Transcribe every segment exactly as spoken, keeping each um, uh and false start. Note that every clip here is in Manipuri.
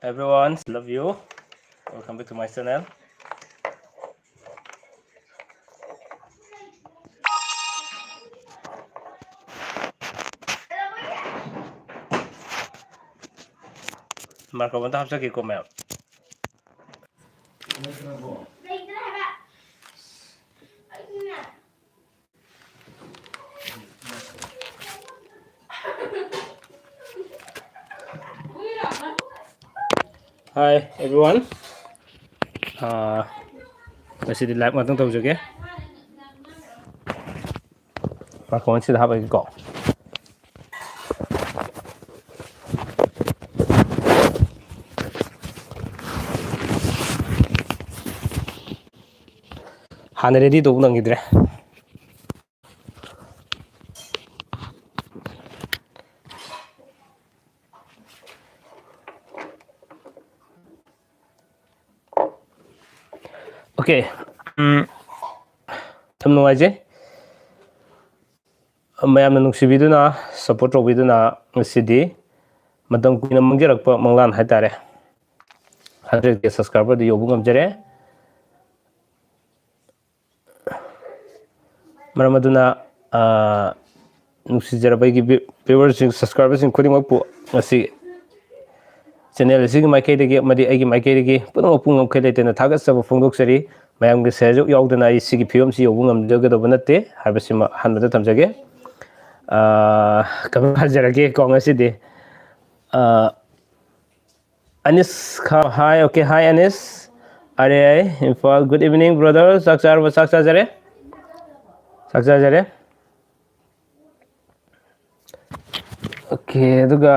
Everyone, love you. Welcome back to my channel. Microphone ꯗ ꯍꯥꯞꯆꯒꯦꯀꯣ, ꯃꯌꯥꯝ꯫ Hi everyone. ꯑꯥ, ꯉꯁꯤꯗꯤ live ꯉꯥꯛꯇꯪ ꯇꯧꯖꯒꯦ꯫ Microphone ꯁꯤꯗ ꯍꯥꯞꯄꯒꯦꯀꯣ꯫ ꯍꯥꯟꯅ ready ꯇꯧꯕ ꯅꯪꯈꯤꯗ꯭ꯔꯦ꯫ Okay, ꯎꯝ, ꯌꯥꯝ ꯅꯨꯡꯉꯥꯏꯖꯩ꯫ ꯃꯌꯥꯝꯅ ꯅꯨꯡꯁꯤꯕꯤꯗꯨꯅ, support ꯇꯧꯕꯤꯗꯨꯅ ꯉꯁꯤꯗꯤ ꯃꯇꯝ ꯀꯨꯏꯅ ꯃꯥꯡꯖꯔꯛꯄ ꯃꯪꯂꯥꯟ ꯍꯥꯏꯇꯥꯔꯦ, hundred K subscriber ꯗꯨ ꯌꯧꯕ ꯉꯝꯖꯔꯦ꯫ ꯃꯔꯝ ꯑꯗꯨꯅ, ꯑꯥ, ꯅꯨꯡꯁꯤꯖꯔꯕ ꯑꯩꯒꯤ view-, viewer ꯁꯤꯡ, subscriber ꯁꯤꯡ ꯈꯨꯗꯤꯡꯃꯛꯄꯨ ꯉꯁꯤ channel ꯑꯁꯤꯒꯤ ꯃꯥꯏꯀꯩꯗꯒꯤ ꯑꯃꯗꯤ ꯑꯩꯒꯤ ꯃꯥꯏꯀꯩꯗꯒꯤ ꯄꯨꯝꯅꯃꯛꯄꯨ ꯉꯝꯈꯩ ꯂꯩꯇꯅ ꯊꯥꯒꯠꯆꯕ ꯐꯣꯡꯗꯣꯛꯆꯔꯤ꯫ ꯃꯌꯥꯝꯒꯤ ꯁꯍꯌꯣꯒ ꯌꯥꯎꯗꯅ ꯑꯩ ꯁꯤꯒꯤ ꯐꯤꯕꯝꯁꯤ ꯌꯧꯕ ꯉꯝꯖꯒꯗꯕ ꯅꯠꯇꯦ ꯍꯥꯏꯕꯁꯤꯃ ꯑꯍꯥꯟꯕꯗ ꯊꯝꯖꯒꯦ꯫ ꯑꯥ, ꯀꯃꯥꯏꯅ ꯍꯥꯏꯖꯔꯒꯦꯀꯣ ꯉꯁꯤꯗꯤ? ꯑꯥ, ꯑꯅꯤꯁ ꯈꯥ-, hi, okay, hi ꯑꯅꯤꯁ꯫ ꯑꯔꯦ, ꯏꯝꯐꯥꯜ, good evening brother. ꯆꯥꯛ ꯆꯥꯔꯕ? ꯆꯥꯛ ꯆꯥꯖꯔꯦ꯫ ꯆꯥꯛ ꯆꯥꯖꯔꯦ꯫ Okay, ꯑꯗꯨꯒ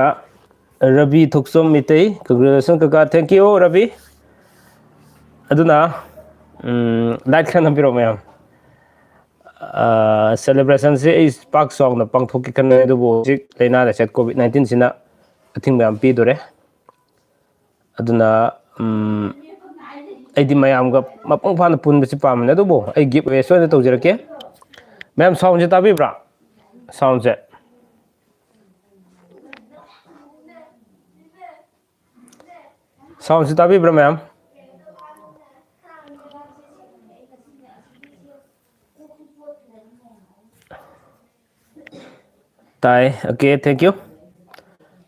ꯔꯕꯤ ꯊꯣꯛꯆꯣꯝ ꯃꯤꯇꯩ, congratulations ꯀꯀꯥ, thank you ꯔꯕꯤ꯫ ꯑꯗꯨꯅ, ꯎꯝ, like ꯈꯔ ꯅꯝꯕꯤꯔꯛꯑꯣ ꯃꯌꯥꯝ꯫ ꯑꯥ, celebration ꯁꯦ ꯑꯩ ꯄꯥꯛ ꯆꯥꯎꯅ ꯄꯥꯡꯊꯣꯛꯀꯦ ꯈꯟꯕꯅꯦ, ꯑꯗꯨꯕꯨ ꯍꯧꯖꯤꯛ ꯂꯥꯏꯅꯥ ꯂꯥꯏꯆꯠ COVID nineteen ꯁꯤꯅ ꯑꯊꯤꯡꯕ ꯌꯥꯝ ꯄꯤꯗꯣꯔꯦ꯫ ꯑꯗꯨꯅ, ꯎꯝ, ꯑꯩꯗꯤ ꯃꯌꯥꯝꯒ ꯃꯄꯨꯡ ꯐꯥꯅ ꯄꯨꯟꯕꯁꯤ ꯄꯥꯝꯕꯅꯦ, ꯑꯗꯨꯕꯨ ꯑꯩ give away ꯁꯣꯏꯗꯅ ꯇꯧꯖꯔꯛꯀꯦ꯫ ꯃꯌꯥꯝ sound ꯁꯦ ꯇꯥꯕꯤꯕ꯭ꯔꯥ? Sound ꯁꯦ꯫ Soundꯁꯤ ꯇꯥꯕꯤꯕ꯭ꯔꯥ, ꯃꯌꯥꯝ? ꯇꯥꯏ꯫ Okay, thank you꯫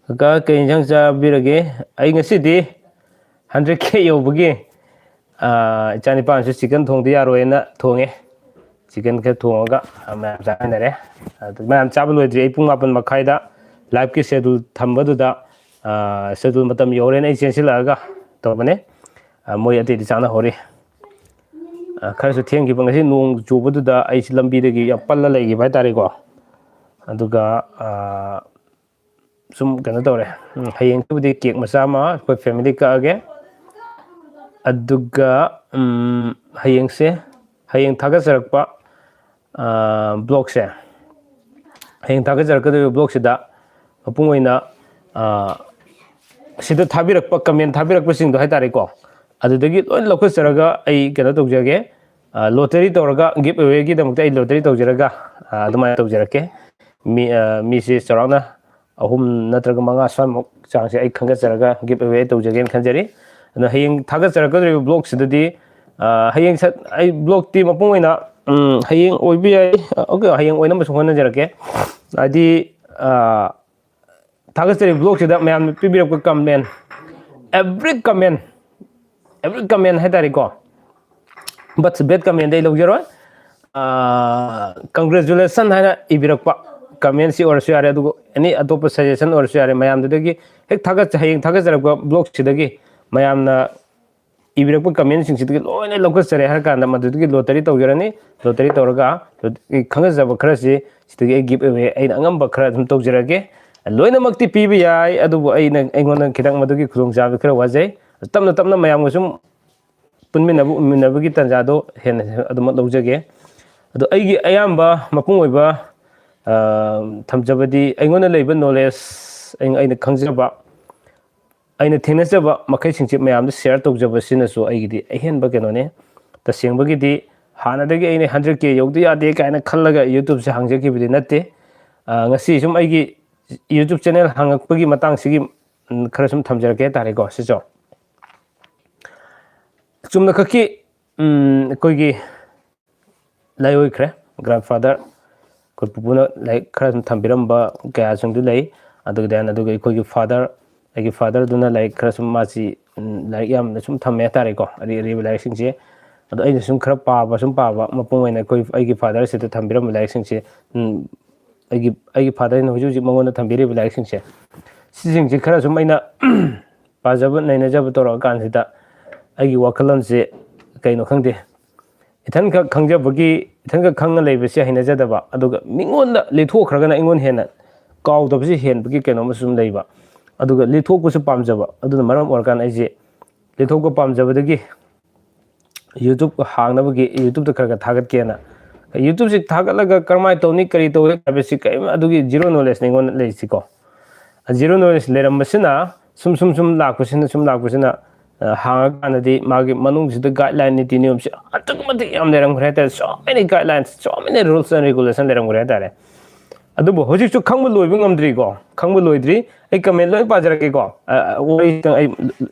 ꯀꯀꯥ, ꯀꯩ ꯏꯟꯁꯥꯡ ꯆꯥꯕꯤꯔꯒꯦ? ꯑꯩ ꯉꯁꯤꯗꯤ hundred K ꯌꯧꯕꯒꯤ, ꯑꯥ, ꯏꯆꯥ ꯅꯤꯄꯥꯅꯁꯨ chicken ꯊꯣꯡꯗ ꯌꯥꯔꯣꯏꯅ ꯊꯣꯡꯉꯦ꯫ Chicken ꯈꯔ ꯊꯣꯡꯉꯒ, ꯑꯥ, ꯃꯌꯥꯝ ꯆꯥꯃꯤꯟꯅꯔꯦ꯫ ꯑꯗꯨ ꯃꯌꯥꯝ ꯆꯥꯕ ꯂꯣꯏꯗ꯭ꯔꯤ꯫ ꯑꯩ ꯄꯨꯡ ꯃꯥꯄꯟ ꯃꯈꯥꯏꯗ liveꯀꯤ schedule ꯊꯝꯕꯗꯨꯗ, ꯑꯥ, schedule ꯃꯇꯝ ꯌꯧꯔꯦꯅ ꯑꯩ ꯆꯦꯟꯁꯤꯜꯂꯛꯑꯒ ꯇꯧꯕꯅꯦ꯫ ꯑꯥ, ꯃꯣꯏ ꯑꯇꯩꯗꯤ ꯆꯥꯅꯍꯧꯔꯤ꯫ ꯑꯥ, ꯈꯔꯁꯨ ꯊꯦꯡꯈꯤꯕ꯫ ꯉꯁꯤ ꯅꯣꯡ ꯆꯨꯕꯗꯨꯗ ꯑꯩꯁꯤ ꯂꯝꯕꯤꯗꯒꯤ ꯌꯥꯝ ꯄꯜꯂ ꯂꯩꯈꯤꯕ ꯍꯥꯏꯇꯥꯔꯦꯀꯣ꯫ ꯑꯗꯨꯒ, ꯑꯥ, ꯁꯨꯝ ꯀꯩꯅꯣ ꯇꯧꯔꯦ꯫ ꯎꯝ, ꯍꯌꯦꯡꯁꯤꯕꯨꯗꯤ cake ꯃꯆꯥ ꯑꯃ ꯑꯩꯈꯣꯏ family ꯀꯛꯑꯒꯦ꯫ ꯑꯗꯨꯒ, ꯎꯝ, ꯍꯌꯦꯡꯁꯦ, ꯍꯌꯦꯡ ꯊꯥꯒꯠꯆꯔꯛꯄ, ꯑꯥ, vlogꯁꯦ, ꯍꯌꯦꯡ ꯊꯥꯒꯠꯆꯔꯛꯀꯗꯧꯔꯤꯕ vlogꯁꯤꯗ ꯃꯄꯨꯡ ꯑꯣꯏꯅ, ꯑꯥ, ꯁꯤꯗ ꯊꯥꯕꯤꯔꯛꯄ, comment ꯊꯥꯕꯤꯔꯛꯄꯁꯤꯡꯗꯣ ꯍꯥꯏꯇꯥꯔꯦꯀꯣ, ꯑꯗꯨꯗꯒꯤ ꯂꯣꯏ ꯂꯧꯈꯠꯆꯔꯒ ꯑꯩ ꯀꯩꯅꯣ ꯇꯧꯖꯒꯦ, ꯑꯥ, lottery ꯇꯧꯔꯒ, give awayꯒꯤꯗꯃꯛꯇ ꯑꯩ lottery ꯇꯧꯖꯔꯒ, ꯑꯥ, ꯑꯗꯨꯃꯥꯏꯅ ꯇꯧꯖꯔꯛꯀꯦ꯫ ꯃꯤ, ꯑꯥ, ꯃꯤꯁꯦ ꯆꯥꯎꯔꯥꯛꯅ ꯑꯍꯨꯝ ꯅꯠꯇ꯭ꯔꯒ ꯃꯉꯥ ꯁ꯭ꯋꯥꯏꯃꯨꯛ ꯆꯥꯡꯁꯦ ꯑꯩ ꯈꯟꯒꯠꯆꯔꯒ give away ꯇꯧꯖꯒꯦꯅ ꯈꯟꯖꯔꯤ꯫ ꯑꯗꯣ ꯍꯌꯦꯡ ꯊꯥꯒꯠꯆꯔꯛꯀꯗꯧꯔꯤꯕ vlogꯁꯤꯗꯗꯤ, ꯑꯥ, ꯍꯌꯦꯡ ꯁꯠ-, ꯑꯩ vlogꯇꯤ ꯃꯄꯨꯡ ꯑꯣꯏꯅ, ꯎꯝ, ꯍꯌꯦꯡ ꯑꯣꯏꯕ ꯌꯥꯏ꯫ Okay, ꯍꯌꯦꯡ ꯑꯣꯏꯅꯕꯁꯨ ꯍꯣꯠꯅꯖꯔꯛꯀꯦ꯫ ꯍꯥꯏꯗꯤ, ꯑꯥ, ꯊꯥꯒꯠꯆꯔꯤꯕ vlogꯁꯤꯗ ꯃꯌꯥꯝꯅ ꯄꯤꯕꯤꯔꯛꯄ comment, every comment, every comment ꯍꯥꯏꯇꯥꯔꯦꯀꯣ, but bad commentꯗꯤ ꯑꯩ ꯂꯧꯖꯔꯣꯏ꯫ ꯑꯥ, congratulation ꯍꯥꯏꯅ ꯏꯕꯤꯔꯛꯄ commentꯁꯤ ꯑꯣꯏꯔꯁꯨ ꯌꯥꯔꯦ, ꯑꯗꯨꯒ any ꯑꯇꯣꯞꯄ suggestion ꯑꯣꯏꯔꯁꯨ ꯌꯥꯔꯦ, ꯃꯌꯥꯝꯗꯨꯗꯒꯤ ꯍꯦꯛ ꯊꯥꯒꯠꯆ-, ꯍꯌꯦꯡ ꯊꯥꯒꯠꯆꯔꯛꯄ vlogꯁꯤꯗꯒꯤ ꯃꯌꯥꯝꯅ ꯏꯕꯤꯔꯛꯄ commentꯁꯤꯡꯁꯤꯗꯒꯤ ꯂꯣꯏꯅ ꯂꯧꯈꯠꯆꯔꯦ ꯍꯥꯏꯔ ꯀꯥꯟꯗ ꯃꯗꯨꯗꯒꯤ lottery ꯇꯧꯖꯔꯅꯤ꯫ Lottery ꯇꯧꯔꯒ ꯈꯪꯖꯕ ꯈꯔꯁꯤ ꯁꯤꯗꯒꯤ ꯑꯩ give away ꯑꯩꯅ ꯑꯉꯝꯕ ꯈꯔ ꯑꯗꯨꯝ ꯇꯧꯖꯔꯒꯦ꯫ ꯂꯣꯏꯅꯃꯛꯇꯤ ꯄꯤꯕ ꯌꯥꯏ, ꯑꯗꯨꯕꯨ ꯑꯩꯅ, ꯑꯩꯉꯣꯟꯗ ꯈꯤꯇꯪ ꯃꯗꯨꯒꯤ ꯈꯨꯗꯣꯡꯆꯥꯕꯗꯨ ꯈꯔ ꯋꯥꯖꯩ꯫ ꯇꯞꯅ ꯇꯞꯅ ꯃꯌꯥꯝꯒ ꯁꯨꯝ ꯄꯨꯟꯃꯤꯟꯅꯕ, ꯎꯃꯤꯟꯅꯕꯒꯤ ꯇꯥꯟꯖꯥꯗꯣ ꯍꯦꯟꯅ ꯑꯗꯨꯃꯛ ꯂꯧꯖꯒꯦ꯫ ꯑꯗꯣ ꯑꯩꯒꯤ ꯑꯌꯥꯝꯕ ꯃꯄꯨꯡ ꯑꯣꯏꯕ, ꯑ, ꯊꯝꯖꯕꯗꯤ ꯑꯩꯉꯣꯟꯗ ꯂꯩꯕ knowledge, ꯑꯩꯅ, ꯑꯩꯅ ꯈꯪꯖꯕ, ꯑꯩꯅ ꯊꯦꯡꯅꯖꯕ ꯃꯈꯩꯁꯤꯡꯁꯦ ꯃꯌꯥꯝꯗ share ꯇꯧꯖꯕꯁꯤꯅꯁꯨ ꯑꯩꯒꯤꯗꯤ ꯑꯍꯦꯟꯕ ꯀꯩꯅꯣꯅꯦ꯫ ꯇꯁꯦꯡꯕꯒꯤꯗꯤ ꯍꯥꯟꯅꯗꯒꯤ ꯑꯩꯅ hundred K ꯌꯧꯗ ꯌꯥꯗꯦ ꯀꯥꯏꯅ ꯈꯜꯂꯒ YouTubeꯁꯦ ꯍꯥꯡꯖꯈꯤꯕꯗꯤ ꯅꯠꯇꯦ꯫ ꯑ, ꯉꯁꯤ ꯁꯨꯝ ꯑꯩꯒꯤ YouTube channel ꯍꯥꯡꯉꯛꯄꯒꯤ ꯃꯇꯥꯡꯁꯤꯒꯤ, ꯎꯝ, ꯈꯔ ꯁꯨꯝ ꯊꯝꯖꯔꯛꯀꯦ ꯍꯥꯏꯇꯥꯔꯦꯀꯣ, ꯁꯤꯁꯨ꯫ ꯆꯨꯝꯅ ꯈꯛꯀꯤ ꯎꯝ, ꯑꯩꯈꯣꯏꯒꯤ ꯂꯥꯏꯑꯣꯏꯈ꯭ꯔꯦ꯫ Grandfather, ꯑꯩꯈꯣꯏ ꯄꯨꯄꯨꯅ ꯂꯥꯏꯔꯤꯛ ꯈꯔ ꯁꯨꯝ ꯊꯝꯕꯤꯔꯝꯕ ꯀꯌꯥꯁꯤꯡꯗꯨ ꯂꯩ꯫ ꯑꯗꯨꯒ then ꯑꯗꯨꯒ ꯑꯩꯈꯣꯏꯒꯤ father, ꯑꯩꯒꯤ fatherꯗꯨꯅ ꯂꯥꯏꯔꯤꯛ ꯈꯔ ꯁꯨꯝ, ꯃꯥꯁꯤ ꯎꯝ, ꯂꯥꯏꯔꯤꯛ ꯌꯥꯝꯅ ꯁꯨꯝ ꯊꯝꯃꯦ ꯍꯥꯏꯇꯥꯔꯦꯀꯣ, ꯑꯔꯤ ꯑꯔꯤꯕ ꯂꯥꯏꯔꯤꯛꯁꯤꯡꯁꯦ꯫ ꯑꯗꯣ ꯑꯩꯅ ꯁꯨꯝ ꯈꯔ ꯄꯥꯕ, ꯁꯨꯝ ꯄꯥꯕ, ꯃꯄꯨꯡ ꯑꯣꯏꯅ ꯑꯩꯈꯣꯏ, ꯑꯩꯒꯤ fatherꯁꯤꯗ ꯊꯝꯕꯤꯔꯝꯕ ꯂꯥꯏꯔꯤꯛꯁꯤꯡꯁꯦ, ꯎꯝ, ꯑꯩꯒꯤ, ꯑꯩꯒꯤ fatherꯅ ꯍꯧꯖꯤꯛ ꯍꯧꯖꯤꯛ ꯃꯉꯣꯟꯗ ꯊꯝꯕꯤꯔꯤꯕ ꯂꯥꯏꯔꯤꯛꯁꯤꯡꯁꯦ, ꯁꯤꯁꯤꯡꯁꯦ ꯈꯔ ꯁꯨꯝ ꯑꯩꯅ ꯄꯥꯖꯕ ꯅꯩꯅꯖꯕ ꯇꯧꯔꯛꯑꯀꯥꯟꯁꯤꯗ, ꯑꯩꯒꯤ ꯋꯥꯈꯜꯂꯣꯟꯁꯦ ꯀꯩꯅꯣ ꯈꯪꯗꯦ, ꯏꯊꯟꯈꯛ ꯈꯪꯖꯕꯒꯤ, ꯏꯊꯟꯈꯛ ꯈꯪꯉ ꯂꯩꯕꯁꯦ ꯍꯩꯅꯖꯗꯕ, ꯑꯗꯨꯒ ꯃꯤꯉꯣꯟꯗ ꯂꯤꯊꯣꯛꯈ꯭ꯔꯒꯅ ꯑꯩꯉꯣꯟꯗ ꯍꯦꯟꯅ ꯀꯥꯎꯗꯕꯁꯦ ꯍꯦꯟꯕꯒꯤ ꯀꯩꯅꯣꯝꯃ ꯁꯨꯝ ꯂꯩꯕ꯫ ꯑꯗꯨꯒ ꯂꯤꯊꯣꯛꯄꯁꯨ ꯄꯥꯝꯖꯕ꯫ ꯑꯗꯨꯅ ꯃꯔꯝ ꯑꯣꯏꯔꯀꯥꯟꯗ ꯑꯩꯁꯦ ꯂꯤꯊꯣꯛꯄ ꯄꯥꯝꯖꯕꯗꯒꯤ YouTube ꯍꯥꯡꯅꯕꯒꯤ YouTubeꯇ ꯈꯔ ꯈꯔ ꯊꯥꯒꯠꯀꯦꯅ, YouTubeꯁꯤ ꯊꯥꯒꯠꯂꯒ ꯀꯔꯝꯍꯥꯏꯅ ꯇꯧꯅꯤ, ꯀꯔꯤ ꯇꯧꯅꯤ ꯍꯥꯏꯕꯁꯤ ꯀꯔꯤꯝ, ꯑꯗꯨꯒꯤ zero knowledgeꯅꯤ ꯑꯩꯉꯣꯟꯗ ꯂꯩꯔꯤꯁꯤꯀꯣ꯫ Zero knowledge ꯂꯩꯔꯝꯕꯁꯤꯅ ꯁꯨꯝ, ꯁꯨꯝ, ꯁꯨꯝ ꯂꯥꯛꯄꯁꯤꯅ, ꯁꯨꯝ ꯂꯥꯛꯄꯁꯤꯅ, ꯑ, ꯍꯥꯡꯉꯀꯥꯟꯗꯗꯤ ꯃꯥꯒꯤ ꯃꯅꯨꯡꯁꯤꯗ guideline, ꯅꯤꯇꯤ ꯅꯤꯌꯣꯝꯁꯦ ꯑꯗꯨꯛꯀꯤ ꯃꯇꯤꯛ ꯌꯥꯝ ꯂꯩꯔꯝꯈ꯭ꯔꯦ ꯍꯥꯏꯇꯥꯔꯦ꯫ So many guidelines, so many rules and regulation ꯂꯩꯔꯝꯈ꯭ꯔꯦ ꯍꯥꯏꯇꯥꯔꯦ꯫ ꯑꯗꯨꯕꯨ ꯍꯧꯖꯤꯛꯁꯨ ꯈꯪꯕ ꯂꯣꯏꯕ ꯉꯝꯗ꯭ꯔꯤꯀꯣ, ꯈꯪꯕ ꯂꯣꯏꯗ꯭ꯔꯤ꯫ ꯑꯩ comment ꯂꯣꯏ ꯄꯥꯖꯔꯛꯀꯦꯀꯣ꯫ ꯑ, ꯑ, ꯋꯥꯔꯤꯁꯤꯗꯪ ꯑꯩ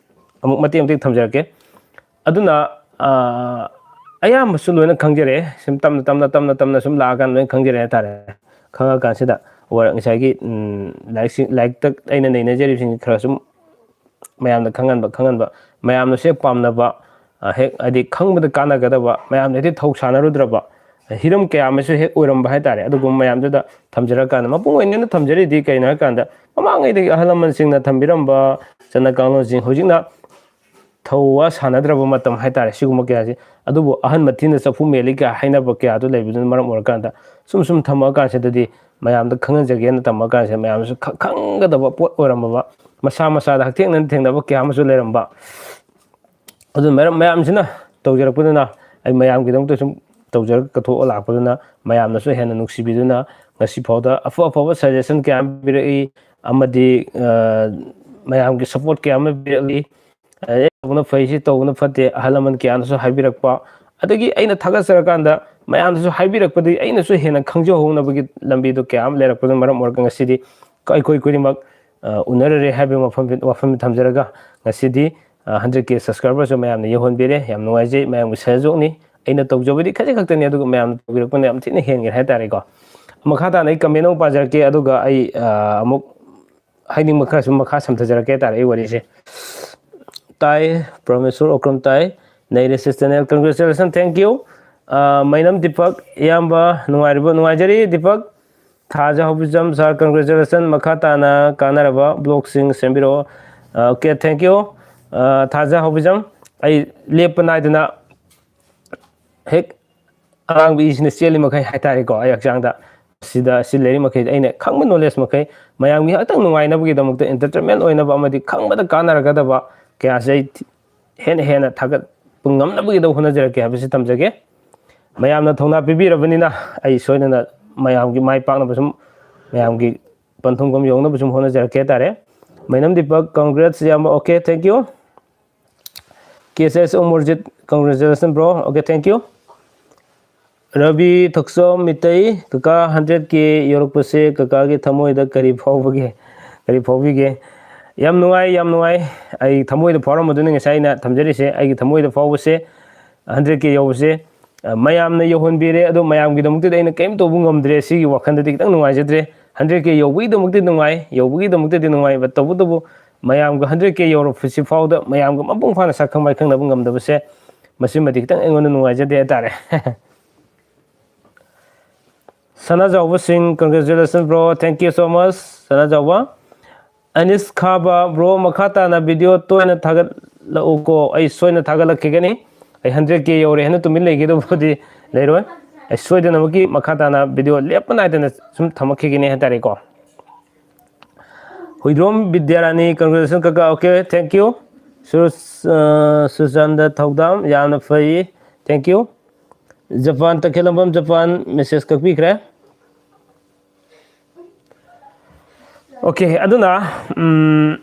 ꯑꯃꯨꯛ ꯃꯇꯦꯛ ꯃꯇꯦꯛ ꯊꯝꯖꯔꯛꯀꯦ꯫ ꯑꯗꯨꯅ, ꯑ, ꯑꯌꯥꯝꯕꯁꯨ ꯂꯣꯏꯅ ꯈꯪꯖꯔꯛꯑꯦ꯫ ꯁꯨꯝ ꯇꯞꯅ, ꯇꯞꯅ, ꯇꯞꯅ, ꯇꯞꯅ ꯁꯨꯝ ꯂꯥꯛꯑꯀꯥꯟꯗ ꯂꯣꯏꯅ ꯈꯪꯖꯔꯛꯑꯦ ꯍꯥꯏꯇꯥꯔꯦ꯫ ꯈꯪꯉꯀꯥꯟꯁꯤꯗ ꯋꯥ-, ꯉꯁꯥꯏꯒꯤ, ꯎꯝ, ꯂꯥꯏꯔꯤꯛꯁꯤ, ꯂꯥꯏꯔꯤꯛꯇ ꯑꯩꯅ ꯅꯩꯅꯖꯔꯤꯕꯁꯤꯡꯁꯤ ꯈꯔ ꯁꯨꯝ ꯃꯌꯥꯝꯗ ꯈꯪꯍꯟꯕ, ꯈꯪꯍꯟꯕ, ꯃꯌꯥꯝꯅꯁꯨ ꯍꯦꯛ ꯄꯥꯝꯅꯕ, ꯑ, ꯍꯦꯛ, ꯍꯥꯏꯗꯤ, ꯈꯪꯕꯗ ꯀꯥꯟꯅꯒꯗꯕ, ꯃꯌꯥꯝꯅ ꯍꯦꯛꯇ ꯊꯧ ꯁꯥꯟꯅꯔꯨꯗ꯭ꯔꯕ, ꯑ, ꯍꯤꯔꯝ ꯀꯌꯥ ꯑꯃꯁꯨ ꯍꯦꯛ ꯑꯣꯏꯔꯝꯕ ꯍꯥꯏꯇꯥꯔꯦ꯫ ꯑꯗꯨꯒꯨꯝꯕ ꯃꯌꯥꯝꯗꯨꯗ ꯊꯝꯖꯔꯀꯥꯟꯗ, ꯃꯄꯨꯡ ꯑꯣꯏꯅ ꯊꯝꯖꯔꯤꯗꯤ ꯀꯩꯅꯣ ꯍꯥꯏꯀꯥꯟꯗ, ꯃꯃꯥꯡꯉꯩꯗꯒꯤ ꯑꯍꯜ ꯂꯃꯟꯁꯤꯡꯅ ꯊꯝꯕꯤꯔꯝꯕ ꯆꯠꯅ ꯀꯥꯡꯂꯣꯟꯁꯤꯡ ꯍꯧꯖꯤꯛꯅ ꯊꯧ ꯋꯥ ꯁꯥꯟꯅꯗ꯭ꯔꯕ ꯃꯇꯝ ꯍꯥꯏꯇꯥꯔꯦ꯫ ꯁꯤꯒꯨꯝꯕ ꯀꯌꯥꯁꯦ, ꯑꯗꯨꯕꯨ ꯑꯍꯟ ꯃꯊꯤꯅ ꯆꯐꯨ ꯃꯦꯜꯂꯤ ꯀꯌꯥ ꯍꯥꯏꯅꯕ ꯀꯌꯥꯗꯨ ꯂꯩꯕꯗꯨꯅ ꯃꯔꯝ ꯑꯣꯏꯔꯀꯥꯟꯗ, ꯁꯨꯝ ꯁꯨꯝ ꯊꯝꯃꯛꯑꯀꯥꯟꯁꯤꯗꯗꯤ ꯃꯌꯥꯝꯗ ꯈꯪꯍꯟꯖꯒꯦꯅ ꯇꯝꯃꯀꯥꯟꯁꯤꯗ, ꯃꯌꯥꯝꯁꯨ ꯈ-, ꯈꯪꯒꯗꯕ ꯄꯣꯠ ꯑꯣꯏꯔꯝꯃꯕ, ꯃꯁꯥ ꯃꯁꯥꯗ ꯍꯛꯊꯦꯡꯅꯅ ꯊꯦꯡꯅꯕ ꯀꯌꯥ ꯑꯃꯁꯨ ꯂꯩꯔꯝꯕ꯫ ꯑꯗꯨꯅ ꯃꯔꯝ ꯃꯌꯥꯝꯁꯤꯅ ꯇꯧꯖꯔꯛꯄꯗꯨꯅ, ꯑꯩ ꯃꯌꯥꯝꯒꯤꯗꯃꯛꯇ ꯁꯨꯝ ꯇꯧꯖꯔꯒ ꯀꯠꯊꯣꯛꯑ ꯂꯥꯛꯄꯗꯨꯅ, ꯃꯌꯥꯝꯅꯁꯨ ꯍꯦꯟꯅ ꯅꯨꯡꯁꯤꯕꯤꯗꯨꯅ, ꯉꯁꯤ ꯐꯥꯎꯗ ꯑꯐ ꯑꯐꯕ suggestion ꯀꯌꯥ ꯑꯃ ꯄꯤꯔꯛꯏ, ꯑꯃꯗꯤ, ꯑ, ꯃꯌꯥꯝꯒꯤ support ꯀꯌꯥ ꯑꯃ ꯄꯤꯔꯛꯂꯤ꯫ ꯑꯦ, ꯇꯧꯕꯅ ꯐꯩ, ꯁꯤ ꯇꯧꯕꯅ ꯐꯠꯇꯦ, ꯑꯍꯜ ꯂꯃꯟ ꯀꯌꯥꯅꯁꯨ ꯍꯥꯏꯕꯤꯔꯛꯄ, ꯑꯗꯒꯤ ꯑꯩꯅ ꯊꯥꯒꯠꯆꯔꯀꯥꯟꯗ ꯃꯌꯥꯝꯅꯁꯨ ꯍꯥꯏꯕꯤꯔꯛꯄꯗꯒꯤ ꯑꯩꯅꯁꯨ ꯍꯦꯟꯅ ꯈꯪꯖꯍꯧꯅꯕꯒꯤ ꯂꯝꯕꯤꯗꯣ ꯀꯌꯥ ꯑꯃ ꯂꯩꯔꯛꯄꯅ ꯃꯔꯝ ꯑꯣꯏꯔꯒ ꯉꯁꯤꯗꯤ ꯑꯩꯈꯣꯏ ꯈꯨꯗꯤꯡꯃꯛ, ꯑ, ꯎꯅꯔꯔꯦ ꯍꯥꯏꯕꯒꯤ ꯋꯥꯐꯝ, ꯋꯥꯐꯝ ꯊꯝꯖꯔꯒ, ꯉꯁꯤꯗꯤ ꯍꯟꯗ꯭ꯔꯦꯠ ꯀꯦ ꯁꯕꯁꯀ꯭ꯔꯥꯏꯕꯔꯁꯨ ꯃꯌꯥꯝꯅ ꯌꯧꯍꯟꯕꯤꯔꯦ꯫ ꯌꯥꯝ ꯅꯨꯡꯉꯥꯏꯖꯩ꯫ ꯃꯌꯥꯝꯒꯤ ꯁꯍꯖꯣꯛꯅꯤ꯫ ꯑꯩꯅ ꯇꯧꯖꯕꯗꯤ ꯈꯖꯤꯛ ꯈꯛꯇꯅꯤ, ꯑꯗꯨꯒ ꯃꯌꯥꯝꯅ ꯇꯧꯕꯤꯔꯛꯄꯅ ꯌꯥꯝ ꯊꯤꯅ ꯍꯦꯟꯈ꯭ꯔꯦ ꯍꯥꯏꯇꯥꯔꯦꯀꯣ꯫ ꯃꯈꯥ ꯇꯥꯅ ꯑꯩ ꯀꯃꯦꯟ ꯑꯃꯨꯛ ꯄꯥꯖꯔꯛꯀꯦ, ꯑꯗꯨꯒ ꯑꯩ ꯑ, ꯑꯃꯨꯛ ꯍꯥꯏꯅꯤꯡꯕ ꯈꯔ ꯁꯨꯝ ꯃꯈꯥ ꯁꯝꯊꯖꯔꯛꯀꯦ ꯍꯥꯏꯇꯥꯔꯦ ꯑꯩ ꯋꯥꯔꯤꯁꯦ꯫ ꯇꯥꯏ, ꯄ꯭ꯔꯣꯃꯦꯁꯣꯔ ꯑꯣꯀ꯭ꯔꯝ ꯇꯥꯏ, ꯅꯩꯔꯦ ꯁꯤꯁꯇꯔꯅꯦꯜ, congratulations, thank you꯫ ꯑ, ꯃꯩꯅꯝ ꯗꯤꯄꯛ, ꯏꯌꯥꯝꯕ ꯅꯨꯡꯉꯥꯏꯔꯤꯕꯣ? ꯅꯨꯡꯉꯥꯏꯖꯔꯤ ꯗꯤꯄꯛ꯫ ꯊꯥꯖ ꯍꯧꯕꯤꯖꯝ ꯁꯥꯔ, congratulations, ꯃꯈꯥ ꯇꯥꯅ ꯀꯥꯟꯅꯔꯕ ꯕ꯭ꯂꯣꯒꯁꯤꯡ ꯁꯦꯝꯕꯤꯔꯛꯑꯣ꯫ ꯑ, okay, thank you꯫ ꯑ, ꯊꯥꯖ ꯍꯧꯕꯤꯖꯝ, ꯑꯩ ꯂꯦꯞꯄ ꯅꯥꯏꯗꯅ ꯍꯦꯛ ꯑꯉꯥꯡꯕ ꯏꯁꯤꯅ ꯆꯦꯜꯂꯤ ꯃꯈꯩ ꯍꯥꯏꯇꯥꯔꯦꯀꯣ, ꯑꯩ ꯍꯛꯆꯥꯡꯗ ꯁꯤꯗ ꯁꯤ ꯂꯩꯔꯤ ꯃꯈꯩ, ꯑꯩꯅ ꯈꯪꯕ ꯅꯣꯂꯦꯖ ꯃꯈꯩ ꯃꯌꯥꯝꯒꯤ ꯉꯥꯛꯇꯪ ꯅꯨꯡꯉꯥꯏꯅꯕꯒꯤꯗꯃꯛꯇ, ꯏꯟꯇꯔꯇꯦꯟꯃꯦꯟ ꯑꯣꯏꯅꯕ ꯑꯃꯗꯤ ꯈꯪꯕꯗ ꯀꯥꯟꯅꯔꯒꯗꯕ ꯀꯌꯥꯁꯦ ꯑꯩ ꯍꯦꯟꯅ ꯍꯦꯟꯅ ꯊꯥꯒꯠꯄ ꯉꯝꯅꯕꯒꯤꯗꯃꯛ ꯍꯣꯠꯅꯖꯔꯛꯀꯦ ꯍꯥꯏꯕꯁꯤ ꯊꯝꯖꯒꯦ꯫ ꯃꯌꯥꯝꯅ ꯊꯧꯅꯥ ꯄꯤꯕꯤꯔꯕꯅꯤꯅ ꯑꯩ ꯁꯣꯏꯗꯅ ꯃꯌꯥꯝꯒꯤ ꯃꯥꯏ ꯄꯥꯛꯅꯕ ꯁꯨꯝ, ꯃꯌꯥꯝꯒꯤ ꯄꯟꯊꯨꯡꯐꯝ ꯌꯧꯅꯕ ꯁꯨꯝ ꯍꯣꯠꯅꯖꯔꯛꯀꯦ ꯍꯥꯏꯇꯥꯔꯦ꯫ ꯃꯩꯅꯝ ꯗꯤꯄꯛ, congrats ꯏꯌꯥꯝꯕ꯫ Okay, thank you꯫ K S S ꯎꯃꯔꯖꯤꯠ, congratulations bro꯫ Okay, thank you꯫ Ravi ꯊꯛꯆꯣꯝ Meitei, ꯀꯀꯥ, ꯍꯟꯗ꯭ꯔꯦꯠ ꯀꯦ ꯌꯧꯔꯛꯄꯁꯦ ꯀꯀꯥꯒꯤ ꯊꯃꯣꯏꯗ ꯀꯔꯤ ꯐꯥꯎꯕꯒꯦ, ꯀꯔꯤ ꯐꯥꯎꯕꯤꯒꯦ? ꯌꯥꯝ ꯅꯨꯡꯉꯥꯏ, ꯌꯥꯝ ꯅꯨꯡꯉꯥꯏ꯫ ꯑꯩ ꯊꯃꯣꯏꯗ ꯐꯥꯎꯔꯝꯕꯗꯨꯅꯤ ꯉꯁꯥꯏ ꯑꯩꯅ ꯊꯝꯖꯔꯤꯁꯦ꯫ ꯑꯩꯒꯤ ꯊꯃꯣꯏꯗ ꯐꯥꯎꯕꯁꯦ, ꯍꯟꯗ꯭ꯔꯦꯠ ꯀꯦ ꯌꯧꯕꯁꯦ, ꯑ, ꯃꯌꯥꯝꯅ ꯌꯧꯍꯟꯕꯤꯔꯦ, ꯑꯗꯣ ꯃꯌꯥꯝꯒꯤꯗꯃꯛꯇꯗꯤ ꯑꯩꯅ ꯀꯔꯤꯝ ꯇꯧꯕ ꯉꯝꯗ꯭ꯔꯦ꯫ ꯁꯤꯒꯤ ꯋꯥꯈꯜꯗꯗꯤ ꯈꯤꯇꯪ ꯅꯨꯡꯉꯥꯏꯖꯗ꯭ꯔꯦ꯫ ꯍꯟꯗ꯭ꯔꯦꯠ ꯀꯦ ꯌꯧꯕꯒꯤꯗꯃꯛꯇꯗꯤ ꯅꯨꯡꯉꯥꯏ, ꯌꯧꯕꯒꯤꯗꯃꯛꯇꯗꯤ ꯅꯨꯡꯉꯥꯏ, but ꯇꯧꯕꯇꯕꯨ ꯃꯌꯥꯝꯒ ꯍꯟꯗ꯭ꯔꯦꯠ ꯀꯦ ꯌꯧꯔꯛꯄꯁꯤ ꯐꯥꯎꯗ ꯃꯌꯥꯝꯒ ꯃꯄꯨꯡ ꯐꯥꯅ ꯁꯛꯈꯪ ꯃꯥꯏꯈꯪꯅꯕ ꯉꯝꯗꯕꯁꯦ, ꯃꯁꯤꯃꯗꯤ ꯈꯤꯇꯪ ꯑꯩꯉꯣꯟꯗ ꯅꯨꯡꯉꯥꯏꯖꯗꯦ ꯍꯥꯏꯇꯥꯔꯦ꯫ ꯁꯅꯥꯖꯥꯎꯕ ꯁꯤꯡ, congratulations bro, thank you so much꯫ ꯁꯅꯥꯖꯥꯎꯕ꯫ ꯑꯅꯤꯁ ꯈꯥꯕ bro, ꯃꯈꯥ ꯇꯥꯅ video ꯇꯣꯏꯅ ꯊꯥꯒꯠꯂꯛꯎꯀꯣ꯫ ꯑꯩ ꯁꯣꯏꯅ ꯊꯥꯒꯠꯂꯛꯈꯤꯒꯅꯤ꯫ ꯑꯩ ꯍꯟꯗ꯭ꯔꯦꯠ ꯀꯦ ꯌꯧꯔꯦ ꯍꯥꯏꯅ ꯇꯨꯃꯤꯟ ꯂꯩꯒꯗꯧꯕꯗꯤ ꯂꯩꯔꯣꯏ꯫ ꯑꯩ ꯁꯣꯏꯗꯅꯃꯛꯀꯤ ꯃꯈꯥ ꯇꯥꯅ video ꯂꯦꯞꯄ ꯅꯥꯏꯗꯅ ꯁꯨꯝ ꯊꯝꯃꯛꯈꯤꯒꯅꯤ ꯍꯥꯏꯇꯥꯔꯦꯀꯣ꯫ ꯍꯨꯏꯗ꯭ꯔꯣꯝ ꯕꯤꯗ꯭ꯌꯥꯔꯥꯅꯤ, congratulations ꯀꯀꯥ꯫ Okay, thank you꯫ ꯁꯨ-, ꯑ, ꯁꯨꯆꯥꯟꯗ ꯊꯧꯗꯥꯝ, ꯌꯥꯝꯅ ꯐꯩ, thank you꯫ ꯖꯄꯥꯟ, ꯇꯈꯦꯜꯂꯝꯕꯝ ꯖꯄꯥꯟ message ꯀꯛꯄꯤꯈ꯭ꯔꯦ꯫ Okay, ꯑꯗꯨꯅ, ꯎꯝ,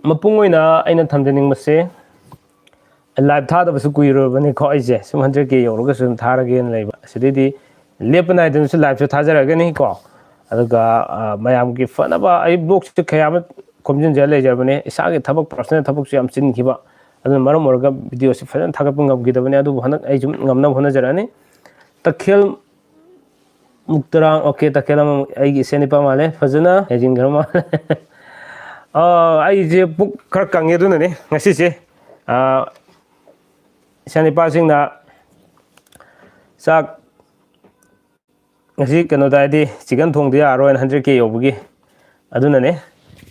ꯃꯄꯨꯡ ꯑꯣꯏꯅ ꯑꯩꯅ ꯊꯝꯖꯅꯤꯡꯕꯁꯦ, live ꯊꯥꯗꯕꯁꯨ ꯀꯨꯏꯔꯕꯅꯤꯀꯣ ꯑꯩꯁꯦ, ꯁꯨꯝ ꯍꯟꯗ꯭ꯔꯦꯠ ꯀꯦ ꯌꯧꯔꯒꯁꯨ ꯑꯗꯨꯝ ꯊꯥꯔꯒꯦꯅ ꯂꯩꯕ꯫ ꯑꯁꯤꯗꯩꯗꯤ ꯂꯦꯞꯄ ꯅꯥꯏꯗꯅꯁꯨ liveꯁꯨ ꯊꯥꯖꯔꯛꯀꯅꯤꯀꯣ꯫ ꯑꯗꯨꯒ, ꯑ, ꯃꯌꯥꯝꯒꯤ ꯐꯅꯕ ꯑꯩ vlogꯁꯦ ꯀꯌꯥ ꯑꯃ ꯈꯣꯝꯖꯤꯟꯖꯔ ꯂꯩꯖꯕꯅꯦ꯫ ꯏꯁꯥꯒꯤ ꯊꯕꯛ, personal ꯊꯕꯛꯁꯨ ꯌꯥꯝ ꯆꯤꯟꯈꯤꯕ, ꯑꯗꯨꯅ ꯃꯔꯝ ꯑꯣꯏꯔꯒ video ꯁꯤ ꯐꯖꯅ ꯊꯥꯒꯠꯄ ꯉꯝꯈꯤꯗꯕꯅꯦ꯫ ꯑꯗꯨꯕꯨ ꯍꯟꯗꯛ ꯑꯩ ꯁꯨꯝ ꯉꯝꯅꯕ ꯍꯣꯠꯅꯖꯔꯛꯑꯅꯤ꯫ ꯇꯈꯦꯜ ꯃꯨꯛꯇꯔꯥꯡ, okay, ꯇꯈꯦꯜ ꯑꯃ ꯑꯩꯒꯤ ꯏꯆꯦ ꯅꯨꯄꯥ ꯃꯥꯜꯂꯦ, ꯐꯖꯅ ꯍꯩꯖꯤꯟꯈ꯭ꯔ ꯃꯥꯜꯂꯦ꯫ ꯑꯥ, ꯑꯩꯁꯦ ꯄꯨꯛ ꯈꯔ ꯀꯪꯉꯦ, ꯑꯗꯨꯅꯅꯦ ꯉꯁꯤꯁꯦ꯫ ꯑꯥ, ꯏꯆꯥ ꯅꯨꯄꯥꯁꯤꯡꯅ ꯆꯥꯛ ꯉꯁꯤ ꯀꯩꯅꯣꯗ ꯍꯥꯏꯗꯤ chicken ꯊꯣꯡꯗ ꯌꯥꯔꯔꯣꯏꯅ hundred K ꯌꯧꯕꯒꯤ, ꯑꯗꯨꯅꯅꯦ꯫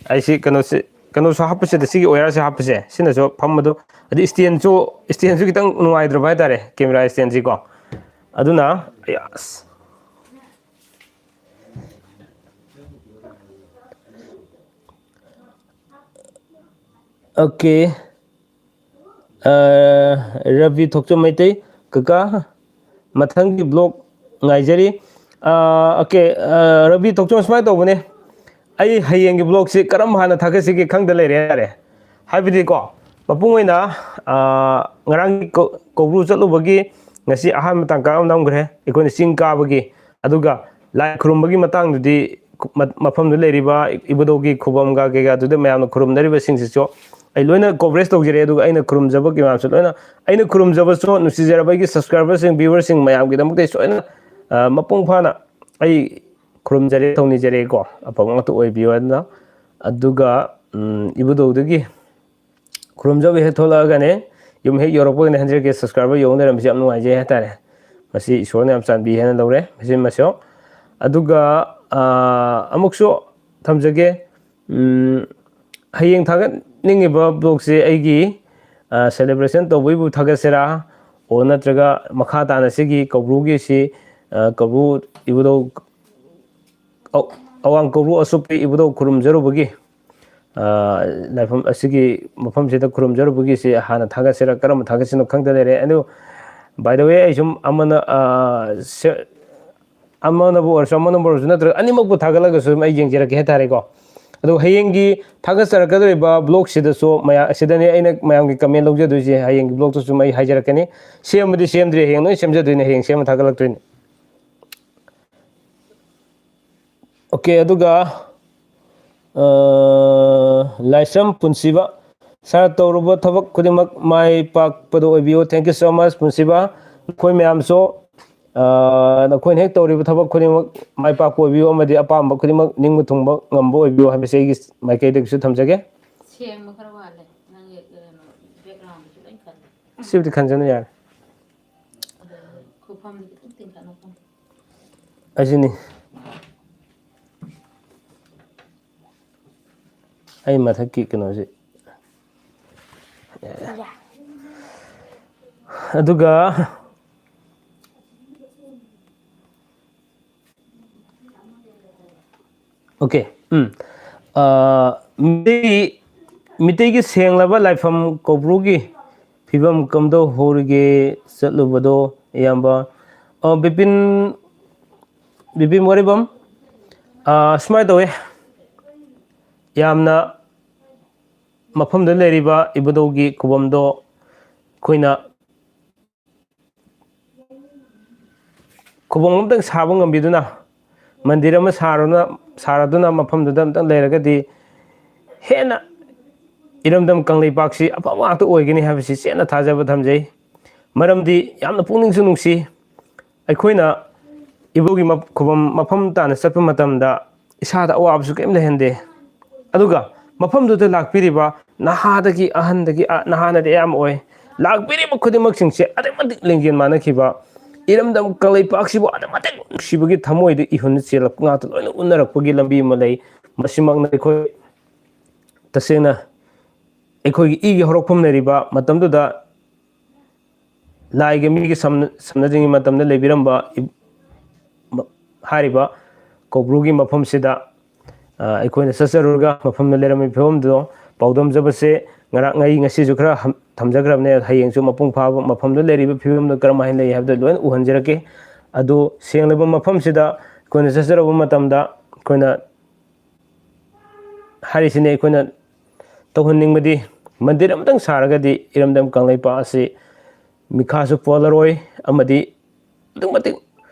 ꯑꯩꯁꯤ ꯀꯩꯅꯣꯁꯤ, ꯀꯩꯅꯣꯁꯨ ꯍꯥꯞꯄꯁꯤꯗ, ꯁꯤꯒꯤ wireꯁꯦ ꯍꯥꯞꯄꯁꯦ, ꯁꯤꯅꯁꯨ ꯐꯝꯕꯗꯣ, ꯑꯗꯩ standꯁꯨ, standꯁꯨ ꯈꯤꯇꯪ ꯅꯨꯡꯉꯥꯏꯇ꯭ꯔꯕ ꯍꯥꯏꯇꯥꯔꯦ, camera standꯁꯤꯀꯣ꯫ ꯑꯗꯨꯅ ꯑꯁ, okay꯫ ꯑꯥ, ꯔꯕꯤ ꯊꯣꯛꯆꯣꯝ ꯃꯩꯇꯩ, ꯀꯀꯥ, ꯃꯊꯪꯒꯤ vlog ꯉꯥꯏꯖꯔꯤ꯫ ꯑꯥ, okay, ꯑꯥ, ꯔꯕꯤ ꯊꯣꯛꯆꯣꯝ, ꯁꯨꯃꯥꯏꯅ ꯇꯧꯕꯅꯦ, ꯑꯩ ꯍꯌꯦꯡꯒꯤ vlogꯁꯤ ꯀꯔꯝ ꯍꯥꯟꯅ ꯊꯥꯒꯠꯁꯤꯒꯦ ꯈꯪꯗ ꯂꯩꯔꯦ ꯍꯥꯏꯇꯥꯔꯦ꯫ ꯍꯥꯏꯕꯗꯤꯀꯣ, ꯃꯄꯨꯡ ꯑꯣꯏꯅ, ꯑꯥ, ꯉꯔꯥꯡꯒꯤ ꯀꯧ-, ꯀꯧꯕ꯭ꯔꯨ ꯆꯠꯂꯨꯕꯒꯤ ꯉꯁꯤ ꯑꯍꯥꯟꯕ ꯇꯥꯡꯀꯛ ꯑꯃ ꯅꯝꯈ꯭ꯔꯦ, ꯑꯩꯈꯣꯏꯅ ꯆꯤꯡ ꯀꯥꯕꯒꯤ꯫ ꯑꯗꯨꯒ ꯂꯥꯏ ꯈꯨꯔꯨꯝꯕꯒꯤ ꯃꯇꯥꯡꯗꯨꯗꯤ ꯃ-, ꯃꯐꯝꯗꯨ ꯂꯩꯔꯤꯕ ꯏꯕꯨꯙꯧꯒꯤ ꯈꯨꯕꯝꯒ ꯀꯩꯀꯥꯗꯨꯗ ꯃꯌꯥꯝꯅ ꯈꯨꯔꯨꯝꯅꯔꯤꯕꯁꯤꯡꯁꯤꯁꯨ ꯑꯩ ꯂꯣꯏꯅ coverage ꯇꯧꯖꯔꯦ꯫ ꯑꯗꯨꯒ ꯑꯩꯅ ꯈꯨꯔꯨꯝꯖꯕ ꯃꯌꯥꯝꯁꯨ ꯂꯣꯏꯅ, ꯑꯩꯅ ꯈꯨꯔꯨꯝꯖꯕꯁꯨ ꯅꯨꯡꯁꯤꯖꯔꯕ ꯑꯩꯒꯤ subscriberꯁꯤꯡ, viewerꯁꯤꯡ ꯃꯌꯥꯝꯒꯤꯗꯃꯛꯇ ꯑꯩ ꯁꯣꯏꯅ, ꯑ, ꯃꯄꯨꯡ ꯐꯥꯅ ꯑꯩ ꯈꯨꯔꯨꯝꯖꯔꯦ, ꯊꯧꯅꯤꯖꯔꯦꯀꯣ, ꯑꯐꯕ ꯉꯥꯛꯇ ꯑꯣꯏꯕꯤꯌꯨ ꯍꯥꯏꯗꯅ꯫ ꯑꯗꯨꯒ, ꯎꯝ, ꯏꯕꯨꯙꯧꯗꯒꯤ ꯈꯨꯔꯨꯝꯖꯕ ꯍꯦꯛ ꯊꯣꯛꯂꯛꯑꯒꯅꯦ, ꯌꯨꯝ ꯍꯦꯛ ꯌꯧꯔꯛꯄꯒꯅꯦ hundred K subscriber ꯌꯧ ꯂꯩꯔꯝꯕꯁꯦ ꯌꯥꯝ ꯅꯨꯡꯉꯥꯏꯖꯩ ꯍꯥꯏꯇꯥꯔꯦ꯫ ꯃꯁꯤ ꯏꯁꯣꯔꯅ ꯌꯥꯝ ꯆꯥꯟꯕꯤ ꯍꯥꯏꯅ ꯂꯧꯔꯦ, ꯃꯁꯤꯃꯁꯨ꯫ ꯑꯗꯨꯒ, ꯑꯥ, ꯑꯃꯨꯛꯁꯨ ꯊꯝꯖꯒꯦ, ꯎꯝ, ꯍꯌꯦꯡ ꯊꯥꯒꯠꯅꯤꯡꯉꯤꯕ vlogꯁꯦ ꯑꯩꯒꯤ, ꯑꯥ, celebration ꯇꯧꯕꯩꯕꯨ ꯊꯥꯒꯠꯁꯤꯔꯥ, ꯑꯣ ꯅꯠꯇ꯭ꯔꯒ ꯃꯈꯥ ꯇꯥꯅ ꯁꯤꯒꯤ ꯀꯧꯕ꯭ꯔꯨꯒꯤꯁꯤ, ꯑꯥ, ꯀꯧꯕ꯭ꯔꯨ ꯏꯕꯨꯙꯧ, ꯑ-, ꯑꯋꯥꯡ ꯀꯧꯕ꯭ꯔꯨ ꯑꯁꯨꯞꯄꯤ ꯏꯕꯨꯙꯧ ꯈꯨꯔꯨꯝꯖꯔꯨꯕꯒꯤ, ꯑ, ꯂꯥꯏꯐꯝ ꯑꯁꯤꯒꯤ ꯃꯐꯝꯁꯤꯗ ꯈꯨꯔꯨꯝꯖꯔꯨꯕꯒꯤꯁꯤ ꯍꯥꯟꯅ ꯊꯥꯒꯠꯁꯤꯔꯥ, ꯀꯔꯝꯕ ꯊꯥꯒꯠꯁꯤꯅꯣ ꯈꯪꯗ ꯂꯩꯔꯦ꯫ ꯑꯗꯨ, by the way, ꯑꯩ ꯁꯨꯝ ꯑꯃꯅ, ꯑ, ꯁꯦ-, ꯑꯃꯅꯕꯨ ꯑꯣꯏꯔꯁꯨ, ꯑꯃꯅꯕꯨ ꯑꯣꯏꯔꯁꯨ, ꯅꯠꯇ꯭ꯔꯒ ꯑꯅꯤꯃꯛꯄꯨ ꯊꯥꯒꯠꯂꯒꯁꯨ ꯑꯗꯨꯝ ꯑꯩ ꯌꯦꯡꯖꯔꯛꯀꯦ ꯍꯥꯏꯇꯥꯔꯦꯀꯣ꯫ ꯑꯗꯨ ꯍꯌꯦꯡꯒꯤ ꯊꯥꯒꯠꯆꯔꯛꯀꯗꯧꯔꯤꯕ vlogꯁꯤꯗꯁꯨ ꯃꯌꯥꯝ, ꯁꯤꯗꯅꯦ ꯑꯩꯅ ꯃꯌꯥꯝꯒꯤ comment ꯂꯧꯖꯗꯣꯏꯁꯦ꯫ ꯍꯌꯦꯡꯒꯤ vlogꯇꯁꯨ ꯑꯩ ꯍꯥꯏꯖꯔꯛꯀꯅꯤ꯫ ꯁꯦꯝꯕꯗꯤ ꯁꯦꯝꯗ꯭ꯔꯤ, ꯍꯌꯦꯡ ꯂꯣꯏ ꯁꯦꯝꯖꯗꯣꯏꯅꯦ, ꯍꯌꯦꯡ ꯁꯦꯝꯃ ꯊꯥꯒꯠꯂꯛꯇꯣꯏꯅꯦ꯫ Okay, ꯑꯗꯨꯒ ꯑ, ꯂꯥꯏꯁ꯭ꯔꯝ ꯄꯨꯟꯁꯤꯕ, "ꯁꯥꯔ, ꯇꯧꯔꯨꯕ ꯊꯕꯛ ꯈꯨꯗꯤꯡꯃꯛ ꯃꯥꯏ ꯄꯥꯛꯄꯗ ꯑꯣꯏꯕꯤꯌꯨ꯫ Thank you so much, ꯄꯨꯟꯁꯤꯕ꯫ ꯅꯈꯣꯏ ꯃꯌꯥꯝꯁꯨ, ꯑ, ꯅꯈꯣꯏꯅ ꯍꯦꯛ ꯇꯧꯔꯤꯕ ꯊꯕꯛ ꯈꯨꯗꯤꯡꯃꯛ ꯃꯥꯏ ꯄꯥꯛꯄ ꯑꯣꯏꯕꯤꯌꯨ ꯑꯃꯗꯤ ꯑꯄꯥꯝꯕ ꯈꯨꯗꯤꯡꯃꯛ ꯅꯤꯡꯕ ꯊꯨꯡꯕ ꯉꯝꯕ ꯑꯣꯏꯕꯤꯌꯨ" ꯍꯥꯏꯕꯁꯤ ꯑꯩꯒꯤ ꯃꯥꯏꯀꯩꯗꯒꯤꯁꯨ ꯊꯝꯖꯒꯦ꯫ ꯁꯦꯡꯕ ꯈꯔ ꯋꯥꯠꯂꯦ꯫ ꯅꯪꯒꯤ, ꯀꯩꯅꯣ, backgroundꯗꯨꯁꯨ ꯂꯣꯏ ꯈꯜꯂꯦ꯫ ꯁꯤꯕꯨꯗꯤ ꯈꯟꯖꯅ ꯌꯥꯔꯦ꯫ ꯑꯗꯨ ꯈꯨꯐꯝꯗꯤ ꯈꯤꯇꯪ ꯇꯤꯡꯈꯠꯅ ꯐꯝ꯫ ꯑꯁꯤꯅꯤ꯫ ꯑꯩ ꯃꯊꯛꯀꯤ ꯀꯩꯅꯣꯁꯤ꯫ ꯑꯗꯨꯒ, ꯑꯣꯀꯦ, ꯎꯝ꯫ ꯑ, ꯃꯤꯇꯩ-, ꯃꯤꯇꯩꯒꯤ ꯁꯦꯡꯂꯕ ꯂꯥꯏꯐꯝ ꯀꯧꯕ꯭ꯔꯨꯒꯤ ꯐꯤꯕꯝ ꯀꯝꯗꯧꯍꯧꯔꯤꯒꯦ ꯆꯠꯂꯨꯕꯗꯣ, ꯏꯌꯥꯝꯕ? ꯑ, ꯕꯤꯄꯤꯟ, ꯕꯤꯄꯤꯟ ꯋꯥꯔꯤꯕꯝ, ꯑ, ꯁꯨꯃꯥꯏꯅ ꯇꯧꯋꯦ꯫ ꯌꯥꯝꯅ ꯃꯐꯝꯗ ꯂꯩꯔꯤꯕ ꯏꯕꯨꯙꯧꯒꯤ ꯈꯨꯕꯝꯗꯣ ꯑꯩꯈꯣꯏꯅ ꯈꯨꯕꯝ ꯑꯃꯇꯪ ꯁꯥꯕ ꯉꯝꯕꯤꯗꯨꯅ, ꯃꯟꯗꯤꯔ ꯑꯃ ꯁꯥꯔꯨꯅ-, ꯁꯥꯔꯗꯨꯅ ꯃꯐꯝꯗꯨꯗ ꯑꯝꯇꯪ ꯂꯩꯔꯒꯗꯤ ꯍꯦꯟꯅ ꯏꯔꯝꯗꯝ ꯀꯪꯂꯩꯄꯥꯛꯁꯤ ꯑꯐꯕ ꯉꯥꯛꯇ ꯑꯣꯏꯒꯅꯤ ꯍꯥꯏꯕꯁꯤ ꯆꯦꯠꯅ ꯊꯥꯖꯕ ꯊꯝꯖꯩ꯫ ꯃꯔꯝꯗꯤ ꯌꯥꯝꯅ ꯄꯨꯛꯅꯤꯡꯁꯨ ꯅꯨꯡꯁꯤ꯫ ꯑꯩꯈꯣꯏꯅ ꯏꯕꯨꯙꯧꯒꯤ ꯃꯞ-, ꯈꯨꯕꯝ ꯃꯐꯝ ꯇꯥꯅ ꯆꯠꯄ ꯃꯇꯝꯗ ꯏꯁꯥꯗ ꯑꯋꯥꯕꯁꯨ ꯀꯔꯤꯝ ꯂꯩꯍꯟꯗꯦ꯫ ꯑꯗꯨꯒ ꯃꯐꯝꯗꯨꯗ ꯂꯥꯛꯄꯤꯔꯤꯕ ꯅꯍꯥꯗꯒꯤ ꯑꯍꯟꯗꯒꯤ, ꯑ, ꯅꯍꯥꯅꯗꯤ ꯑꯌꯥꯝꯕ ꯑꯣꯏ, ꯂꯥꯛꯄꯤꯔꯤꯕ ꯈꯨꯗꯤꯡꯃꯛꯁꯤꯡꯁꯦ ꯑꯗꯨꯛꯀꯤ ꯃꯇꯤꯛ ꯂꯤꯡꯖꯦꯜ ꯃꯥꯟꯅꯈꯤꯕ, ꯏꯔꯝꯗꯝ ꯀꯪꯂꯩꯄꯥꯛꯁꯤꯕꯨ ꯑꯗꯨꯛꯀꯤ ꯃꯇꯤꯛ ꯅꯨꯡꯁꯤꯕꯒꯤ ꯊꯃꯣꯏꯗ ꯏꯍꯨꯟ ꯆꯦꯜꯂꯛꯄ ꯉꯥꯛꯇ ꯂꯣꯏꯅ ꯎꯅꯔꯛꯄꯒꯤ ꯂꯝꯕꯤ ꯑꯃ ꯂꯩ꯫ ꯃꯁꯤꯃꯛꯅ ꯑꯩꯈꯣꯏ ꯇꯁꯦꯡꯅ ꯑꯩꯈꯣꯏꯒꯤ ꯏꯒꯤ ꯍꯧꯔꯛꯐꯝ ꯂꯩꯔꯤꯕ ꯃꯇꯝꯗꯨꯗ ꯂꯥꯏꯒ ꯃꯤꯒ ꯁꯝꯅ-, ꯁꯝꯅꯗ꯭ꯔꯤꯉꯩ ꯃꯇꯝꯗ ꯂꯩꯕꯤꯔꯝꯕ ꯏ-, ꯃ-, ꯍꯥꯏꯔꯤꯕ ꯀꯧꯕ꯭ꯔꯨꯒꯤ ꯃꯐꯝꯁꯤꯗ, ꯑ, ꯑꯩꯈꯣꯏꯅ ꯆꯠꯆꯔꯨꯔꯒ ꯃꯐꯝꯗ ꯂꯩꯔꯝꯃꯤꯕ ꯐꯤꯕꯝꯗꯨꯗꯣ ꯄꯥꯎꯗꯝꯖꯕꯁꯦ ꯉꯔꯥꯡ, ꯑꯩ ꯉꯁꯤꯁꯨ ꯈꯔ ꯍꯝ-, ꯊꯝꯖꯈ꯭ꯔꯕꯅꯦ꯫ ꯍꯌꯦꯡꯁꯨ ꯃꯄꯨꯡ ꯐꯥꯕ ꯃꯐꯝꯗ ꯂꯩꯔꯤꯕ ꯐꯤꯕꯝꯗꯨ ꯀꯔꯝꯍꯥꯏꯅ ꯂꯩ ꯍꯥꯏꯕꯗꯨ ꯂꯣꯏꯅ ꯎꯍꯟꯖꯔꯛꯀꯦ꯫ ꯑꯗꯨ ꯁꯦꯡꯂꯕ ꯃꯐꯝꯁꯤꯗ ꯑꯩꯈꯣꯏꯅ ꯆꯠꯆꯔꯨꯕ ꯃꯇꯝꯗ ꯑꯩꯈꯣꯏꯅ ꯍꯥꯏꯔꯤꯁꯤꯅꯤ, ꯑꯩꯈꯣꯏꯅ ꯇꯧꯍꯟꯅꯤꯡꯕꯗꯤ ꯃꯟꯗꯤꯔ ꯑꯃꯇꯪ ꯁꯥꯔꯒꯗꯤ ꯏꯔꯝꯗꯝ ꯀꯪꯂꯩꯄꯥꯛ ꯑꯁꯤ ꯃꯤꯈꯥꯁꯨ ꯄꯣꯜꯂꯔꯣꯏ ꯑꯃꯗꯤ ꯑꯗꯨꯛꯀꯤ ꯃꯇꯤꯛ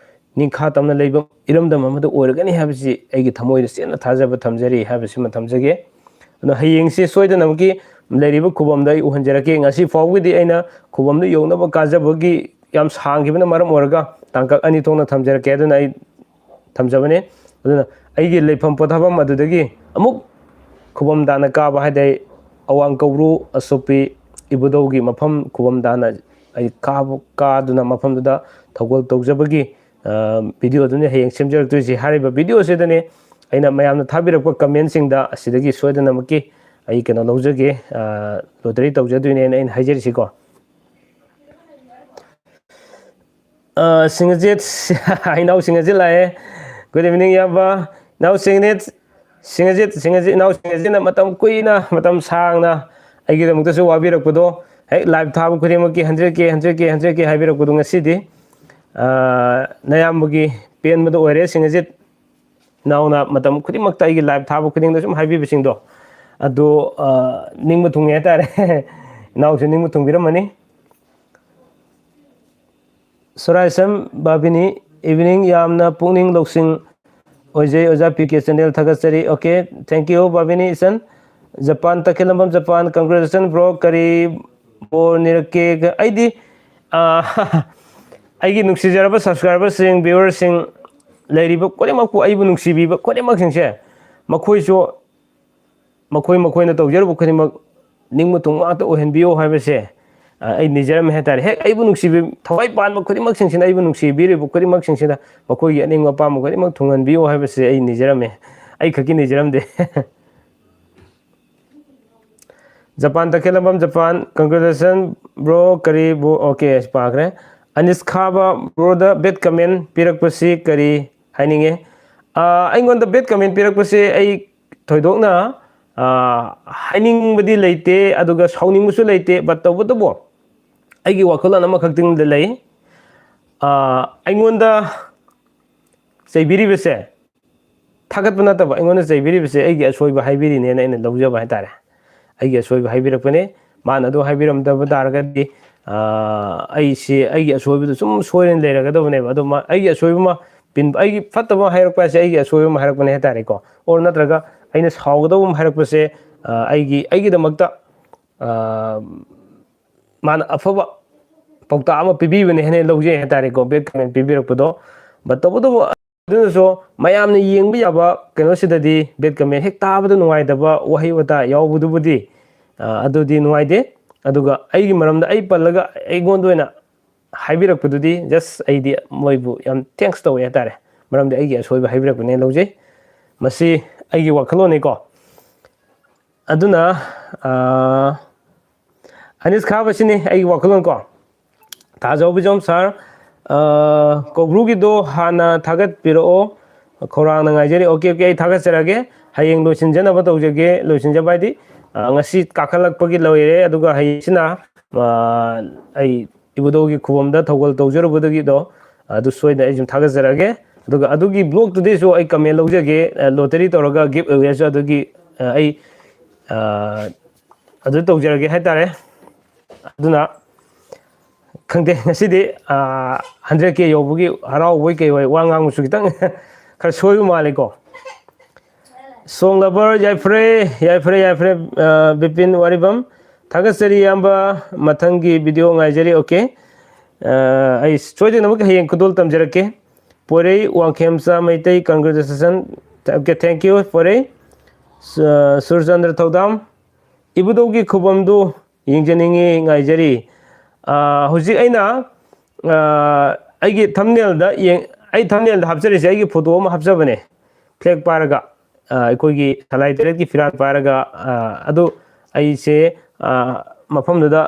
ꯅꯤꯡꯈꯥ ꯇꯝꯅ ꯂꯩꯕ ꯏꯔꯝꯗꯝ ꯑꯃꯗ ꯑꯣꯏꯔꯒꯅꯤ ꯍꯥꯏꯕꯁꯤ ꯑꯩꯒꯤ ꯊꯃꯣꯏꯗ ꯆꯦꯠꯅ ꯊꯥꯖꯕ ꯊꯝꯖꯔꯤ ꯍꯥꯏꯕꯁꯤꯃ ꯊꯝꯖꯒꯦ꯫ ꯑꯗꯨꯅ ꯍꯌꯦꯡꯁꯤ ꯁꯣꯏꯗꯅꯃꯛꯀꯤ ꯂꯩꯔꯤꯕ ꯈꯨꯕꯝꯗ ꯑꯩ ꯎꯍꯟꯖꯔꯛꯀꯦ꯫ ꯉꯁꯤ ꯐꯥꯎꯕꯒꯤꯗꯤ ꯑꯩꯅ ꯈꯨꯕꯝꯗ ꯌꯧꯅꯕ ꯀꯥꯖꯕꯒꯤ ꯌꯥꯝ ꯁꯥꯡꯈꯤꯕꯅ ꯃꯔꯝ ꯑꯣꯏꯔꯒ ꯇꯥꯡꯀꯛ ꯑꯅꯤ ꯊꯣꯛꯅ ꯊꯝꯖꯔꯛꯀꯦ꯫ ꯑꯗꯨꯅ ꯑꯩ ꯊꯝꯖꯕꯅꯤ꯫ ꯑꯗꯨꯅ ꯑꯩꯒꯤ ꯂꯩꯐꯝ ꯄꯣꯊꯥꯐꯝ ꯑꯗꯨꯗꯒꯤ ꯑꯃꯨꯛ ꯈꯨꯕꯝ ꯇꯥꯅ ꯀꯥꯕ ꯍꯥꯏꯗꯤ ꯑꯋꯥꯡ ꯀꯧꯕ꯭ꯔꯨ ꯑꯁꯣꯛꯄꯤ ꯏꯕꯨꯙꯧꯒꯤ ꯃꯐꯝ ꯈꯨꯕꯝ ꯇꯥꯅ ꯑꯩ ꯀꯥꯕ, ꯀꯥꯗꯨꯅ ꯃꯐꯝꯗꯨꯗ ꯊꯧꯒꯜ ꯇꯧꯖꯕꯒꯤ, ꯑ, video ꯑꯗꯨꯅꯤ ꯍꯌꯦꯡ ꯁꯦꯝꯖꯔꯛꯇꯣꯏꯁꯤ꯫ ꯍꯥꯏꯔꯤꯕ video ꯑꯁꯤꯗꯅꯦ ꯑꯩꯅ ꯃꯌꯥꯝꯅ ꯊꯥꯕꯤꯔꯛꯄ comment ꯁꯤꯡꯗ ꯑꯁꯤꯗꯒꯤ ꯁꯣꯏꯗꯅꯃꯛꯀꯤ ꯑꯩ ꯀꯩꯅꯣ ꯂꯧꯖꯒꯦ, ꯑ, lottery ꯇꯧꯖꯗꯣꯏꯅꯦꯅ ꯑꯩꯅ ꯍꯥꯏꯖꯔꯤꯁꯤꯀꯣ꯫ ꯑ, ꯁꯤꯡꯍꯖꯤꯠ, ꯏꯅꯥꯎ ꯁꯤꯡꯍꯖꯤꯠ ꯂꯥꯛꯑꯦ꯫ Good evening, ꯏꯌꯥꯝꯕ꯫ ꯏꯅꯥꯎ ꯁꯤꯡꯍꯖꯤꯠ, ꯁꯤꯡꯍꯖꯤꯠ, ꯁꯤꯡꯍꯖꯤꯠ, ꯏꯅꯥꯎ ꯁꯤꯡꯍꯖꯤꯠꯅ ꯃꯇꯝ ꯀꯨꯏꯅ, ꯃꯇꯝ ꯁꯥꯡꯅ ꯑꯩꯒꯤꯗꯃꯛꯇꯁꯨ ꯋꯥꯕꯤꯔꯛꯄꯗꯣ, ꯍꯦꯛ live ꯊꯥꯕ ꯈꯨꯗꯤꯡꯃꯛꯀꯤ hundred K, hundred K, hundred K ꯍꯥꯏꯕꯤꯔꯛꯄꯗꯣ ꯉꯁꯤꯗꯤ, ꯑ, ꯅꯌꯥꯝꯕꯒꯤ ꯄꯦꯟꯕꯗ ꯑꯣꯏꯔꯦ, ꯁꯤꯡꯍꯖꯤꯠ꯫ ꯏꯅꯥꯎꯅ ꯃꯇꯝ ꯈꯨꯗꯤꯡꯃꯛꯇ ꯑꯩꯒꯤ live ꯊꯥꯕ ꯈꯨꯗꯤꯡꯗ ꯁꯨꯝ ꯍꯥꯏꯕꯤꯕꯁꯤꯡꯗꯣ, ꯑꯗꯣ, ꯑ, ꯅꯤꯡꯕ ꯊꯨꯡꯉꯦ ꯍꯥꯏꯇꯥꯔꯦ꯫ ꯏꯅꯥꯎꯁꯨ ꯅꯤꯡꯕ ꯊꯨꯡꯕꯤꯔꯝꯃꯅꯤ꯫ ꯁꯣꯔꯥꯏꯁꯝ ꯕꯥꯕꯤꯅꯤ, evening, ꯌꯥꯝꯅ ꯄꯨꯛꯅꯤꯡ ꯂꯧꯁꯤꯡ ꯑꯣꯏꯖꯩ ꯑꯣꯖꯥ ꯄꯤ ꯀꯦ channel ꯊꯥꯒꯠꯆꯔꯤ꯫ Okay, thank you ꯕꯥꯕꯤꯅꯤ ꯏꯆꯟ꯫ ꯖꯄꯥꯟ, ꯇꯈꯦꯜꯂꯝꯕꯝ ꯖꯄꯥꯟ, congratulations bro, ꯀꯔꯤ ꯕꯣꯔ ꯅꯤꯔꯛꯀꯦ? ꯑꯩꯗꯤ, ꯑ, ꯑꯩꯒꯤ ꯅꯨꯡꯁꯤꯖꯔꯕ subscriber ꯁꯤꯡ, viewer ꯁꯤꯡ, ꯂꯩꯔꯤꯕ ꯈꯨꯗꯤꯡꯃꯛꯄꯨ, ꯑꯩꯕꯨ ꯅꯨꯡꯁꯤꯕꯤꯕ ꯈꯨꯗꯤꯡꯃꯛꯁꯤꯡꯁꯦ, ꯃꯈꯣꯏꯁꯨ ꯃꯈꯣꯏ ꯃꯈꯣꯏꯅ ꯇꯧꯖꯔꯨꯕ ꯈꯨꯗꯤꯡꯃꯛ ꯅꯤꯡꯕ ꯊꯨꯡ ꯉꯥꯛꯇ ꯑꯣꯏꯍꯟꯕꯤꯌꯨ ꯍꯥꯏꯕꯁꯦ, ꯑ, ꯑꯩ ꯅꯤꯖꯔꯝꯃꯦ ꯍꯥꯏꯇꯥꯔꯦ꯫ ꯍꯦꯛ ꯑꯩꯕꯨ ꯅꯨꯡꯁꯤꯕꯤ-, ꯊꯋꯥꯏ ꯄꯥꯟꯕ ꯈꯨꯗꯤꯡꯃꯛꯁꯤꯡꯁꯤꯅ, ꯑꯩꯕꯨ ꯅꯨꯡꯁꯤꯕꯤꯔꯤꯕ ꯈꯨꯗꯤꯡꯃꯛꯁꯤꯡꯁꯤꯅ ꯃꯈꯣꯏꯒꯤ ꯑꯅꯤꯡꯕ ꯑꯄꯥꯝꯕ ꯈꯨꯗꯤꯡꯃꯛ ꯊꯨꯡꯍꯟꯕꯤꯌꯨ ꯍꯥꯏꯕꯁꯦ ꯑꯩ ꯅꯤꯖꯔꯝꯃꯦ꯫ ꯑꯩ ꯈꯛꯀꯤ ꯅꯤꯖꯔꯝꯗꯦ꯫ ꯖꯄꯥꯟ, ꯇꯈꯦꯜꯂꯝꯕꯝ ꯖꯄꯥꯟ, congratulations bro, ꯀꯔꯤꯕꯨ, okay, ꯄꯥꯈ꯭ꯔꯦ꯫ ꯑꯅꯤꯁ ꯈꯥꯕ broꯗ bad comment ꯄꯤꯔꯛꯄꯁꯤ ꯀꯔꯤ ꯍꯥꯏꯅꯤꯡꯉꯦ? ꯑ, ꯑꯩꯉꯣꯟꯗ bad comment ꯄꯤꯔꯛꯄꯁꯦ ꯑꯩ ꯊꯣꯏꯗꯣꯛꯅ, ꯑ, ꯍꯥꯏꯅꯤꯡꯕꯗꯤ ꯂꯩꯇꯦ, ꯑꯗꯨꯒ ꯁꯥꯎꯅꯤꯡꯕꯁꯨ ꯂꯩꯇꯦ, but ꯇꯧꯕꯇꯕꯨ ꯑꯩꯒꯤ ꯋꯥꯈꯜꯂꯣꯟ ꯑꯃꯈꯛꯇꯪꯗ ꯂꯩ꯫ ꯑ, ꯑꯩꯉꯣꯟꯗ ꯆꯩꯕꯤꯔꯤꯕꯁꯦ, ꯊꯥꯒꯠꯄ ꯅꯠꯇꯕ, ꯑꯩꯉꯣꯟꯗ ꯆꯩꯕꯤꯔꯤꯕꯁꯦ ꯑꯩꯒꯤ ꯑꯁꯣꯏꯕ ꯍꯥꯏꯕꯤꯔꯤꯅꯦꯅ ꯑꯩꯅ ꯂꯧꯖꯕ ꯍꯥꯏꯇꯥꯔꯦ꯫ ꯑꯩꯒꯤ ꯑꯁꯣꯏꯕ ꯍꯥꯏꯕꯤꯔꯛꯄꯅꯦ꯫ ꯃꯥꯅ ꯑꯗꯨ ꯍꯥꯏꯕꯤꯔꯝꯗꯕ ꯇꯥꯔꯒꯗꯤ ꯑꯩꯁꯦ ꯑꯩꯒꯤ ꯑꯁꯣꯏꯕꯗꯨ ꯁꯨꯝ ꯁꯣꯏꯔꯅ ꯂꯩꯔꯒꯗꯕꯅꯦꯕ꯫ ꯑꯗꯣ ꯑꯩꯒꯤ ꯑꯁꯣꯏꯕ ꯑꯃ, ꯑꯩꯒꯤ ꯐꯠꯇꯕ ꯑꯃ ꯍꯥꯏꯔꯛꯄ ꯍꯥꯏꯁꯦ ꯑꯩꯒꯤ ꯑꯁꯣꯏꯕ ꯑꯃ ꯍꯥꯏꯔꯛꯄꯅꯦ ꯍꯥꯏꯇꯥꯔꯦꯀꯣ꯫ ꯑꯣꯔ ꯅꯠꯇ꯭ꯔꯒ ꯑꯩꯅ ꯁꯥꯎꯒꯗꯕ ꯑꯃ ꯍꯥꯏꯔꯛꯄꯁꯦ ꯑꯩꯒꯤ, ꯑꯩꯒꯤꯗꯃꯛꯇ ꯃꯥꯅ ꯑꯐꯕ ꯄꯥꯎꯇꯥꯛ ꯑꯃ ꯄꯤꯕꯤꯕꯅꯦ ꯍꯥꯏꯅ ꯂꯧꯖꯩ ꯍꯥꯏꯇꯥꯔꯦꯀꯣ, ꯕꯦꯠ ꯀꯃꯦꯟ ꯄꯤꯕꯤꯔꯛꯄꯗꯣ꯫ ꯕꯠ ꯇꯧꯕꯇꯕꯨ ꯑꯗꯨꯅꯁꯨ ꯃꯌꯥꯝꯅ ꯌꯦꯡꯕ ꯌꯥꯕ ꯀꯩꯅꯣꯁꯤꯗꯗꯤ ꯕꯦꯠ ꯀꯃꯦꯟ ꯍꯦꯛ ꯇꯥꯕꯗ ꯅꯨꯡꯉꯥꯏꯇꯕ ꯋꯥꯍꯩ ꯋꯥꯇꯥ ꯌꯥꯎꯕꯗꯨꯕꯨꯗꯤ ꯑꯗꯨꯗꯤ ꯅꯨꯡꯉꯥꯏꯇꯦ꯫ ꯑꯗꯨꯒ ꯑꯩꯒꯤ ꯃꯔꯝꯗ ꯑꯩ ꯄꯜꯂꯒ ꯑꯩꯉꯣꯟꯗ ꯑꯣꯏꯅ ꯍꯥꯏꯕꯤꯔꯛꯄꯗꯨꯗꯤ ꯖꯁ ꯑꯩꯗꯤ ꯃꯣꯏꯕꯨ ꯌꯥꯝ ꯊꯦꯡꯛꯁ ꯇꯧꯋꯦ ꯍꯥꯏꯇꯥꯔꯦ꯫ ꯃꯔꯝꯗꯤ ꯑꯩꯒꯤ ꯑꯁꯣꯏꯕ ꯍꯥꯏꯕꯤꯔꯛꯄꯅꯦꯅ ꯂꯧꯖꯩ꯫ ꯃꯁꯤ ꯑꯩꯒꯤ ꯋꯥꯈꯜꯂꯣꯟꯅꯤꯀꯣ꯫ ꯑꯗꯨꯅ ꯑꯅꯤꯁ ꯈꯥꯕꯁꯤꯅꯤ ꯑꯩꯒꯤ ꯋꯥꯈꯜꯂꯣꯟ ꯀꯣ꯫ ꯊꯥꯖꯧꯕꯤꯖꯣꯝ ꯁꯥꯔ, ꯀꯧꯕ꯭ꯔꯨꯒꯤꯗꯣ ꯍꯥꯟꯅ ꯊꯥꯒꯠꯄꯤꯔꯛꯑꯣ꯫ ꯈꯧꯔꯥꯡꯅ ꯉꯥꯏꯖꯔꯤ꯫ ꯑꯣꯀꯦ, ꯑꯣꯀꯦ, ꯑꯩ ꯊꯥꯒꯠꯆꯔꯒꯦ꯫ ꯍꯌꯦꯡ ꯂꯣꯏꯁꯤꯟꯖꯅꯕ ꯇꯧꯖꯒꯦ꯫ ꯂꯣꯏꯁꯤꯟꯖꯕ ꯍꯥꯏꯗꯤ ꯉꯁꯤ ꯀꯥꯈꯠꯂꯛꯄꯒꯤ ꯂꯣꯏꯔꯦ, ꯑꯗꯨꯒ ꯍꯌꯦꯡꯁꯤꯅ ꯑꯩ ꯏꯕꯨꯙꯧꯒꯤ ꯈꯨꯕꯝꯗ ꯊꯧꯒꯜ ꯇꯧꯖꯔꯨꯕꯗꯨꯒꯤꯗꯣ ꯑꯗꯨ ꯁꯣꯏꯗꯅ ꯑꯩ ꯁꯨꯝ ꯊꯥꯒꯠꯆꯔꯛꯑꯒꯦ꯫ ꯑꯗꯨꯒ ꯑꯗꯨꯒꯤ ꯕ꯭ꯂꯣꯛꯇꯨꯗꯩꯁꯨ ꯑꯩ ꯀꯃꯦꯟ ꯂꯧꯖꯒꯦ꯫ ꯂꯣꯇꯔꯤ ꯇꯧꯔꯒ ꯒꯤꯐ ꯑꯦꯋꯦꯌꯔꯁꯨ ꯑꯗꯨꯒꯤ ꯑꯩ ꯑꯗꯨ ꯇꯧꯖꯔꯒꯦ ꯍꯥꯏꯇꯥꯔꯦ꯫ ꯑꯗꯨꯅ ꯈꯪꯗꯦ, ꯉꯁꯤꯗꯤ ꯍꯟꯗ꯭ꯔꯦꯠ ꯀꯦ ꯌꯧꯕꯒꯤ ꯍꯔꯥꯎꯕꯣꯏ ꯀꯩ ꯑꯣꯏ ꯋꯥ ꯉꯥꯡꯕꯁꯨ ꯈꯤꯇꯪ ꯈꯔ ꯁꯣꯏꯕ ꯃꯥꯜꯂꯦꯀꯣ꯫ ꯁꯣꯡ ꯂꯚꯔ ꯌꯥꯏꯐꯔꯦ, ꯌꯥꯏꯐꯔꯦ, ꯌꯥꯏꯐꯔꯦ꯫ ꯕꯤꯄꯤꯟ ꯋꯥꯔꯤꯕꯝ, ꯊꯥꯒꯠꯆꯔꯤ ꯏꯌꯥꯝꯕ꯫ ꯃꯊꯪꯒꯤ ꯚꯤꯗꯤꯑꯣ ꯉꯥꯏꯖꯔꯤ꯫ ꯑꯣꯀꯦ, ꯑꯩ ꯁꯣꯏꯗꯅꯃꯛ ꯍꯌꯦꯡ ꯈꯨꯗꯣꯜ ꯇꯝꯖꯔꯛꯀꯦ꯫ Poirei Wangkhemcha Meitei, congratulation꯫ Okay, thank you, Poirei. Surchandra Thoudam, ꯏꯕꯨꯙꯧꯒꯤ ꯈꯨꯕꯝꯗꯨ ꯌꯦꯡꯖꯅꯤꯡꯉꯤ, ꯉꯥꯏꯖꯔꯤ꯫ ꯍꯧꯖꯤꯛ ꯑꯩꯅ ꯑꯩꯒꯤ ꯊꯝꯅꯦꯜꯗ ꯑꯩ ꯊꯝꯅꯦꯜꯗ ꯍꯥꯞꯆꯔꯤꯁꯦ ꯑꯩꯒꯤ ꯐꯣꯇꯣ ꯑꯃ ꯍꯥꯞꯆꯕꯅꯦ꯫ ꯐ꯭ꯂꯦꯛ ꯄꯥꯏꯔꯒ ꯑꯩꯈꯣꯏꯒꯤ ꯁꯂꯥꯏ ꯇꯔꯦꯠꯀꯤ ꯐꯤꯔꯥꯜ ꯄꯥꯏꯔꯒ꯫ ꯑꯗꯨ ꯑꯩꯁꯦ ꯃꯐꯝꯗꯨꯗ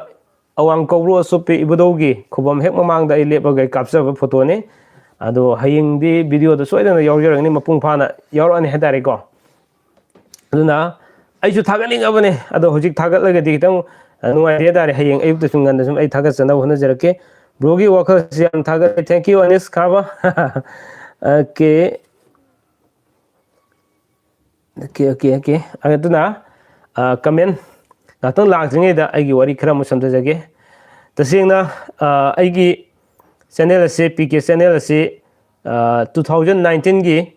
ꯑꯋꯥꯡ ꯀꯧꯕ꯭ꯔꯨ ꯑꯆꯨꯞꯄꯤ ꯏꯕꯨꯙꯧꯒꯤ ꯈꯨꯕꯝ ꯍꯦꯛ ꯃꯃꯥꯡꯗ ꯑꯩ ꯂꯦꯞꯄꯒ ꯑꯩ ꯀꯥꯞꯆꯕ ꯐꯣꯇꯣꯅꯤ꯫ ꯑꯗꯣ ꯍꯌꯦꯡꯗꯤ ꯚꯤꯗꯤꯑꯣꯗ ꯁꯣꯏꯗꯅ ꯌꯥꯎꯖꯔꯛꯀꯅꯤ, ꯃꯄꯨꯡ ꯐꯥꯅ ꯌꯥꯎꯔꯛꯑꯅꯤ ꯍꯥꯏꯇꯥꯔꯦꯀꯣ꯫ ꯑꯗꯨꯅ ꯑꯩꯁꯨ ꯊꯥꯒꯠꯅꯤꯡꯉꯕꯅꯦ, ꯑꯗꯣ ꯍꯧꯖꯤꯛ ꯊꯥꯒꯠꯂꯒꯗꯤ ꯈꯤꯇꯪ ꯅꯨꯡꯉꯥꯏꯇꯦ ꯍꯥꯏꯇꯥꯔꯦ꯫ ꯍꯌꯦꯡ ꯑꯌꯨꯛꯇꯁꯨ ꯉꯟꯅ ꯁꯨꯝ ꯑꯩ ꯊꯥꯒꯠꯆꯅꯕ ꯍꯣꯠꯅꯖꯔꯛꯀꯦ꯫ ꯕ꯭ꯔꯣꯒꯤ ꯋꯥꯈꯜꯁꯤ ꯌꯥꯝ ꯊꯥꯒꯠꯂꯦ꯫ Thank you, ꯑꯅꯤꯁ ꯈꯥꯕ꯫ ꯑꯣꯀꯦ꯫ Okay, okay, okay. ꯑꯗꯨꯅ ꯀꯃꯦꯟ ꯉꯥꯛꯇꯪ ꯂꯥꯛꯇ꯭ꯔꯤꯉꯩꯗ ꯑꯩꯒꯤ ꯋꯥꯔꯤ ꯈꯔ ꯑꯃꯨꯛ ꯁꯝꯊꯖꯒꯦ꯫ ꯇꯁꯦꯡꯅ ꯑ, ꯑꯩꯒꯤ ꯆꯦꯅꯦꯜ ꯑꯁꯤ, ꯄꯤ ꯀꯦ ꯆꯦꯅꯦꯜ ꯑꯁꯤ ꯇꯨ ꯊꯥꯎꯖꯟ ꯅꯥꯏꯟꯇꯤꯟꯒꯤ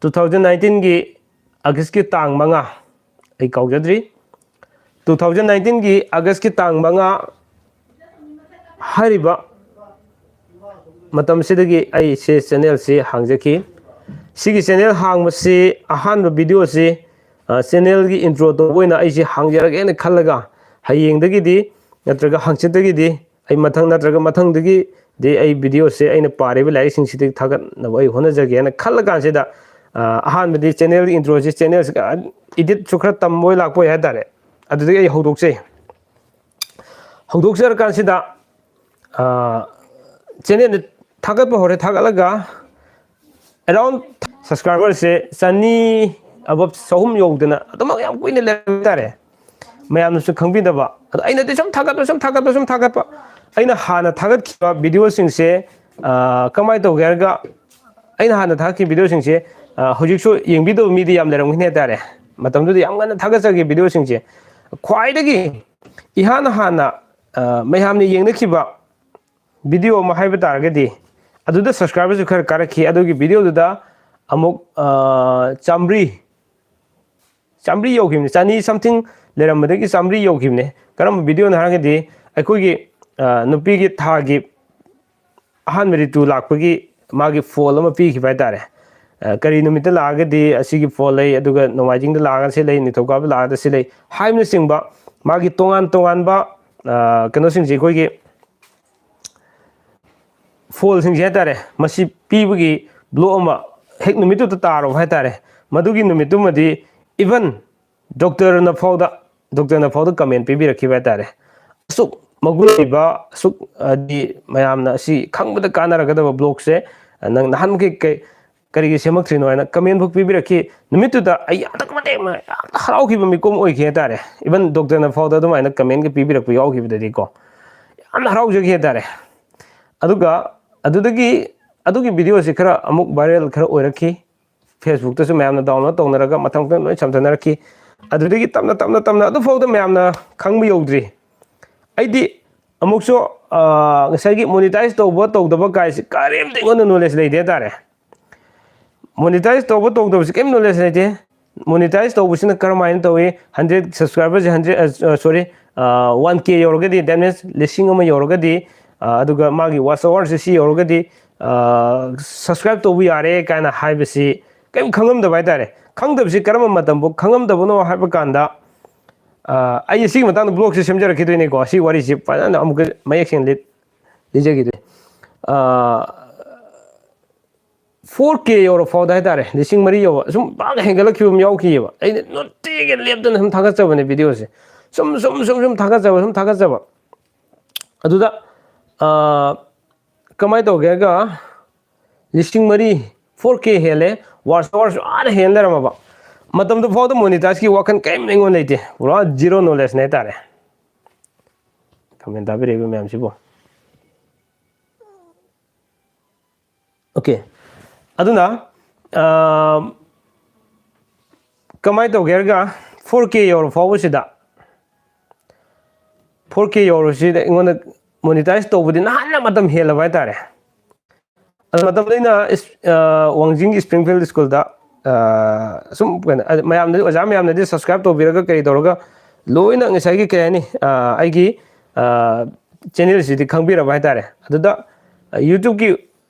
ꯇꯨ ꯊꯥꯎꯖꯟ ꯅꯥꯏꯟꯇꯤꯟꯒꯤ ꯑꯥꯒꯁꯀꯤ ꯇꯥꯡ ꯃꯉꯥ, ꯑꯩ ꯀꯥꯎꯖꯗ꯭ꯔꯤ, ꯇꯨ ꯊꯥꯎꯖꯟ ꯅꯥꯏꯟꯇꯤꯟꯒꯤ ꯑꯥꯒꯁꯀꯤ ꯇꯥꯡ ꯃꯉꯥ ꯍꯥꯏꯔꯤꯕ ꯃꯇꯝꯁꯤꯗꯒꯤ ꯑꯩꯁꯦ ꯆꯦꯅꯦꯜꯁꯤ ꯍꯥꯡꯖꯈꯤ꯫ ꯁꯤꯒꯤ ꯆꯦꯅꯦꯜ ꯍꯥꯡꯕꯁꯤ, ꯑꯍꯥꯟꯕ ꯚꯤꯗꯤꯑꯣꯁꯤ, ꯑ, ꯆꯦꯅꯦꯜꯒꯤ ꯏꯟꯇ꯭ꯔꯣ ꯇꯧꯕ ꯑꯣꯏꯅ ꯑꯩꯁꯦ ꯍꯥꯡꯖꯔꯒꯦꯅ ꯈꯜꯂꯒ, ꯍꯌꯦꯡꯗꯒꯤꯗꯤ ꯅꯠꯇ꯭ꯔꯒ ꯍꯪꯆꯤꯠꯇꯒꯤꯗꯤ ꯑꯩ ꯃꯊꯪ, ꯅꯠꯇ꯭ꯔꯒ ꯃꯊꯪꯗꯒꯤꯗꯤ ꯑꯩ ꯚꯤꯗꯤꯑꯣꯁꯦ, ꯑꯩꯅ ꯄꯥꯔꯤꯕ ꯂꯥꯏꯔꯤꯛꯁꯤꯡꯁꯤꯗꯒꯤ ꯊꯥꯒꯠꯅꯕ ꯑꯩ ꯍꯣꯠꯅꯖꯒꯦꯅ ꯈꯜꯂ ꯀꯥꯟꯁꯤꯗ, ꯑ, ꯑꯍꯥꯟꯕꯗꯤ ꯆꯦꯅꯦꯜꯒꯤ ꯏꯟꯇ꯭ꯔꯣꯁꯤ, ꯆꯦꯅꯦꯜꯁꯤꯒ ꯏꯗꯤꯠꯁꯨ ꯈꯔ ꯇꯝꯕ ꯑꯣꯏ ꯂꯥꯛꯄ ꯑꯣꯏ ꯍꯥꯏꯇꯥꯔꯦ꯫ ꯑꯗꯨꯗꯒꯤ ꯑꯩ ꯍꯧꯗꯣꯛꯆꯩ꯫ ꯍꯧꯗꯣꯛꯆꯔꯀꯥꯟꯁꯤꯗ, ꯑ, ꯆꯦꯅꯦꯜꯗ ꯊꯥꯒꯠꯄ ꯍꯧꯔꯦ꯫ ꯊꯥꯒꯠꯂꯒ ꯑꯦꯔꯥꯎꯟ ꯁꯕꯁꯀ꯭ꯔꯥꯏꯕꯔꯁꯦ ꯆꯅꯤ, ꯑꯕꯞ ꯆꯍꯨꯝ ꯌꯧꯗꯅ ꯑꯗꯨꯃꯛ ꯌꯥꯝ ꯀꯨꯏꯅ ꯂꯩꯔꯝꯕ ꯍꯥꯏꯇꯥꯔꯦ꯫ ꯃꯌꯥꯝꯅꯁꯨ ꯈꯪꯕꯤꯗꯕ꯫ ꯑꯗꯣ ꯑꯩꯅꯗꯤ ꯁꯨꯝ ꯊꯥꯒꯠꯄ, ꯁꯨꯝ ꯊꯥꯒꯠꯄ, ꯁꯨꯝ ꯊꯥꯒꯠꯄ꯫ ꯑꯩꯅ ꯍꯥꯟꯅ ꯊꯥꯒꯠꯈꯤꯕ ꯚꯤꯗꯤꯑꯣꯁꯤꯡꯁꯦ, ꯑ, ꯀꯃꯥꯏꯅ ꯇꯧꯒꯦ ꯍꯥꯏꯔꯒ, ꯑꯩꯅ ꯍꯥꯟꯅ ꯊꯥꯒꯠꯈꯤꯕ ꯚꯤꯗꯤꯑꯣꯁꯤꯡꯁꯦ, ꯑ, ꯍꯧꯖꯤꯛꯁꯨ ꯌꯦꯡꯕꯤꯗꯕ ꯃꯤꯗꯤ ꯌꯥꯝ ꯂꯩꯔꯝꯒꯅꯤ ꯍꯥꯏꯇꯥꯔꯦ꯫ ꯃꯇꯝꯗꯨꯗ ꯌꯥꯝ ꯉꯟꯅ ꯊꯥꯒꯠꯆꯈꯤꯕ ꯚꯤꯗꯤꯑꯣꯁꯤꯡꯁꯦ, ꯈ꯭ꯋꯥꯏꯗꯒꯤ ꯏꯍꯥꯟ ꯍꯥꯟꯅ, ꯑ, ꯃꯌꯥꯝꯅ ꯌꯦꯡꯅꯈꯤꯕ ꯚꯤꯗꯤꯑꯣ ꯑꯃ ꯍꯥꯏꯕ ꯇꯥꯔꯒꯗꯤ, ꯑꯗꯨꯗ ꯁꯕꯁꯀ꯭ꯔꯥꯏꯕꯔꯁꯨ ꯈꯔ ꯀꯥꯔꯛꯈꯤ꯫ ꯑꯗꯨꯒꯤ ꯚꯤꯗꯤꯑꯣꯗꯨꯗ ꯑꯃꯨꯛ, ꯑ, ꯆꯥꯝꯃꯔꯤ, ꯆꯥꯝꯃꯔꯤ ꯌꯧꯈꯤꯕꯅꯤ, ꯆꯅꯤ ꯁꯝꯊꯤꯡ ꯂꯩꯔꯝꯕꯗꯒꯤ ꯆꯥꯝꯃꯔꯤ ꯌꯧꯈꯤꯕꯅꯦ꯫ ꯀꯔꯝꯕ ꯚꯤꯗꯤꯑꯣꯅꯣ ꯍꯥꯏꯔꯒꯗꯤ, ꯑꯩꯈꯣꯏꯒꯤ, ꯑ, ꯅꯨꯄꯤꯒꯤ ꯊꯥꯒꯤ ꯑꯍꯥꯟꯕ ꯔꯤꯇꯨ ꯂꯥꯛꯄꯒꯤ ꯃꯥꯒꯤ ꯐꯣꯜ ꯑꯃ ꯄꯤꯈꯤꯕ ꯍꯥꯏꯇꯥꯔꯦ꯫ ꯑ, ꯀꯔꯤ ꯅꯨꯃꯤꯠꯇ ꯂꯥꯛꯑꯒꯗꯤ ꯑꯁꯤꯒꯤ ꯐꯣꯜ ꯂꯩ, ꯑꯗꯨꯒ ꯅꯣꯡꯃꯥꯏꯖꯤꯡꯗ ꯂꯥꯛꯑꯒ ꯁꯤ ꯂꯩ, ꯅꯤꯡꯊꯧꯀꯥꯕꯗ ꯂꯥꯛꯑꯒ ꯁꯤ ꯂꯩ ꯍꯥꯏꯕꯅꯆꯤꯡꯕ, ꯃꯥꯒꯤ ꯇꯣꯉꯥꯟ ꯇꯣꯉꯥꯟꯕ, ꯑ, ꯀꯩꯅꯣꯁꯤꯡꯁꯦ, ꯑꯩꯈꯣꯏꯒꯤ ꯐꯣꯜꯁꯤꯡꯁꯦ ꯍꯥꯏꯇꯥꯔꯦ, ꯃꯁꯤ ꯄꯤꯕꯒꯤ ꯕ꯭ꯂꯣꯛ ꯑꯃ ꯍꯦꯛ ꯅꯨꯃꯤꯠꯇꯨꯗ ꯇꯥꯔꯨꯕ ꯍꯥꯏꯇꯥꯔꯦ꯫ ꯃꯗꯨꯒꯤ ꯅꯨꯃꯤꯠꯇꯨꯃꯗꯤ ꯏꯚꯟ ꯗꯣꯛꯇꯔꯅ ꯐꯥꯎꯗ, ꯗꯣꯛꯇꯔꯅ ꯐꯥꯎꯗ ꯀꯃꯦꯟ ꯄꯤꯕꯤꯔꯛꯈꯤꯕ ꯍꯥꯏꯇꯥꯔꯦ꯫ ꯑꯁꯨꯛ ꯃꯒꯨꯟ ꯂꯩꯕ, ꯑꯁꯨꯛ, ꯍꯥꯏꯗꯤ, ꯃꯌꯥꯝꯅ ꯑꯁꯤ ꯈꯪꯕꯗ ꯀꯥꯟꯅꯔꯒꯗꯕ ꯕ꯭ꯂꯣꯛꯁꯦ ꯅꯪ ꯅꯍꯥꯟꯃꯨꯛꯀꯤ ꯀꯩ-, ꯀꯔꯤꯒꯤ ꯁꯦꯝꯃꯛꯇ꯭ꯔꯤꯅꯣ ꯍꯥꯏꯅ ꯀꯃꯦꯟ ꯐꯥꯎ ꯄꯤꯕꯤꯔꯛꯈꯤ꯫ ꯅꯨꯃꯤꯠꯇꯨꯗ ꯑꯩ ꯑꯗꯨꯛꯀꯤ ꯃꯇꯤꯛ ꯌꯥꯝꯅ ꯍꯔꯥꯎꯈꯤꯕ ꯃꯤꯀꯨꯞ ꯑꯣꯏꯈꯤ ꯍꯥꯏꯇꯥꯔꯦ꯫ ꯏꯚꯟ ꯗꯣꯛꯇꯔꯅ ꯐꯥꯎꯗ ꯑꯗꯨꯃꯥꯏꯅ ꯀꯃꯦꯟꯒ ꯄꯤꯕꯤꯔꯛꯄ ꯌꯥꯎꯈꯤꯕꯗꯗꯤꯀꯣ, ꯌꯥꯝꯅ ꯍꯔꯥꯎꯖꯈꯤ ꯍꯥꯏꯇꯥꯔꯦ꯫ ꯑꯗꯨꯒ ꯑꯗꯨꯗꯒꯤ, ꯑꯗꯨꯒꯤ ꯚꯤꯗꯤꯑꯣꯁꯤ ꯈꯔ ꯑꯃꯨꯛ ꯚꯥꯏꯔꯦꯜ ꯈꯔ ꯑꯣꯏꯔꯛꯈꯤ꯫ ꯐꯦꯁꯕꯨꯛꯇꯁꯨ ꯃꯌꯥꯝꯅ ꯗꯥꯎꯟꯂꯣꯗ ꯇꯧꯅꯔꯒ ꯃꯊꯪ ꯃꯊꯪ ꯂꯣꯏ ꯁꯝꯊꯅꯔꯛꯈꯤ꯫ ꯑꯗꯨꯗꯒꯤ ꯇꯞꯅ, ꯇꯞꯅ, ꯇꯞꯅ ꯑꯗꯨꯐꯥꯎꯗ ꯃꯌꯥꯝꯅ ꯈꯪꯕ ꯌꯧꯗ꯭ꯔꯤ꯫ ꯑꯩꯗꯤ ꯑꯃꯨꯛꯁꯨ ꯑ, ꯉꯁꯥꯏꯒꯤ ꯃꯣꯅꯤꯇꯥꯏꯁ ꯇꯧꯕ ꯇꯧꯗꯕ ꯀꯥꯏꯁꯤ ꯀꯔꯤꯝꯇ ꯑꯩꯉꯣꯟꯗ ꯅꯣꯂꯦꯖ ꯂꯩꯇꯦ ꯍꯥꯏꯇꯥꯔꯦ꯫ ꯃꯣꯅꯤꯇꯥꯏꯁ ꯇꯧꯕ ꯇꯧꯗꯕꯁꯤ ꯀꯔꯤꯝ ꯅꯣꯂꯦꯖ ꯂꯩꯇꯦ꯫ ꯃꯣꯅꯤꯇꯥꯏꯁ ꯇꯧꯕꯁꯤꯅ ꯀꯔꯝ ꯍꯥꯏꯅ ꯇꯧꯏ? ꯍꯟꯗ꯭ꯔꯦꯠ ꯁꯕꯁꯀ꯭ꯔꯥꯏꯕꯔꯁꯦ ꯍꯟꯗ꯭ꯔꯦꯠ, ꯁꯣꯔꯤ, ꯋꯥꯟ ꯀꯦ ꯌꯧꯔꯒꯗꯤ, ꯗꯦꯠ ꯃꯤꯟꯁ ꯂꯤꯁꯤꯡ ꯑꯃ ꯌꯧꯔꯒꯗꯤ, ꯑ, ꯑꯗꯨꯒ ꯃꯥꯒꯤ ꯋꯥꯆ ꯑꯋꯥꯔꯁꯦ ꯁꯤ ꯌꯧꯔꯒꯗꯤ, ꯁꯕꯁꯀ꯭ꯔꯥꯏꯕ ꯇꯧꯕ ꯌꯥꯔꯦ ꯀꯥꯏꯅ ꯍꯥꯏꯕꯁꯤ ꯀꯔꯤꯝ ꯈꯪꯉꯝꯗꯕ ꯍꯥꯏꯇꯥꯔꯦ꯫ ꯈꯪꯗꯕꯁꯤ ꯀꯔꯝꯕ ꯃꯇꯝꯕꯨ ꯈꯪꯉꯝꯗꯕꯅꯣ ꯍꯥꯏꯕ ꯀꯥꯟꯗ, ꯑ, ꯑꯩ ꯁꯤꯒꯤ ꯃꯇꯥꯡꯗ ꯕ꯭ꯂꯣꯒꯁꯦ ꯁꯦꯝꯖꯔꯛꯈꯤꯗꯣꯏꯅꯤꯀꯣ꯫ ꯁꯤ ꯋꯥꯔꯤꯁꯤ ꯐꯖꯅ ꯑꯃꯨꯛꯀ ꯃꯌꯦꯛ ꯁꯦꯡꯅ ꯂꯤ-, ꯂꯤꯖꯈꯤꯗꯣꯏꯅꯤ꯫ ꯐꯣꯔ ꯀꯦ ꯌꯧꯔ ꯐꯥꯎꯗ ꯍꯥꯏꯇꯥꯔꯦ, ꯂꯤꯁꯤꯡ ꯃꯔꯤ ꯌꯧꯕ ꯁꯨꯝ ꯄꯥꯛ ꯍꯦꯟꯒꯠꯂꯛꯈꯤꯕ ꯑꯃ ꯌꯥꯎꯈꯤꯑꯕ꯫ ꯑꯩꯅ ꯅꯨꯡꯇꯤꯒꯤ ꯂꯦꯞꯇꯅ ꯁꯨꯝ ꯊꯥꯒꯠꯆꯕꯅꯦ ꯚꯤꯗꯤꯑꯣꯁꯦ꯫ ꯁꯨꯝ ꯁꯨꯝ ꯁꯨꯝ ꯁꯨꯝ ꯊꯥꯒꯠꯆꯕ, ꯁꯨꯝ ꯊꯥꯒꯠꯆꯕ꯫ ꯑꯗꯨꯗ, ꯑ, ꯀꯃꯥꯏꯅ ꯇꯧꯒꯦ ꯍꯥꯏꯔꯒ, ꯂꯤꯁꯤꯡ ꯃꯔꯤ, ꯐꯣꯔ ꯀꯦ ꯍꯦꯜꯂꯦ, ꯋꯥꯆ ꯑꯋꯥꯔꯁꯨ ꯑꯥꯗ ꯍꯦꯟ ꯂꯩꯔꯝꯃꯕ꯫ ꯃꯇꯝꯗꯨ ꯐꯥꯎꯗ ꯃꯣꯅꯤꯇꯥꯏꯁꯀꯤ ꯋꯥꯈꯜ ꯀꯔꯤꯝ ꯑꯩꯉꯣꯟꯗ ꯂꯩꯇꯦ, ꯄꯨꯔꯥ ꯖꯤꯔꯣ ꯅꯣꯂꯦꯖꯅꯦ ꯍꯥꯏꯇꯥꯔꯦ꯫ ꯀꯃꯦꯟ ꯇꯥꯕꯤꯔꯛꯏꯕ ꯃꯌꯥꯝꯁꯤꯕꯨ꯫ ꯑꯣꯀꯦ, ꯑꯗꯨꯅ, ꯑ, ꯀꯃꯥꯏꯅ ꯇꯧꯒꯦ ꯍꯥꯏꯔꯒ, ꯐꯣꯔ ꯀꯦ ꯌꯧꯔ ꯐꯥꯎꯕꯁꯤꯗ, ꯐꯣꯔ ꯀꯦ ꯌꯧꯔꯁꯤꯗ ꯑꯩꯉꯣꯟꯗ ꯃꯣꯅꯤꯇꯥꯏꯁ ꯇꯧꯕꯗꯤ ꯅꯍꯥꯟꯅ ꯃꯇꯝ ꯍꯦꯜꯂꯕ ꯍꯥꯏꯇꯥꯔꯦ꯫ ꯑꯗꯨ ꯃꯇꯝꯗ ꯑꯩꯅ ꯏꯁ-, ꯑ, ꯋꯥꯡꯖꯤꯡꯒꯤ ꯁ꯭ꯄ꯭ꯔꯤꯡꯐꯤꯜ ꯁ꯭ꯀꯨꯜꯗ, ꯑ, ꯁꯨꯝ ꯀꯩꯅꯣ, ꯑ, ꯃꯌꯥꯝꯅꯗꯤ, ꯑꯣꯖꯥ ꯃꯌꯥꯝꯅꯗꯤ ꯁꯕꯁꯀ꯭ꯔꯥꯏꯕ ꯇꯧꯕꯤꯔꯒ ꯀꯔꯤ ꯇꯧꯔꯒ ꯂꯣꯏꯅ ꯉꯁꯥꯏꯒꯤ ꯀꯩ ꯍꯥꯏꯅꯤ, ꯑ, ꯑꯩꯒꯤ, ꯑ, ꯆꯦꯅꯦꯜꯁꯤꯗꯤ ꯈꯪꯕꯤꯔꯕ ꯍꯥꯏꯇꯥꯔꯦ꯫ ꯑꯗꯨꯗ, ꯑ, ꯌꯨꯇ꯭ꯌꯨꯕꯀꯤ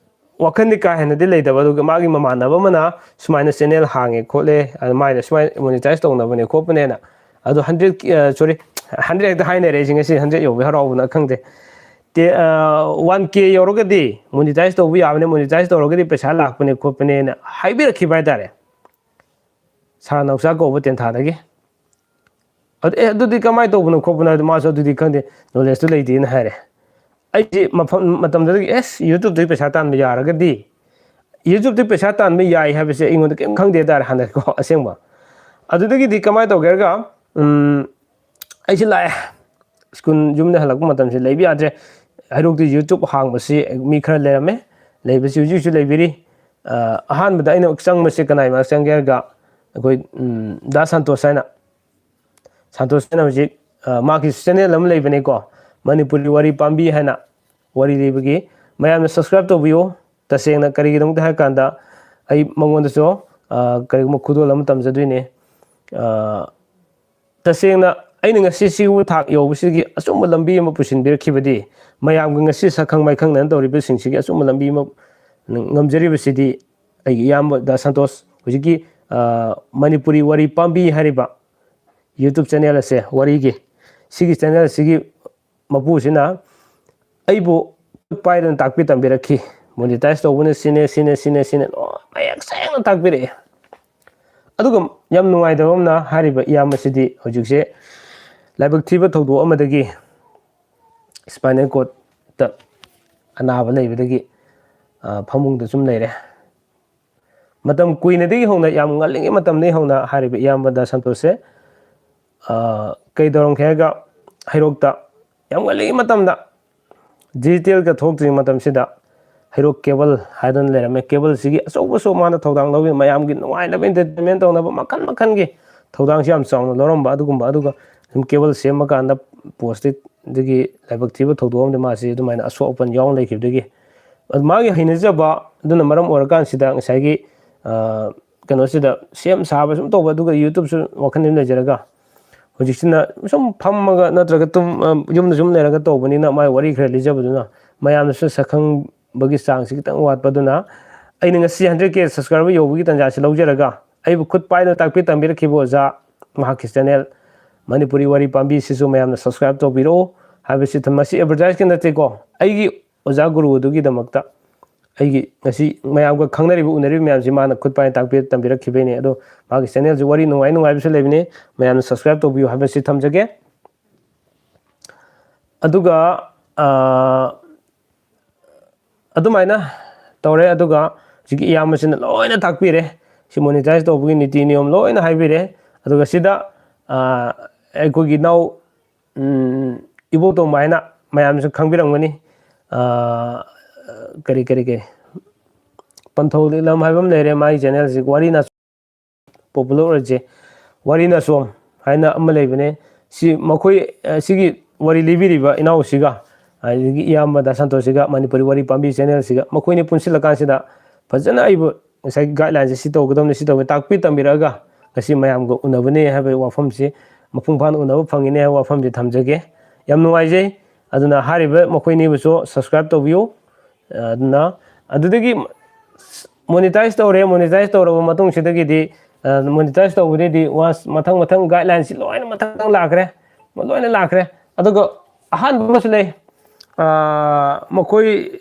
ꯋꯥꯈꯜꯗꯤ ꯀꯥ ꯍꯦꯟꯅꯗꯤ ꯂꯩꯇꯕ, ꯑꯗꯨꯒ ꯃꯥꯒꯤ ꯃꯃꯥꯟꯅꯕ ꯑꯃꯅ ꯁꯨꯃꯥꯏꯅ ꯆꯦꯅꯦꯜ ꯍꯥꯡꯉꯦ ꯈꯣꯠꯂꯦ, ꯑꯗꯨꯃꯥꯏꯅ ꯁꯨꯃꯥꯏꯅ ꯃꯣꯅꯤꯇꯥꯏꯁ ꯇꯧꯅꯕꯅꯦ ꯈꯣꯠꯄꯅꯦꯅ꯫ ꯑꯗꯣ ꯍꯟꯗ꯭ꯔꯦꯠ, ꯑ, ꯁꯣꯔꯤ, ꯍꯟꯗ꯭ꯔꯦꯠ ꯍꯦꯛꯇ ꯍꯥꯏꯅꯔꯦ ꯑꯩꯁꯦ ꯉꯁꯤ, ꯍꯟꯗ꯭ꯔꯦꯠ ꯌꯧꯕꯩ ꯍꯔꯥꯎꯕꯅ ꯈꯪꯗꯦ꯫ ꯇꯦ-, ꯑ, ꯋꯥꯟ ꯀꯦ ꯌꯧꯔꯒꯗꯤ ꯃꯣꯅꯤꯇꯥꯏꯁ ꯇꯧꯕ ꯌꯥꯕꯅꯦ, ꯃꯣꯅꯤꯇꯥꯏꯁ ꯇꯧꯔꯒꯗꯤ ꯄꯩꯁꯥ ꯂꯥꯛꯄꯅꯦ ꯈꯣꯠꯄꯅꯦꯅ ꯍꯥꯏꯕꯤꯔꯛꯈꯤꯕ ꯍꯥꯏꯇꯥꯔꯦ, ꯁꯥꯔ ꯅꯥꯎꯆꯥ ꯀꯧꯕ ꯇꯦꯟꯊꯥꯗꯒꯤ꯫ ꯑꯗꯨ, "ꯑꯦ, ꯑꯗꯨꯗꯤ ꯀꯃꯥꯏꯅ ꯇꯧꯕꯅꯣ ꯈꯣꯠꯄꯅꯣ?" ꯍꯥꯏꯗꯤ ꯃꯥꯁꯨ ꯑꯗꯨꯗꯤ ꯈꯪꯗꯦ, ꯅꯣꯂꯦꯖꯇꯨ ꯂꯩꯇꯦꯅ ꯍꯥꯏꯔꯦ꯫ ꯑꯩꯁꯦ ꯃꯐꯝ, ꯃꯇꯝꯗꯨꯗꯒꯤ, "ꯑꯦꯁ, ꯌꯨꯇ꯭ꯌꯨꯕꯇꯒꯤ ꯄꯩꯁꯥ ꯇꯥꯟꯕ ꯌꯥꯔꯒꯗꯤ, ꯌꯨꯇ꯭ꯌꯨꯕꯇꯒꯤ ꯄꯩꯁꯥ ꯇꯥꯟꯕ ꯌꯥꯏ ꯍꯥꯏꯕꯁꯦ ꯑꯩꯉꯣꯟꯗ ꯀꯩꯝ ꯈꯪꯗꯦ ꯍꯥꯏꯇꯥꯔꯦ ꯍꯥꯟꯅꯀꯣ, ꯑꯁꯦꯡꯕ"꯫ ꯑꯗꯨꯗꯒꯤꯗꯤ ꯀꯃꯥꯏꯅ ꯇꯧꯒꯦ ꯍꯥꯏꯔꯒ, ꯎꯝ, ꯑꯩꯁꯦ ꯂꯥꯛꯑꯦ꯫ ꯁ꯭ꯀꯨꯜ ꯌꯨꯝꯗ ꯍꯜꯂꯛꯄ ꯃꯇꯝꯁꯤ ꯂꯩꯕ ꯌꯥꯗ꯭ꯔꯦ꯫ ꯍꯩꯔꯣꯛꯇ ꯌꯨꯇ꯭ꯌꯨꯕ ꯍꯥꯡꯕꯁꯤ ꯃꯤ ꯈꯔ ꯂꯩꯔꯝꯃꯦ, ꯂꯩꯕꯁꯤ ꯍꯧꯖꯤꯛ ꯍꯧꯖꯤꯛꯁꯨ ꯂꯩꯕꯤꯔꯤ꯫ ꯑ, ꯑꯍꯥꯟꯕꯗ ꯑꯩꯅ ꯆꯪꯕꯁꯤ ꯀꯅꯥꯏ ꯃꯔꯛ ꯆꯪꯒꯦ ꯍꯥꯏꯔꯒ, ꯑꯩꯈꯣꯏ, ꯎꯝ, ꯗꯥ ꯁꯟꯇꯣꯁ ꯍꯥꯏꯅ, ꯁꯟꯇꯣꯁ ꯍꯥꯏꯅ ꯍꯧꯖꯤꯛ, ꯑ, ꯃꯥꯒꯤ ꯆꯦꯅꯦꯜ ꯑꯃ ꯂꯩꯕꯅꯦꯀꯣ, ꯃꯅꯤꯄꯨꯔꯤ ꯋꯥꯔꯤ ꯄꯥꯝꯕꯤ ꯍꯥꯏꯅ ꯋꯥꯔꯤ ꯂꯤꯕꯒꯤ꯫ ꯃꯌꯥꯝꯅ subscribe ꯇꯧꯕꯤꯌꯨ꯫ ꯇꯁꯦꯡꯅ ꯀꯔꯤꯒꯤꯗꯃꯛꯇ ꯍꯥꯏ ꯀꯥꯟꯗ, ꯑꯩ ꯃꯉꯣꯟꯗꯁꯨ, ꯑ, ꯀꯔꯤꯒꯨꯝꯕ ꯈꯨꯗꯣꯜ ꯑꯃ ꯇꯝꯖꯗꯣꯏꯅꯦ꯫ ꯑ, ꯇꯁꯦꯡꯅ ꯑꯩꯅ ꯉꯁꯤ ꯁꯤꯒꯨꯝꯕ ꯊꯥꯛ ꯌꯧꯕꯁꯤꯒꯤ ꯑꯆꯨꯝꯕ ꯂꯝꯕꯤ ꯑꯃ ꯄꯨꯁꯤꯟꯕꯤꯔꯛꯈꯤꯕꯗꯤ, ꯃꯌꯥꯝꯒ ꯉꯁꯤ ꯁꯛꯈꯪ ꯃꯥꯏꯈꯪꯅꯅ ꯇꯧꯔꯤꯕꯁꯤꯡꯁꯤꯒꯤ ꯑꯆꯨꯝꯕ ꯂꯝꯕꯤ ꯑꯃ ꯉꯝꯖꯔꯤꯕꯁꯤꯗꯤ ꯑꯩꯒꯤ ꯏꯌꯥꯝꯕ ꯗꯥ ꯁꯟꯇꯣꯁ, ꯍꯧꯖꯤꯛꯀꯤ, ꯑ, ꯃꯅꯤꯄꯨꯔꯤ ꯋꯥꯔꯤ ꯄꯥꯝꯕꯤ ꯍꯥꯏꯔꯤꯕ YouTube channel ꯑꯁꯦ, ꯋꯥꯔꯤꯒꯤ, ꯁꯤꯒꯤ channel ꯑꯁꯤꯒꯤ ꯃꯄꯨꯁꯤꯅ ꯑꯩꯕꯨ ꯄꯥꯏꯗꯅ ꯇꯥꯛꯄꯤ ꯇꯝꯕꯤꯔꯛꯈꯤ꯫ Monetize ꯇꯧꯕꯅ ꯁꯤꯅꯦ, ꯁꯤꯅꯦ, ꯁꯤꯅꯦ, ꯁꯤꯅꯦ, ꯂꯣꯏ ꯃꯌꯦꯛ ꯁꯦꯡꯅ ꯇꯥꯛꯄꯤꯔꯛꯑꯦ꯫ ꯑꯗꯨꯒ ꯌꯥꯝ ꯅꯨꯡꯉꯥꯏꯇꯕ ꯑꯃꯅ, ꯍꯥꯏꯔꯤꯕ ꯏꯌꯥꯝꯕꯁꯤꯗꯤ ꯍꯧꯖꯤꯛꯁꯦ ꯂꯥꯏꯕꯛ ꯊꯤꯕ ꯊꯧꯗꯣꯛ ꯑꯃꯗꯒꯤ spinal cordꯇ ꯑꯅꯥꯕ ꯂꯩꯕꯗꯒꯤ, ꯑ, ꯐꯃꯨꯡꯗ ꯁꯨꯝ ꯂꯩꯔꯦ꯫ ꯃꯇꯝ ꯀꯨꯏꯅꯗꯒꯤ ꯍꯧꯅ, ꯌꯥꯝ ꯉꯜꯂꯤꯉꯩ ꯃꯇꯝꯗꯒꯤ ꯍꯧꯅ ꯍꯥꯏꯔꯤꯕ ꯏꯌꯥꯝꯕ ꯗꯥ ꯁꯟꯇꯣꯁꯁꯦ, ꯑ, ꯀꯩ ꯇꯧꯔꯝꯒꯦ ꯍꯥꯏꯔꯒ, ꯍꯩꯔꯣꯛꯇ ꯌꯥꯝ ꯉꯜꯂꯤꯉꯩ ꯃꯇꯝꯗ, digitalꯒ ꯊꯣꯛꯇ꯭ꯔꯤꯉꯩ ꯃꯇꯝꯁꯤꯗ, ꯍꯩꯔꯣꯛ cable ꯍꯥꯏꯗꯅ ꯂꯩꯔꯝꯃꯦ꯫ Cableꯁꯤꯒꯤ ꯑꯆꯧꯕꯁꯨ ꯃꯥꯅ ꯊꯧꯗꯥꯡ ꯂꯧꯕꯤ, ꯃꯌꯥꯝꯒꯤ ꯅꯨꯡꯉꯥꯏꯅꯕ entertainment ꯇꯧꯅꯕ ꯃꯈꯜ ꯃꯈꯜꯒꯤ ꯊꯧꯗꯥꯡꯁꯤ ꯌꯥꯝ ꯆꯥꯎꯅ ꯂꯧꯔꯝꯕ꯫ ꯑꯗꯨꯒꯨꯝꯕ, ꯑꯗꯨꯒ ꯑꯗꯨꯝ cable ꯁꯦꯝꯕ ꯀꯥꯟꯗ postꯗꯒꯤ ꯂꯥꯏꯕꯛ ꯊꯤꯕ ꯊꯧꯗꯣꯛ ꯑꯃꯗꯤ ꯃꯥꯁꯤ ꯑꯗꯨꯃꯥꯏꯅ ꯑꯁꯣꯛ ꯑꯄꯟ ꯌꯥꯎꯅ ꯂꯩꯈꯤꯕꯗꯒꯤ, ꯑꯗꯨ ꯃꯥꯒꯤ ꯍꯩꯅꯖꯕ ꯑꯗꯨꯅ ꯃꯔꯝ ꯑꯣꯏꯔꯀꯥꯟꯁꯤꯗ ꯉꯁꯥꯏꯒꯤ, ꯑ, ꯀꯩꯅꯣꯁꯤꯗ ꯁꯦꯝ ꯁꯥꯕ ꯁꯨꯝ ꯇꯧꯕ, ꯑꯗꯨꯒ YouTubeꯁꯨ ꯋꯥꯈꯜ ꯑꯃ ꯂꯩꯖꯔꯒ, ꯍꯧꯖꯤꯛꯁꯤꯅ ꯁꯨꯝ ꯐꯝꯃꯒ ꯅꯠꯇ꯭ꯔꯒ ꯇꯨꯝ-, ꯑ, ꯌꯨꯝꯗ ꯁꯨꯝ ꯂꯩꯔꯒ ꯇꯧꯕꯅꯤꯅ, ꯃꯥꯏ ꯋꯥꯔꯤ ꯈꯔ ꯂꯤꯖꯕꯗꯨꯅ ꯃꯌꯥꯝꯅꯁꯨ ꯁꯛꯈꯪꯕꯒꯤ ꯆꯥꯡꯁꯤ ꯈꯤꯇꯪ ꯋꯥꯠꯄ꯫ ꯑꯗꯨꯅ ꯑꯩꯅ ꯉꯁꯤ hundred K subscriber ꯌꯧꯕꯒꯤ ꯇꯥꯟꯖꯥꯁꯤ ꯂꯧꯖꯔꯒ, ꯑꯩꯕꯨ ꯈꯨꯠ ꯄꯥꯏꯗꯨꯅ ꯇꯥꯛꯄꯤ ꯇꯝꯕꯤꯔꯛꯈꯤꯕ ꯑꯣꯖꯥ, ꯃꯍꯥꯛꯀꯤ channel ꯃꯅꯤꯄꯨꯔꯤ ꯋꯥꯔꯤ ꯄꯥꯝꯕꯤꯁꯤꯁꯨ ꯃꯌꯥꯝꯅ subscribe ꯇꯧꯕꯤꯔꯛꯎ ꯍꯥꯏꯕꯁꯤ ꯊꯝ-, ꯃꯁꯤ advertiseꯀꯤ ꯅꯠꯇꯦꯀꯣ, ꯑꯩꯒꯤ ꯑꯣꯖꯥ ꯒꯨꯔꯨ ꯑꯗꯨꯒꯤꯗꯃꯛꯇ ꯑꯩꯒꯤ ꯉꯁꯤ ꯃꯌꯥꯝꯒ ꯈꯪꯅꯔꯤꯕ, ꯎꯅꯔꯤꯕ ꯃꯌꯥꯝꯁꯤ ꯃꯥꯅ ꯈꯨꯠ ꯄꯥꯏꯅ ꯇꯥꯛꯄꯤ ꯇꯝꯕꯤꯔꯛꯈꯤꯕꯩꯅꯦ꯫ ꯑꯗꯣ ꯃꯥꯒꯤ channelꯁꯤ ꯋꯥꯔꯤ ꯅꯨꯡꯉꯥꯏ ꯅꯨꯡꯉꯥꯏꯕꯁꯨ ꯂꯩꯕꯅꯤ, ꯃꯌꯥꯝꯅ subscribe ꯇꯧꯕꯤꯌꯨ ꯍꯥꯏꯕꯁꯤ ꯊꯝꯖꯒꯦ꯫ ꯑꯗꯨꯒ, ꯑ, ꯑꯗꯨꯃꯥꯏꯅ ꯇꯧꯔꯦ꯫ ꯑꯗꯨꯒ ꯍꯧꯖꯤꯛꯀꯤ ꯏꯌꯥꯝꯕꯁꯤꯅ ꯂꯣꯏꯅ ꯇꯥꯛꯄꯤꯔꯦ, ꯁꯤ monetize ꯇꯧꯕꯒꯤ ꯅꯤꯇꯤ ꯅꯤꯌꯣꯝ ꯂꯣꯏꯅ ꯍꯥꯏꯕꯤꯔꯦ꯫ ꯑꯗꯨꯒ ꯁꯤꯗ, ꯑ, ꯑꯩꯈꯣꯏꯒꯤ ꯏꯅꯥꯎ, ꯎꯝ, ꯏꯕꯣꯇꯣꯝꯕ ꯍꯥꯏꯅ ꯃꯌꯥꯝꯁꯨ ꯈꯪꯕꯤꯔꯝꯒꯅꯤ꯫ ꯑ, ꯀꯔꯤ, ꯀꯔꯤ, ꯀꯔꯤ, ꯄꯟꯊꯧ ꯂꯤꯂꯝ ꯍꯥꯏꯕ ꯑꯃ ꯂꯩꯔꯦ, ꯃꯥꯒꯤ channelꯁꯤ ꯋꯥꯔꯤ ꯅ-, popular ꯑꯣꯏꯔꯤꯁꯦ, ꯋꯥꯔꯤ ꯅꯆꯣꯝ ꯍꯥꯏꯅ ꯑꯃ ꯂꯩꯕꯅꯦ꯫ ꯁꯤ ꯃꯈꯣꯏ, ꯑ, ꯁꯤꯒꯤ ꯋꯥꯔꯤ ꯂꯤꯕꯤꯔꯤꯕ ꯏꯅꯥꯎꯁꯤꯒ, ꯑꯗꯒꯤ ꯏꯌꯥꯝꯕ ꯗꯥ ꯁꯟꯇꯣꯁꯁꯤꯒ, ꯃꯅꯤꯄꯨꯔꯤ ꯋꯥꯔꯤ ꯄꯥꯝꯕꯤ ꯆꯦꯅꯦꯜꯁꯤꯒ, ꯃꯈꯣꯏꯅꯤ ꯄꯨꯟꯁꯤꯜꯂꯀꯥꯟꯁꯤꯗ ꯐꯖꯅ ꯑꯩꯕꯨ ꯉꯁꯥꯏꯒꯤ ꯒꯥꯏꯗꯂꯥꯏꯟꯁꯦ ꯁꯤ ꯇꯧꯒꯗꯕꯅꯤ, ꯁꯤ ꯇꯧꯒꯗꯕꯅꯤ, ꯇꯥꯛꯄꯤ ꯇꯝꯕꯤꯔꯛꯑꯒ ꯉꯁꯤ ꯃꯌꯥꯝꯒ ꯎꯅꯕꯅꯦ ꯍꯥꯏꯕꯒꯤ ꯋꯥꯐꯝꯁꯤ, ꯃꯄꯨꯡ ꯐꯥꯅ ꯎꯅꯕ ꯐꯪꯉꯤꯅꯦ ꯍꯥꯏꯕ ꯋꯥꯐꯝꯁꯤ ꯊꯝꯖꯒꯦ꯫ ꯌꯥꯝ ꯅꯨꯡꯉꯥꯏꯖꯩ꯫ ꯑꯗꯨꯅ ꯍꯥꯏꯔꯤꯕ ꯃꯈꯣꯏꯅꯤꯕꯨꯁꯨ subscribe ꯇꯧꯕꯤꯌꯨ꯫ ꯑꯗꯨꯅ ꯑꯗꯨꯗꯒꯤ ꯃꯣꯅꯤꯇꯥꯏꯁ ꯇꯧꯔꯦ꯫ ꯃꯣꯅꯤꯇꯥꯏꯁ ꯇꯧꯔꯕ ꯃꯇꯨꯡꯁꯤꯗꯒꯤꯗꯤ, ꯑ, ꯃꯣꯅꯤꯇꯥꯏꯁ ꯇꯧꯕꯗꯩꯗꯤ ꯋꯥꯟꯁ ꯃꯊꯪ ꯃꯊꯪ ꯒꯥꯏꯗꯂꯥꯏꯟꯁꯤ ꯂꯣꯏꯅ ꯃꯊꯪ ꯃꯊꯪ ꯂꯥꯛꯈ꯭ꯔꯦ, ꯂꯣꯏꯅ ꯂꯥꯛꯈ꯭ꯔꯦ꯫ ꯑꯗꯨꯒ ꯑꯍꯥꯟꯕ ꯑꯃꯁꯨ ꯂꯩ꯫ ꯑ, ꯃꯈꯣꯏ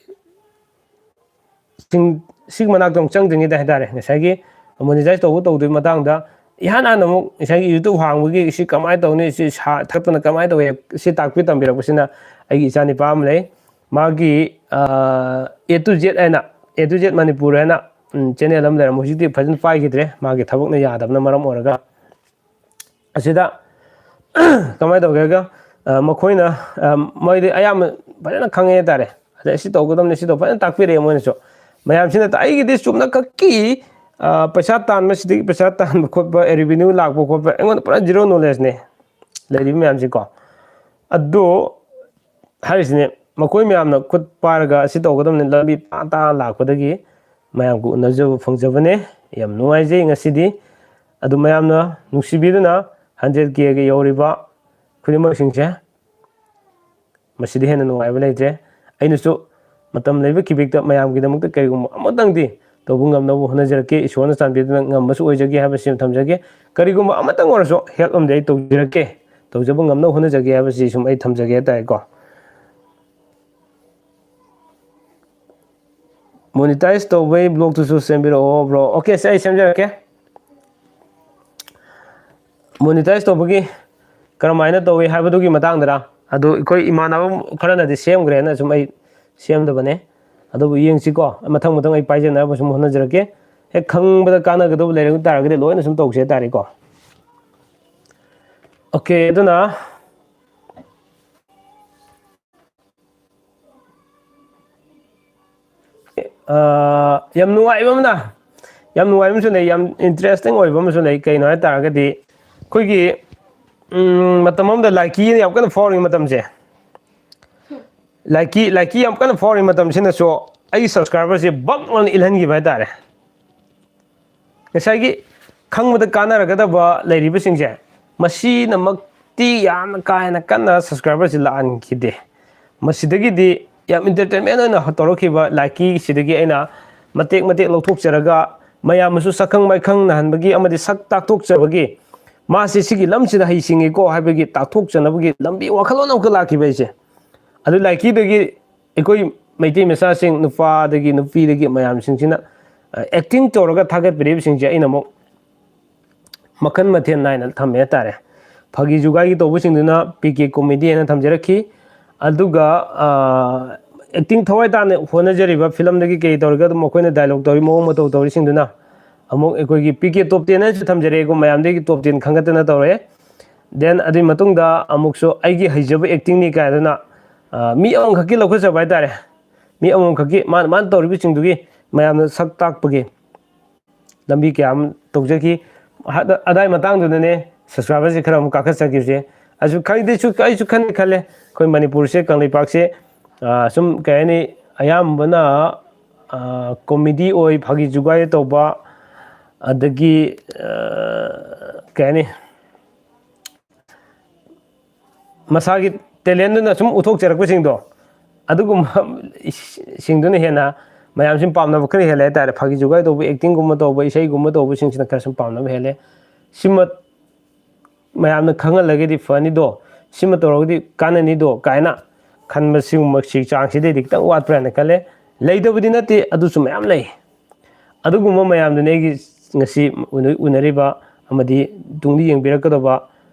ꯁꯤꯡ-, ꯁꯤꯒꯤ ꯃꯅꯥꯛꯇ ꯑꯃꯨꯛ ꯆꯪꯗ꯭ꯔꯤꯉꯩꯗ ꯍꯥꯏꯇꯥꯔꯦ, ꯉꯁꯥꯏꯒꯤ ꯃꯣꯅꯤꯇꯥꯏꯁ ꯇꯧꯕ ꯇꯧꯗꯣꯏ ꯃꯇꯥꯡꯗ ꯏꯍꯥꯟ ꯍꯥꯟꯅ ꯑꯃꯨꯛ ꯉꯁꯥꯏꯒꯤ YouTube ꯍꯥꯡꯕꯒꯤ ꯁꯤ ꯀꯃꯥꯏꯅ ꯇꯧꯅꯤ, ꯁꯤ ꯁꯥ-, ꯊꯛꯇꯅ ꯀꯃꯥꯏꯅ ꯇꯧꯋꯤ, ꯁꯤ ꯇꯥꯛꯄꯤ ꯇꯝꯕꯤꯔꯛꯄꯁꯤꯅ ꯑꯩꯒꯤ ꯏꯆꯥꯅꯤꯄꯥ ꯑꯃ ꯂꯩ꯫ ꯃꯥꯒꯤ, ꯑ, A to Z ꯍꯥꯏꯅ, A to Z ꯃꯅꯤꯄꯨꯔ ꯍꯥꯏꯅ, ꯎꯝ, ꯆꯦꯅꯦꯜ ꯑꯃ ꯂꯩꯔꯝꯃꯦ꯫ ꯍꯧꯖꯤꯛꯇꯤ ꯐꯖꯅ ꯄꯥꯏꯈꯤꯗ꯭ꯔꯦ, ꯃꯥꯒꯤ ꯊꯕꯛꯅ ꯌꯥꯗꯕꯅ ꯃꯔꯝ ꯑꯣꯏꯔꯒ꯫ ꯑꯁꯤꯗ ꯀꯃꯥꯏꯅ ꯇꯧꯒꯦꯒ, ꯑ, ꯃꯈꯣꯏꯅ, ꯑ, ꯃꯣꯏꯗꯤ ꯑꯌꯥꯝꯕ ꯐꯖꯅ ꯈꯪꯉꯦ ꯍꯥꯏꯇꯥꯔꯦ꯫ ꯑꯗꯩ ꯁꯤ ꯇꯧꯒꯗꯕꯅꯤ, ꯁꯤ ꯇꯧ-, ꯐꯖꯅ ꯇꯥꯛꯄꯤꯔꯛꯑꯦ ꯃꯣꯏꯅꯁꯨ꯫ ꯃꯌꯥꯝꯁꯤꯅ ꯇ-, ꯑꯩꯒꯤꯗꯤ ꯆꯨꯝꯅ ꯈꯛꯀꯤ, ꯑ, ꯄꯩꯁꯥ ꯇꯥꯟꯕ, ꯁꯤꯗꯒꯤ ꯄꯩꯁꯥ ꯇꯥꯟꯕ ꯈꯣꯠꯄ, ꯔꯦꯚꯤꯅ꯭ꯌꯨ ꯂꯥꯛꯄ ꯈꯣꯠꯄ, ꯑꯩꯉꯣꯟꯗ ꯄꯨꯔꯥ ꯖꯤꯔꯣ ꯅꯣꯂꯦꯖꯅꯦ ꯂꯩꯔꯤꯕ ꯃꯌꯥꯝꯁꯤꯀꯣ꯫ ꯑꯗꯣ ꯍꯥꯏꯔꯤꯁꯤꯅꯦ, ꯃꯈꯣꯏ ꯃꯌꯥꯝꯅ ꯈꯨꯠ ꯄꯥꯏꯔꯒ ꯁꯤ ꯇꯧꯒꯗꯕꯅꯤ, ꯂꯝꯕꯤ ꯇꯥ ꯇꯥ ꯂꯥꯛꯄꯗꯒꯤ ꯃꯌꯥꯝꯒ ꯎꯅꯖꯕ ꯐꯪꯖꯕꯅꯦ꯫ ꯌꯥꯝ ꯅꯨꯡꯉꯥꯏꯖꯩ ꯉꯁꯤꯗꯤ꯫ ꯑꯗꯨ ꯃꯌꯥꯝꯅ ꯅꯨꯡꯁꯤꯕꯤꯗꯨꯅ ꯍꯟꯗ꯭ꯔꯦꯠ ꯀꯦꯒ ꯌꯧꯔꯤꯕ ꯈꯨꯗꯤꯡꯃꯛꯁꯤꯡꯁꯦ, ꯃꯁꯤꯗ ꯍꯦꯟꯅ ꯅꯨꯡꯉꯥꯏꯕ ꯂꯩꯇ꯭ꯔꯦ꯫ ꯑꯩꯅꯁꯨ ꯃꯇꯝ ꯂꯩꯕ ꯈꯤꯕꯤꯛꯇ ꯃꯌꯥꯝꯒꯤꯗꯃꯛꯇ ꯀꯔꯤꯒꯨꯝꯕ ꯑꯃꯇꯪꯗꯤ ꯇꯧꯕ ꯉꯝꯅꯕ ꯍꯣꯠꯅꯖꯔꯛꯀꯦ꯫ ꯏꯁꯣꯔꯅ ꯆꯥꯟꯕꯤꯗꯨꯅ ꯉꯝꯕꯁꯨ ꯑꯣꯏꯖꯒꯦ ꯍꯥꯏꯕꯁꯤ ꯊꯝꯖꯒꯦ꯫ ꯀꯔꯤꯒꯨꯝꯕ ꯑꯃꯇꯪ ꯑꯣꯏꯔꯁꯨ ꯍꯦꯜꯞ ꯑꯃꯗꯤ ꯑꯩ ꯇꯧꯖꯔꯛꯀꯦ, ꯇꯧꯖꯕ ꯉꯝꯅꯕ ꯍꯣꯠꯅꯖꯒꯦ ꯍꯥꯏꯕꯁꯤ ꯁꯨꯝ ꯑꯩ ꯊꯝꯖꯒꯦ ꯍꯥꯏꯇꯥꯔꯦꯀꯣ꯫ ꯃꯣꯅꯤꯇꯥꯏꯁ ꯇꯧꯕꯩ ꯕ꯭ꯂꯣꯛꯇꯨꯁꯨ ꯁꯦꯝꯕꯤꯔꯛꯑꯣ, ꯕ꯭ꯔꯣ꯫ ꯑꯣꯀꯦ, ꯁꯦ, ꯑꯩ ꯁꯦꯝꯖꯔꯛꯀꯦ꯫ ꯃꯣꯅꯤꯇꯥꯏꯁ ꯇꯧꯕꯒꯤ ꯀꯔꯝꯍꯥꯏꯅ ꯇꯧꯏ ꯍꯥꯏꯕꯗꯨꯒꯤ ꯃꯇꯥꯡꯗꯔ? ꯑꯗꯨ ꯑꯩꯈꯣꯏ ꯏꯃꯥꯟꯅꯕ ꯈꯔꯅꯗꯤ ꯁꯦꯝꯈ꯭ꯔꯦꯅ ꯁꯨꯝ ꯑꯩ ꯁꯦꯝꯗꯕꯅꯦ꯫ ꯑꯗꯨꯕꯨ ꯌꯦꯡꯁꯤꯀꯣ, ꯃꯊꯪ ꯃꯊꯪ ꯑꯩ ꯄꯥꯏꯖꯅꯕ ꯁꯨꯝ ꯍꯣꯠꯅꯖꯔꯛꯀꯦ꯫ ꯍꯦꯛ ꯈꯪꯕꯗ ꯀꯥꯟꯅꯒꯗꯧꯕ ꯂꯩꯔꯝ ꯇꯥꯔꯒꯗꯤ ꯂꯣꯏꯅ ꯁꯨꯝ ꯇꯧꯁꯦ ꯍꯥꯏꯇꯥꯔꯦꯀꯣ꯫ ꯑꯣꯀꯦ, ꯑꯗꯨꯅ ꯑ, ꯌꯥꯝ ꯅꯨꯡꯉꯥꯏꯕ ꯑꯃꯅ, ꯌꯥꯝ ꯅꯨꯡꯉꯥꯏꯕ ꯑꯃꯁꯨ ꯂꯩ, ꯌꯥꯝ ꯏꯟꯇꯔꯦꯁꯇꯤꯡ ꯑꯣꯏꯕ ꯑꯃꯁꯨ ꯂꯩ꯫ ꯀꯩꯅꯣ ꯍꯥꯏ ꯇꯥꯔꯒꯗꯤ, ꯑꯩꯈꯣꯏꯒꯤ ꯎꯝ, ꯃꯇꯝ ꯑꯃꯗ ꯂꯥꯏꯀꯤ ꯌꯥꯝ ꯀꯟꯅ ꯐꯥꯎꯔꯤ ꯃꯇꯝꯁꯦ, ꯂꯥꯏꯀꯤ ꯂꯥꯏꯀꯤ ꯌꯥꯝ ꯀꯟꯅ ꯐꯥꯎꯔꯤ ꯃꯇꯝꯁꯤꯅꯁꯨ ꯑꯩꯒꯤ ꯁꯕꯁꯀ꯭ꯔꯥꯏꯕꯔꯁꯦ ꯕꯛ ꯂꯥꯎꯅ ꯏꯜꯍꯟꯈꯤꯕ ꯍꯥꯏꯇꯥꯔꯦ꯫ ꯉꯁꯥꯏꯒꯤ ꯈꯪꯕꯗ ꯀꯥꯟꯅꯔꯒꯗꯕ ꯂꯩꯔꯤꯕꯁꯤꯡꯁꯦ, ꯃꯁꯤꯅꯃꯛꯇꯤ ꯌꯥꯝꯅ ꯀꯥ ꯍꯦꯟꯅ ꯀꯟꯅ ꯁꯕꯁꯀ꯭ꯔꯥꯏꯕꯔꯁꯤ ꯂꯥꯛꯍꯟꯈꯤꯗꯦ꯫ ꯃꯁꯤꯗꯒꯤꯗꯤ ꯌꯥꯝ ꯏꯟꯇꯔꯇꯦꯟꯃꯦꯟ ꯑꯣꯏꯅ ꯇꯧꯔꯛꯈꯤꯕ ꯂꯥꯏꯀꯤꯁꯤꯗꯒꯤ ꯑꯩꯅ ꯃꯇꯦꯛ ꯃꯇꯦꯛ ꯂꯧꯊꯣꯛꯆꯔꯒ, ꯃꯌꯥꯝꯅꯁꯨ ꯁꯛꯈꯪ ꯃꯥꯏꯈꯪꯅꯍꯟꯕꯒꯤ ꯑꯃꯗꯤ ꯁꯛ ꯇꯥꯛꯊꯣꯛꯆꯕꯒꯤ, ꯃꯥꯁꯤ ꯁꯤꯒꯤ ꯂꯝꯁꯤꯗ ꯍꯩꯁꯤꯡꯉꯤꯀꯣ ꯍꯥꯏꯕꯒꯤ ꯇꯥꯛꯊꯣꯛꯆꯅꯕꯒꯤ ꯂꯝꯕꯤ ꯋꯥꯈꯜꯂꯣꯟ ꯑꯃꯈꯛ ꯂꯥꯛꯈꯤꯕ ꯑꯩꯁꯦ꯫ ꯑꯗꯨ ꯂꯥꯏꯀꯤꯗꯒꯤ ꯑꯩꯈꯣꯏ ꯃꯩꯇꯩ ꯃꯆꯥꯁꯤꯡ, ꯅꯨꯄꯥꯗꯒꯤ ꯅꯨꯄꯤꯗꯒꯤ ꯃꯌꯥꯝꯁꯤꯡꯁꯤꯅ ꯑꯦꯛꯇꯤꯡ ꯇꯧꯔꯒ ꯊꯥꯒꯠꯄꯤꯔꯤꯕꯁꯤꯡꯁꯦ ꯑꯩꯅ ꯑꯃꯨꯛ ꯃꯈꯜ ꯃꯊꯦꯜ ꯅꯥꯏꯅ ꯊꯝꯃꯦ ꯍꯥꯏꯇꯥꯔꯦ꯫ ꯐꯥꯒꯤ ꯖꯨꯒꯥꯏꯒꯤ ꯇꯧꯕꯁꯤꯡꯗꯨꯅ ꯄꯤ ꯀꯦ ꯀꯣꯃꯦꯗꯤ ꯍꯥꯏꯅ ꯊꯝꯖꯔꯛꯈꯤ꯫ ꯑꯗꯨꯒ ꯑꯦꯛꯇꯤꯡ ꯊꯋꯥꯏ ꯇꯥꯅ ꯍꯣꯠꯅꯖꯔꯤꯕ, ꯐꯤꯂꯝꯗꯒꯤ ꯀꯩ ꯇꯧꯔꯒ ꯑꯗꯨꯝ ꯃꯈꯣꯏꯅ ꯗꯥꯏꯂꯣꯛ ꯇꯧꯔꯤ ꯃꯑꯣꯡ ꯃꯇꯧ ꯇꯧꯔꯤꯁꯤꯡꯗꯨꯅ ꯑꯃꯨꯛ ꯑꯩꯈꯣꯏꯒꯤ ꯄꯤ ꯀꯦ ꯇꯣꯞ ꯇꯦꯟ ꯍꯥꯏꯅꯁꯨ ꯊꯝꯖꯔꯛꯑꯦꯀꯣ, ꯃꯌꯥꯝꯗꯒꯤ ꯇꯣꯞ ꯇꯦꯟ ꯈꯟꯒꯠꯇꯅ ꯇꯧꯔꯛꯑꯦ꯫ ꯗꯦꯟ ꯑꯗꯨꯒꯤ ꯃꯇꯨꯡꯗ ꯑꯃꯨꯛꯁꯨ ꯑꯩꯒꯤ ꯍꯩꯖꯕ ꯑꯦꯛꯇꯤꯡꯅꯤ ꯀꯥꯏꯗꯅ, ꯑ, ꯃꯤ ꯑꯃꯈꯛꯀꯤ ꯂꯧꯈꯠꯆꯕ ꯍꯥꯏꯇꯥꯔꯦ꯫ ꯃꯤ ꯑꯃꯃꯝꯈꯛꯀꯤ ꯃꯥꯅ ꯃꯥꯅ ꯇꯧꯔꯤꯕꯁꯤꯡꯗꯨꯒꯤ ꯃꯌꯥꯝꯅ ꯁꯛ ꯇꯥꯛꯄꯒꯤ ꯂꯝꯕꯤ ꯀꯌꯥ ꯑꯃ ꯇꯧꯖꯈꯤ꯫ ꯑꯗꯥꯏ ꯃꯇꯥꯡꯗꯨꯗꯅꯦ ꯁꯕꯁꯀ꯭ꯔꯥꯏꯕꯔꯁꯦ ꯈꯔ ꯑꯃꯨꯛ ꯀꯥꯈꯠꯆꯈꯤꯕꯁꯦ꯫ ꯑꯩꯁꯨ ꯈꯪꯗꯦ, ꯑꯩꯁꯨ ꯈꯟꯗꯤ ꯈꯜꯂꯦ, ꯑꯩꯈꯣꯏ ꯃꯅꯤꯄꯨꯔꯁꯦ, ꯀꯪꯂꯩꯄꯥꯛꯁꯦ, ꯑ, ꯁꯨꯝ ꯀꯩ ꯍꯥꯏꯅꯤ, ꯑꯌꯥꯝꯕꯅ ꯀꯣꯃꯦꯗꯤ ꯑꯣꯏ, ꯐꯥꯒꯤ ꯖꯨꯒꯥꯏ ꯇꯧꯕ, ꯑꯗꯒꯤ, ꯑ, ꯀꯩ ꯍꯥꯏꯅꯤ, ꯃꯁꯥꯒꯤ ꯇꯦꯂꯦꯟꯗꯨꯅ ꯁꯨꯝ ꯎꯠꯊꯣꯛꯆꯔꯛꯄꯁꯤꯡꯗꯣ, ꯑꯗꯨꯒꯨꯝꯕ ꯁꯤꯡꯗꯨꯅ ꯍꯦꯟꯅ ꯃꯌꯥꯝꯁꯤ ꯄꯥꯝꯅꯕ ꯈꯔ ꯍꯦꯜꯂꯦ ꯍꯥꯏꯇꯥꯔꯦ꯫ ꯐꯥꯒꯤ ꯖꯨꯒꯥꯏ ꯇꯧꯕ, ꯑꯦꯛꯇꯤꯡꯒꯨꯝꯕ ꯇꯧꯕ, ꯏꯁꯩꯒꯨꯝꯕ ꯇꯧꯕꯁꯤꯡꯁꯤꯅ ꯈꯔ ꯁꯨꯝ ꯄꯥꯝꯅꯕ ꯍꯦꯜꯂꯦ꯫ ꯁꯤꯃ ꯃꯌꯥꯝꯅ ꯈꯪꯍꯜꯂꯒꯗꯤ ꯐꯅꯤꯗꯣ, ꯁꯤꯃ ꯇꯧꯔꯒꯗꯤ ꯀꯥꯟꯅꯅꯤꯗꯣ ꯀꯥꯏꯅ ꯈꯟꯕ, ꯁꯤꯒꯨꯝꯕ ꯁꯤ ꯆꯥꯡꯁꯤꯗꯩꯗꯤ ꯈꯤꯇꯪ ꯋꯥꯠꯄ꯭ꯔꯥ ꯍꯥꯏꯅ ꯈꯜꯂꯦ꯫ ꯂꯩꯇꯕꯗꯤ ꯅꯠꯇꯦ, ꯑꯗꯨꯁꯨ ꯃꯌꯥꯝ ꯂꯩ꯫ ꯑꯗꯨꯒꯨꯝꯕ ꯃꯌꯥꯝꯗꯨꯅꯤ ꯑꯩꯒꯤ ꯉꯁꯤ ꯎꯅ-, ꯎꯅꯔꯤꯕ ꯑꯃꯗꯤ ꯇꯨꯡꯗ ꯌꯦꯡꯕꯤꯔꯛꯀꯗꯕ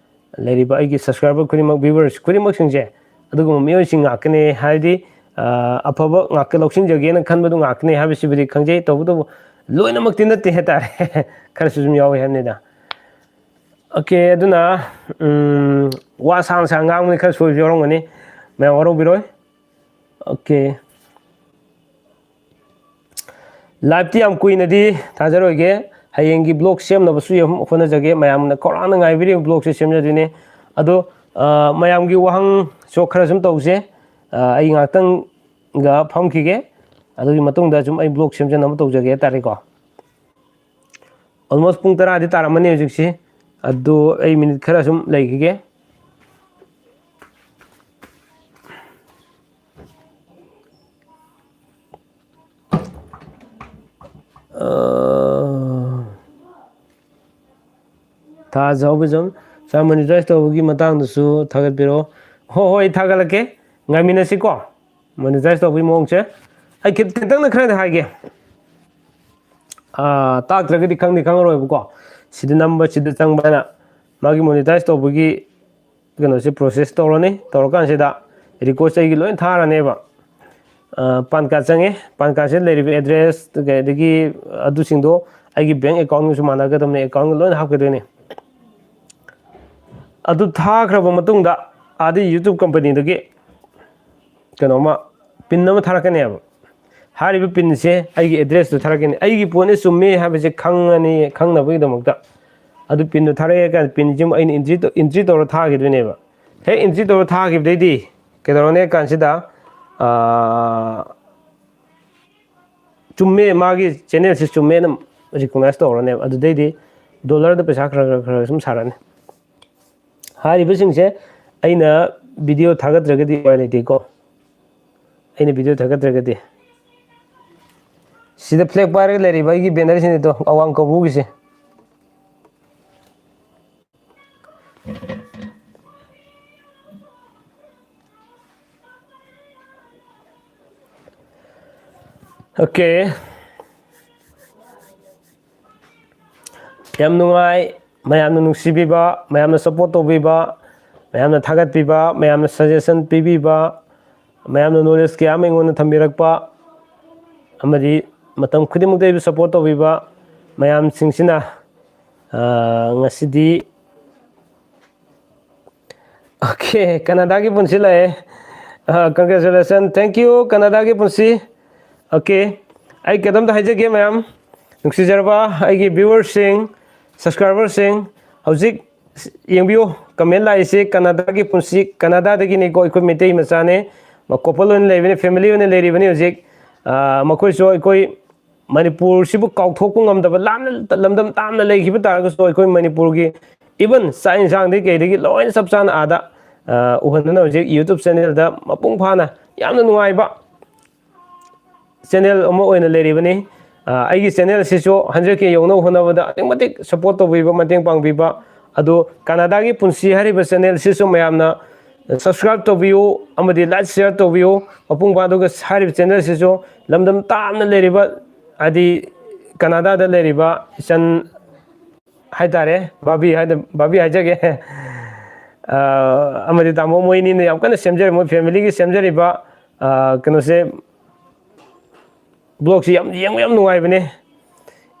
ꯂꯩꯔꯤꯕ ꯑꯩꯒꯤ ꯁꯕꯁꯀ꯭ꯔꯥꯏꯕꯔ ꯈꯨꯗꯤꯡꯃꯛ, ꯚ꯭ꯌꯨꯋꯔꯁ ꯈꯨꯗꯤꯡꯃꯛꯁꯤꯡꯁꯦ ꯑꯗꯨꯒꯨꯝꯕ ꯃꯤꯑꯣꯏꯁꯤꯡ ꯉꯥꯛꯇꯅꯦ꯫ ꯍꯥꯏꯕꯗꯤ, ꯑ, ꯑꯐꯕ ꯉꯥꯛꯇ ꯂꯧꯁꯤꯟꯖꯒꯦꯅ ꯈꯟꯕꯗꯨ ꯉꯥꯛꯇꯅꯦ ꯍꯥꯏꯕꯁꯤꯕꯨꯗꯤ ꯈꯪꯖꯩ꯫ ꯇꯧꯕꯇꯕꯨ ꯂꯣꯏꯅꯃꯛꯇꯤ ꯅꯠꯇꯦ ꯍꯥꯏꯇꯥꯔꯦ꯫ ꯈꯔꯁꯨ ꯑꯗꯨꯝ ꯌꯥꯎꯋꯦ ꯍꯥꯏꯕꯅꯤꯗ꯫ ꯑꯣꯀꯦ, ꯑꯗꯨꯅ, ꯎꯝ, ꯋꯥ ꯁꯥꯡ ꯁꯥꯡ ꯉꯥꯡꯕꯅꯤ, ꯈꯔ ꯁꯣꯏꯕꯁꯨ ꯌꯥꯎꯔꯝꯒꯅꯤ, ꯃꯌꯥꯝ ꯋꯥꯔꯧꯕꯤꯔꯣꯏ꯫ ꯑꯣꯀꯦ, ꯂꯥꯏꯚꯇꯤ ꯌꯥꯝ ꯀꯨꯏꯅꯗꯤ ꯊꯥꯖꯔꯣꯏꯒꯦ꯫ ꯍꯌꯦꯡꯒꯤ ꯕ꯭ꯂꯣꯛ ꯁꯦꯝꯅꯕꯁꯨ ꯌꯥꯝ ꯍꯣꯠꯅꯖꯒꯦ꯫ ꯃꯌꯥꯝꯅ ꯈꯧꯔꯥꯡꯅ ꯉꯥꯏꯕꯤꯔꯤꯕ ꯕ꯭ꯂꯣꯛꯁꯦ ꯁꯦꯝꯖꯗꯣꯏꯅꯦ꯫ ꯑꯗꯣ, ꯑ, ꯃꯌꯥꯝꯒꯤ ꯋꯥꯍꯪꯁꯨ ꯈꯔ ꯁꯨꯝ ꯇꯧꯁꯦ꯫ ꯑ, ꯑꯩ ꯉꯥꯏꯍꯥꯛꯇꯪꯒ ꯐꯝꯈꯤꯒꯦ꯫ ꯑꯗꯨꯒꯤ ꯃꯇꯨꯡꯗ ꯁꯨꯝ ꯑꯩ ꯕ꯭ꯂꯣꯛ ꯁꯦꯝꯖꯅꯕ ꯇꯧꯖꯒꯦ ꯍꯥꯏꯇꯥꯔꯦꯀꯣ꯫ Almost ꯄꯨꯡ ꯇꯔꯥꯗꯤ ꯇꯥꯔꯝꯃꯅꯤ ꯍꯧꯖꯤꯛꯁꯤ꯫ ꯑꯗꯨ ꯑꯩ ꯃꯤꯅꯤꯠ ꯈꯔ ꯁꯨꯝ ꯂꯩꯈꯤꯒꯦ꯫ ꯑ, ꯊꯥꯖ ꯍꯧꯕꯤꯖꯝ, ꯁꯥꯔ, ꯃꯣꯅꯤꯇꯥꯏꯖ ꯇꯧꯕꯒꯤ ꯃꯇꯥꯡꯗꯁꯨ ꯊꯥꯒꯠꯄꯤꯔꯛꯑꯣ꯫ ꯍꯣꯏ, ꯍꯣꯏ, ꯊꯥꯒꯠꯂꯛꯀꯦ꯫ ꯉꯥꯏꯃꯤꯟꯅꯁꯤꯀꯣ꯫ ꯃꯣꯅꯤꯇꯥꯏꯖ ꯇꯧꯕꯒꯤ ꯃꯑꯣꯡꯁꯦ ꯑꯩ ꯈꯤꯠ-, ꯈꯤꯇꯪꯗ ꯈꯔꯗꯤ ꯍꯥꯏꯒꯦ꯫ ꯑꯥ, ꯇꯥꯛꯇ꯭ꯔꯒꯗꯤ ꯈꯪꯗꯤ ꯈꯪꯉꯔꯣꯏꯕꯀꯣ꯫ ꯁꯤꯗ ꯅꯝꯕ, ꯁꯤꯗ ꯆꯪꯕ ꯍꯥꯏꯅ ꯃꯥꯒꯤ ꯃꯣꯅꯤꯇꯥꯏꯖ ꯇꯧꯕꯒꯤ ꯀꯩꯅꯣꯁꯦ ꯄ꯭ꯔꯣꯁꯦꯁ ꯇꯧꯔꯅꯤ꯫ ꯇꯧꯔꯀꯥꯟꯁꯤꯗ ꯔꯤꯀꯣꯔꯠꯁꯦ ꯑꯩꯒꯤ ꯂꯣꯏ ꯊꯥꯔꯅꯦꯕ꯫ ꯑ, ꯄꯥꯟ ꯀꯥꯔꯗ ꯆꯪꯉꯦ꯫ ꯄꯥꯟ ꯀꯥꯔꯗꯁꯤꯗ ꯂꯩꯔꯤꯕ ꯑꯦꯗ꯭ꯔꯦꯁ, ꯑꯗꯒꯤ ꯑꯗꯨꯁꯤꯡꯗꯣ ꯑꯩꯒꯤ ꯕꯦꯡ ꯑꯦꯀꯥꯎꯟꯒꯁꯨ ꯃꯥꯟꯅꯒꯗꯕꯅꯤ, ꯑꯦꯀꯥꯎꯟꯒ ꯂꯣꯏꯅ ꯍꯥꯞꯀꯗꯣꯏꯅꯤ꯫ ꯑꯗꯨ ꯊꯥꯈ꯭ꯔꯕ ꯃꯇꯨꯡꯗ ꯑꯥꯗꯤ YouTube ꯀꯝꯄꯅꯤꯗꯒꯤ ꯀꯩꯅꯣꯝꯃ, ꯄꯤꯟ ꯑꯃ ꯊꯥꯔꯛꯀꯅꯦꯕ꯫ ꯍꯥꯏꯔꯤꯕ ꯄꯤꯟꯁꯦ ꯑꯩꯒꯤ ꯑꯦꯗ꯭ꯔꯦꯁꯇꯨ ꯊꯥꯔꯛꯀꯅꯤ꯫ ꯑꯩꯒꯤ ꯄꯣꯠꯅꯤ ꯆꯨꯝꯃꯤ ꯍꯥꯏꯕꯁꯦ ꯈꯪꯉꯅꯤ, ꯈꯪꯅꯕꯒꯤꯗꯃꯛꯇ꯫ ꯑꯗꯨ ꯄꯤꯟꯗꯨ ꯊꯥꯔꯛꯑꯦ ꯀꯥꯟꯗ ꯄꯤꯟꯁꯤ ꯑꯃꯨꯛ ꯑꯩꯅ ꯑꯦꯟꯇ꯭ꯔꯤ ꯇꯧ-, ꯑꯦꯟꯇ꯭ꯔꯤ ꯇꯧꯔ ꯊꯥꯈꯤꯗꯣꯏꯅꯦꯕ꯫ ꯍꯦꯛ ꯑꯦꯟꯇ꯭ꯔꯤ ꯇꯧꯔ ꯊꯥꯈꯤꯕꯗꯩꯗꯤ ꯀꯩꯗꯧꯔꯅꯤ ꯍꯥꯏ ꯀꯥꯟꯁꯤꯗ, ꯑꯥ, ꯆꯨꯝꯃꯦ, ꯃꯥꯒꯤ ꯆꯦꯅꯦꯜꯁꯤ ꯆꯨꯝꯃꯦꯅ ꯔꯤꯀꯣꯛꯅꯥꯏꯖ ꯇꯧꯔꯅꯦꯕ꯫ ꯑꯗꯨꯗꯩꯗꯤ ꯗꯣꯂꯔꯗ ꯄꯩꯁꯥ ꯈꯔ ꯈꯔ ꯈꯔ ꯁꯨꯝ ꯁꯥꯔꯛꯑꯅꯤ꯫ ꯍꯥꯏꯔꯤꯕꯁꯤꯡꯁꯦ ꯑꯩꯅ ꯚꯤꯗꯤꯑꯣ ꯊꯥꯒꯠꯇ꯭ꯔꯒꯗꯤ ꯎꯄꯥꯏ ꯂꯩꯇꯦꯀꯣ꯫ ꯑꯩꯅ ꯚꯤꯗꯤꯑꯣ ꯊꯥꯒꯠꯇ꯭ꯔꯒꯗꯤ꯫ ꯁꯤꯗ ꯐ꯭ꯂꯦꯛ ꯄꯥꯏꯔꯒ ꯂꯩꯔꯤꯕ ꯑꯩꯒꯤ ꯕꯦꯅꯔꯁꯤꯅꯤꯗꯣ, ꯑꯋꯥꯡ ꯀꯧꯕ꯭ꯔꯨꯒꯤꯁꯦ꯫ ꯑꯣꯀꯦ꯫ ꯌꯥꯝ ꯅꯨꯡꯉꯥꯏ, ꯃꯌꯥꯝꯅ ꯅꯨꯡꯁꯤꯕꯤꯕ, ꯃꯌꯥꯝꯅ ꯁꯞꯄꯣꯔꯠ ꯇꯧꯕꯤꯕ, ꯃꯌꯥꯝꯅ ꯊꯥꯒꯠꯄꯤꯕ, ꯃꯌꯥꯝꯅ ꯁꯖꯦꯁꯟ ꯄꯤꯕꯤꯕ, ꯃꯌꯥꯝꯅ ꯅꯣꯂꯦꯖ ꯀꯌꯥ ꯑꯃ ꯑꯩꯉꯣꯟꯗ ꯊꯝꯕꯤꯔꯛꯄ, ꯑꯃꯗꯤ ꯃꯇꯝ ꯈꯨꯗꯤꯡꯃꯛꯇ ꯑꯩꯕꯨ ꯁꯞꯄꯣꯔꯠ ꯇꯧꯕꯤꯕ ꯃꯌꯥꯝꯁꯤꯡꯁꯤꯅ, ꯑ, ꯉꯁꯤꯗꯤ, ꯑꯣꯀꯦ, ꯀꯅꯥꯗꯥꯒꯤ ꯄꯨꯟꯁꯤ ꯂꯥꯛꯑꯦ꯫ ꯑ, congratulation, thank you, ꯀꯅꯥꯗꯥꯒꯤ ꯄꯨꯟꯁꯤ꯫ ꯑꯣꯀꯦ, ꯑꯩ ꯀꯩꯅꯣꯝꯇ ꯍꯥꯏꯖꯒꯦ ꯃꯌꯥꯝ, ꯅꯨꯡꯁꯤꯖꯔꯕ ꯑꯩꯒꯤ viewerꯁꯤꯡ, subscriberꯁꯤꯡ, ꯍꯧꯖꯤꯛ ꯌꯦꯡꯕꯤꯌꯨ, comment ꯂꯥꯛꯏꯁꯦ ꯀꯅꯥꯗꯥꯒꯤ ꯄꯨꯟꯁꯤ, ꯀꯅꯥꯗꯥꯗꯒꯤꯅꯤꯀꯣ, ꯑꯩꯈꯣꯏ ꯃꯩꯇꯩ ꯃꯆꯥꯅꯦ, ꯃ-, couple ꯑꯣꯏꯅ ꯂꯩꯕꯅꯤ, family ꯑꯣꯏꯅ ꯂꯩꯔꯤꯕꯅꯤ ꯍꯧꯖꯤꯛ꯫ ꯑꯥ, ꯃꯈꯣꯏꯁꯨ ꯑꯩꯈꯣꯏ ꯃꯅꯤꯄꯨꯔꯁꯤꯕꯨ ꯀꯥꯎꯊꯣꯛꯄ ꯉꯝꯗꯕ, ꯂꯥꯞꯅ ꯂꯝꯗꯝ ꯇꯥꯝꯅ ꯂꯩꯈꯤꯕ ꯇꯥꯔꯒꯁꯨ, ꯑꯩꯈꯣꯏ ꯃꯅꯤꯄꯨꯔꯒꯤ even ꯆꯥꯛ ꯌꯦꯟꯁꯥꯡꯗꯒꯤ ꯀꯩꯗꯒꯤ ꯂꯣꯏꯅ ꯆꯞ ꯆꯥꯅ ꯑꯥꯗ, ꯑꯥ, ꯎꯍꯟꯗꯨꯅ ꯍꯧꯖꯤꯛ YouTube channelꯗ ꯃꯄꯨꯡ ꯐꯥꯅ ꯌꯥꯝꯅ ꯅꯨꯡꯉꯥꯏꯕ channel ꯑꯃ ꯑꯣꯏꯅ ꯂꯩꯔꯤꯕꯅꯤ꯫ ꯑ, ꯑꯩꯒꯤ channelꯁꯤꯁꯨ hundred K ꯌꯧꯅꯕ ꯍꯣꯠꯅꯕꯗ ꯑꯗꯨꯛꯀꯤ ꯃꯇꯤꯛ support ꯇꯧꯕꯤꯕ, ꯃꯇꯦꯡ ꯄꯥꯡꯕꯤꯕ, ꯑꯗꯨ ꯀꯅꯥꯗꯥꯒꯤ ꯄꯨꯟꯁꯤ ꯍꯥꯏꯔꯤꯕ channelꯁꯤꯁꯨ ꯃꯌꯥꯝꯅ subscribe ꯇꯧꯕꯤꯌꯨ ꯑꯃꯗꯤ like, share ꯇꯧꯕꯤꯌꯨ꯫ ꯃꯄꯨꯡ ꯐꯥ-, ꯑꯗꯨꯒ ꯍꯥꯏꯔꯤꯕ channelꯁꯤꯁꯨ ꯂꯝꯗꯝ ꯇꯥꯝꯅ ꯂꯩꯔꯤꯕ, ꯍꯥꯏꯗꯤ ꯀꯅꯥꯗꯥꯗ ꯂꯩꯔꯤꯕ ꯏꯆꯟ ꯍꯥꯏꯇꯥꯔꯦ, ꯚꯥꯕꯤ ꯍꯥꯏꯗ-, ꯚꯥꯕꯤ ꯍꯥꯏꯖꯒꯦ꯫ ꯑ, ꯑꯃꯗꯤ ꯇꯥꯃꯣ, ꯃꯣꯏ ꯑꯅꯤꯅ ꯌꯥꯝ ꯀꯟꯅ ꯁꯦꯝꯖꯔꯤ, ꯃꯣꯏ familyꯒꯤ ꯁꯦꯝꯖꯔꯤꯕ, ꯑ, ꯀꯩꯅꯣꯁꯦ, vlogꯁꯤ ꯌꯥꯝ ꯌꯦꯡꯕ ꯌꯥꯝ ꯅꯨꯡꯉꯥꯏꯕꯅꯦ꯫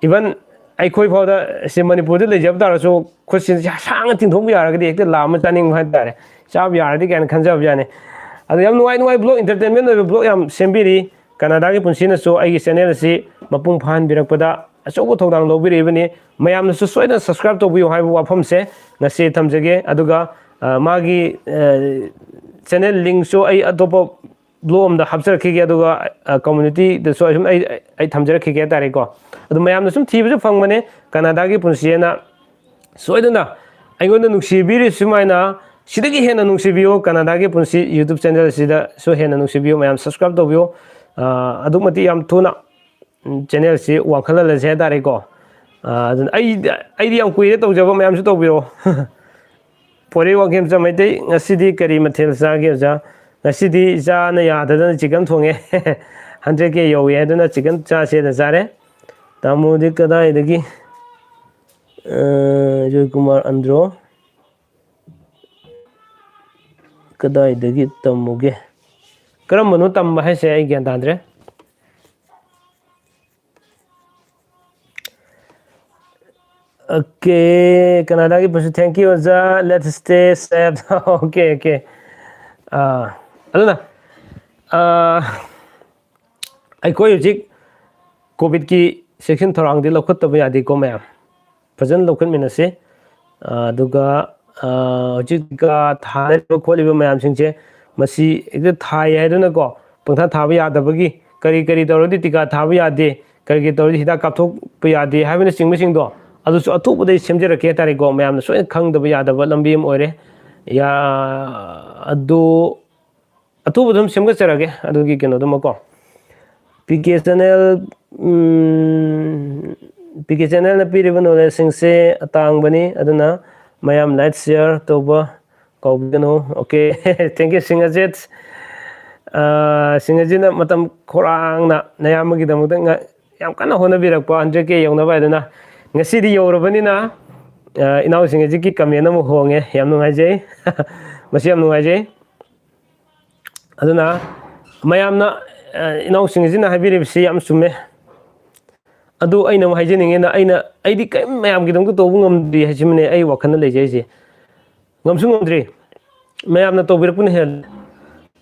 Even ꯑꯩꯈꯣꯏ ꯐꯥꯎꯗ ꯁꯤ ꯃꯅꯤꯄꯨꯔꯗ ꯂꯩꯖꯕ ꯇꯥꯔꯁꯨ, ꯈꯨꯠꯁꯤ ꯁꯥꯡꯅ ꯇꯤꯡꯊꯣꯛꯄ ꯌꯥꯔꯒꯗꯤ ꯍꯦꯛꯇ ꯂꯥꯝꯃ ꯆꯥꯅꯤꯡꯕ ꯍꯥꯏꯇꯥꯔꯦ, ꯆꯥꯕ ꯌꯥꯔꯗꯤ ꯀꯥꯏꯅ ꯈꯟꯖꯕ ꯌꯥꯅꯤ꯫ ꯑꯗꯣ ꯌꯥꯝ ꯅꯨꯡꯉꯥꯏ ꯅꯨꯡꯉꯥꯏ vlog, entertainment ꯑꯣꯏꯕ vlog ꯌꯥꯝ ꯁꯦꯝꯕꯤꯔꯤ꯫ ꯀꯅꯥꯗꯥꯒꯤ ꯄꯨꯟꯁꯤꯅꯁꯨ ꯑꯩꯒꯤ channel ꯑꯁꯤ ꯃꯄꯨꯡ ꯐꯥꯍꯟꯕꯤꯔꯛꯄꯗ ꯑꯆꯧꯕ ꯊꯧꯗꯥꯡ ꯂꯧꯕꯤꯔꯛꯏꯕꯅꯤ꯫ ꯃꯌꯥꯝꯅꯁꯨ ꯁꯣꯏꯗꯅ subscribe ꯇꯧꯕꯤꯌꯨ ꯍꯥꯏꯕ ꯋꯥꯐꯝꯁꯦ ꯉꯁꯤ ꯊꯝꯖꯒꯦ꯫ ꯑꯗꯨꯒ, ꯑ, ꯃꯥꯒꯤ, ꯑ, channel linkꯁꯨ ꯑꯩ ꯑꯇꯣꯞꯄ vlog ꯑꯝꯗ ꯍꯥꯞꯆꯔꯛꯈꯤꯒꯦ, ꯑꯗꯨꯒ, ꯑ, communityꯗꯁꯨ ꯑꯗꯨꯝ ꯑꯩ, ꯑꯩ ꯊꯝꯖꯔꯛꯈꯤꯒꯦ ꯍꯥꯏꯇꯥꯔꯦꯀꯣ꯫ ꯑꯗꯨ ꯃꯌꯥꯝꯅ ꯁꯨꯝ ꯊꯤꯕꯁꯨ ꯐꯪꯕꯅꯦ, ꯀꯅꯥꯗꯥꯒꯤ ꯄꯨꯟꯁꯤ ꯍꯥꯏꯅ꯫ ꯁꯣꯏꯗꯅ ꯑꯩꯉꯣꯟꯗ ꯅꯨꯡꯁꯤꯕꯤꯔꯤ ꯁꯨꯃꯥꯏꯅ, ꯁꯤꯗꯒꯤ ꯍꯦꯟꯅ ꯅꯨꯡꯁꯤꯕꯤꯌꯨ, ꯀꯅꯥꯗꯥꯒꯤ ꯄꯨꯟꯁꯤ YouTube channelꯁꯤꯗꯁꯨ ꯍꯦꯟꯅ ꯅꯨꯡꯁꯤꯕꯤꯌꯨ, ꯃꯌꯥꯝ subscribe ꯇꯧꯕꯤꯌꯨ꯫ ꯑ, ꯑꯗꯨꯛ ꯃꯇꯤꯛ ꯌꯥꯝ ꯊꯨꯅ, ꯎꯝ, channelꯁꯤ ꯋꯥꯡꯈꯠꯍꯜꯂꯁꯦ ꯍꯥꯏꯇꯥꯔꯦꯀꯣ꯫ ꯑ, ꯑꯗꯨꯅ ꯑꯩ, ꯑꯩꯗꯤ ꯌꯥꯝ ꯀꯨꯏꯔꯦ ꯇꯧꯖꯕ, ꯃꯌꯥꯝꯁꯨ ꯇꯧꯕꯤꯔꯣ꯫ ꯄꯣꯏꯔꯩ ꯋꯥꯡꯈꯦꯝꯆꯥ ꯃꯩꯇꯩ, ꯉꯁꯤꯗꯤ ꯀꯔꯤ ꯃꯊꯦꯜ ꯆꯥꯒꯦ ꯑꯣꯖꯥ? ꯉꯁꯤꯗꯤ ꯏꯆꯥꯅ ꯌꯥꯗꯗꯅ chicken ꯊꯣꯡꯉꯦ꯫ Hundred K ꯌꯧꯏ ꯍꯥꯏꯗꯨꯅ chicken ꯆꯥꯁꯦꯅ ꯆꯥꯔꯦ꯫ ꯇꯥꯃꯣꯗꯤ ꯀꯗꯥꯏꯗꯒꯤ? ꯑ, ꯖꯣꯏꯀꯨꯃꯥꯔ ꯑꯟꯗ꯭ꯔꯣ꯫ ꯀꯗꯥꯏꯗꯒꯤ ꯇꯝꯃꯨꯒꯦ? ꯀꯔꯝꯕꯅꯣ ꯇꯝꯕ ꯍꯥꯏꯁꯦ? ꯑꯩ ꯒ꯭ꯌꯥꯟ ꯇꯥꯗ꯭ꯔꯦ꯫ Okay, ꯀꯅꯥꯗꯥꯒꯤ ꯄꯨꯟꯁꯤ, thank you, ꯑꯣꯖꯥ, let's stay safe꯫ Okay, okay꯫ ꯑꯥ, ꯑꯗꯨꯅ, ꯑꯥ, ꯑꯩꯈꯣꯏ ꯍꯧꯖꯤꯛ COVIDꯀꯤ ꯆꯦꯛꯁꯤꯟ ꯊꯧꯔꯥꯡꯗꯤ ꯂꯧꯈꯠꯇꯕ ꯌꯥꯗꯦꯀꯣ ꯃꯌꯥꯝ꯫ ꯐꯖꯅ ꯂꯧꯈꯠꯃꯤꯟꯅꯁꯤ꯫ ꯑꯗꯨꯒ ꯍꯧꯖꯤꯛꯀ ꯊꯥꯅꯔꯤꯕ ꯈꯣꯠꯂꯤꯕ ꯃꯌꯥꯝꯁꯤꯡꯁꯦ, ꯃꯁꯤ ꯍꯦꯛꯇ ꯊꯥꯏ ꯍꯥꯏꯗꯨꯅꯀꯣ ꯄꯪꯊꯥ ꯊꯥꯕ ꯌꯥꯗꯕꯒꯤ, ꯀꯔꯤ ꯀꯔꯤ ꯇꯧꯔꯗꯤ ꯇꯤꯀꯥ ꯊꯥꯕ ꯌꯥꯗꯦ, ꯀꯔꯤ ꯀꯔꯤ ꯇꯧꯔꯗꯤ ꯍꯤꯗꯥꯛ ꯀꯥꯞꯊꯣꯛꯄ ꯌꯥꯗꯦ ꯍꯥꯏꯕꯅꯆꯤꯡꯕꯁꯤꯡꯗꯣ, ꯑꯗꯨꯁꯨ ꯑꯊꯨꯕꯗ ꯑꯩ ꯁꯦꯝꯖꯔꯛꯀꯦ ꯍꯥꯏꯇꯥꯔꯦꯀꯣ꯫ ꯃꯌꯥꯝꯅ ꯁꯣꯏꯅ ꯈꯪꯗꯕ ꯌꯥꯗꯕ ꯂꯝꯕꯤ ꯑꯃ ꯑꯣꯏꯔꯦ꯫ ꯑꯗꯨ ꯑꯊꯨꯕ ꯑꯗꯨꯝ ꯁꯦꯝꯒꯠꯆꯔꯒꯦ ꯑꯗꯨꯒꯤ ꯀꯩꯅꯣꯗꯨꯃꯀꯣ꯫ P K channel, P K ꯆꯦꯅꯦꯜꯅ ꯄꯤꯔꯤꯕ ꯅꯣꯂꯦꯖꯁꯤꯡꯁꯦ ꯑꯇꯥꯡꯕꯅꯤ, ꯑꯗꯨꯅ ꯃꯌꯥꯝ ꯂꯥꯏꯛ ꯁꯤꯌꯥꯔ ꯇꯧꯕ ꯀꯥꯎꯕꯤꯒꯅꯨ꯫ ꯑꯣꯀꯦ꯫ ꯊꯦꯡꯀ꯭ꯌꯨ ꯁꯤꯡ ꯑꯖꯤꯠ꯫ ꯁꯤꯡ ꯑꯖꯤꯠꯅ ꯃꯇꯝ ꯈꯧꯔꯥꯡꯅ ꯅꯌꯥꯝꯕꯒꯤꯗꯃꯛꯇ ꯌꯥꯝ ꯀꯟꯅ ꯍꯣꯠꯅꯕꯤꯔꯛꯄ ꯍꯟꯗ꯭ꯔꯦꯠ ꯀꯦ ꯌꯧꯅꯕ ꯍꯥꯏꯗꯨꯅ, ꯉꯁꯤꯗꯤ ꯌꯧꯔꯕꯅꯤꯅ ꯏꯅꯥꯎꯁꯤꯡ ꯑꯖꯤꯠꯀꯤ ꯀꯃꯦꯟ ꯑꯃ ꯍꯣꯡꯉꯦ꯫ ꯌꯥꯝ ꯅꯨꯡꯉꯥꯏꯖꯩ꯫ ꯃꯁꯤ ꯌꯥꯝ ꯅꯨꯡꯉꯥꯏꯖꯩ꯫ ꯑꯗꯨꯅ ꯃꯌꯥꯝꯅ, ꯏꯅꯥꯎꯁꯤꯡ ꯑꯁꯤꯅ ꯍꯥꯏꯕꯤꯔꯤꯕꯁꯤ ꯌꯥꯝ ꯆꯨꯝꯃꯦ꯫ ꯑꯗꯨ ꯑꯩꯅ ꯑꯃꯨꯛ ꯍꯥꯏꯖꯅꯤꯡꯉꯤꯅ, ꯑꯩꯅ, ꯑꯩꯗꯤ ꯀꯔꯤꯝ ꯃꯌꯥꯝꯒꯤꯗꯃꯛꯇ ꯇꯧꯕ ꯉꯝꯗ꯭ꯔꯤ ꯍꯥꯏꯁꯤꯃꯅꯦ ꯑꯩ ꯋꯥꯈꯜꯗ ꯂꯩꯖꯩꯁꯦ꯫ ꯉꯝꯁꯨ ꯉꯝꯗ꯭ꯔꯤ꯫ ꯃꯌꯥꯝꯅ ꯇꯧꯕꯤꯔꯛꯄꯅ ꯍꯦꯜꯂꯦ꯫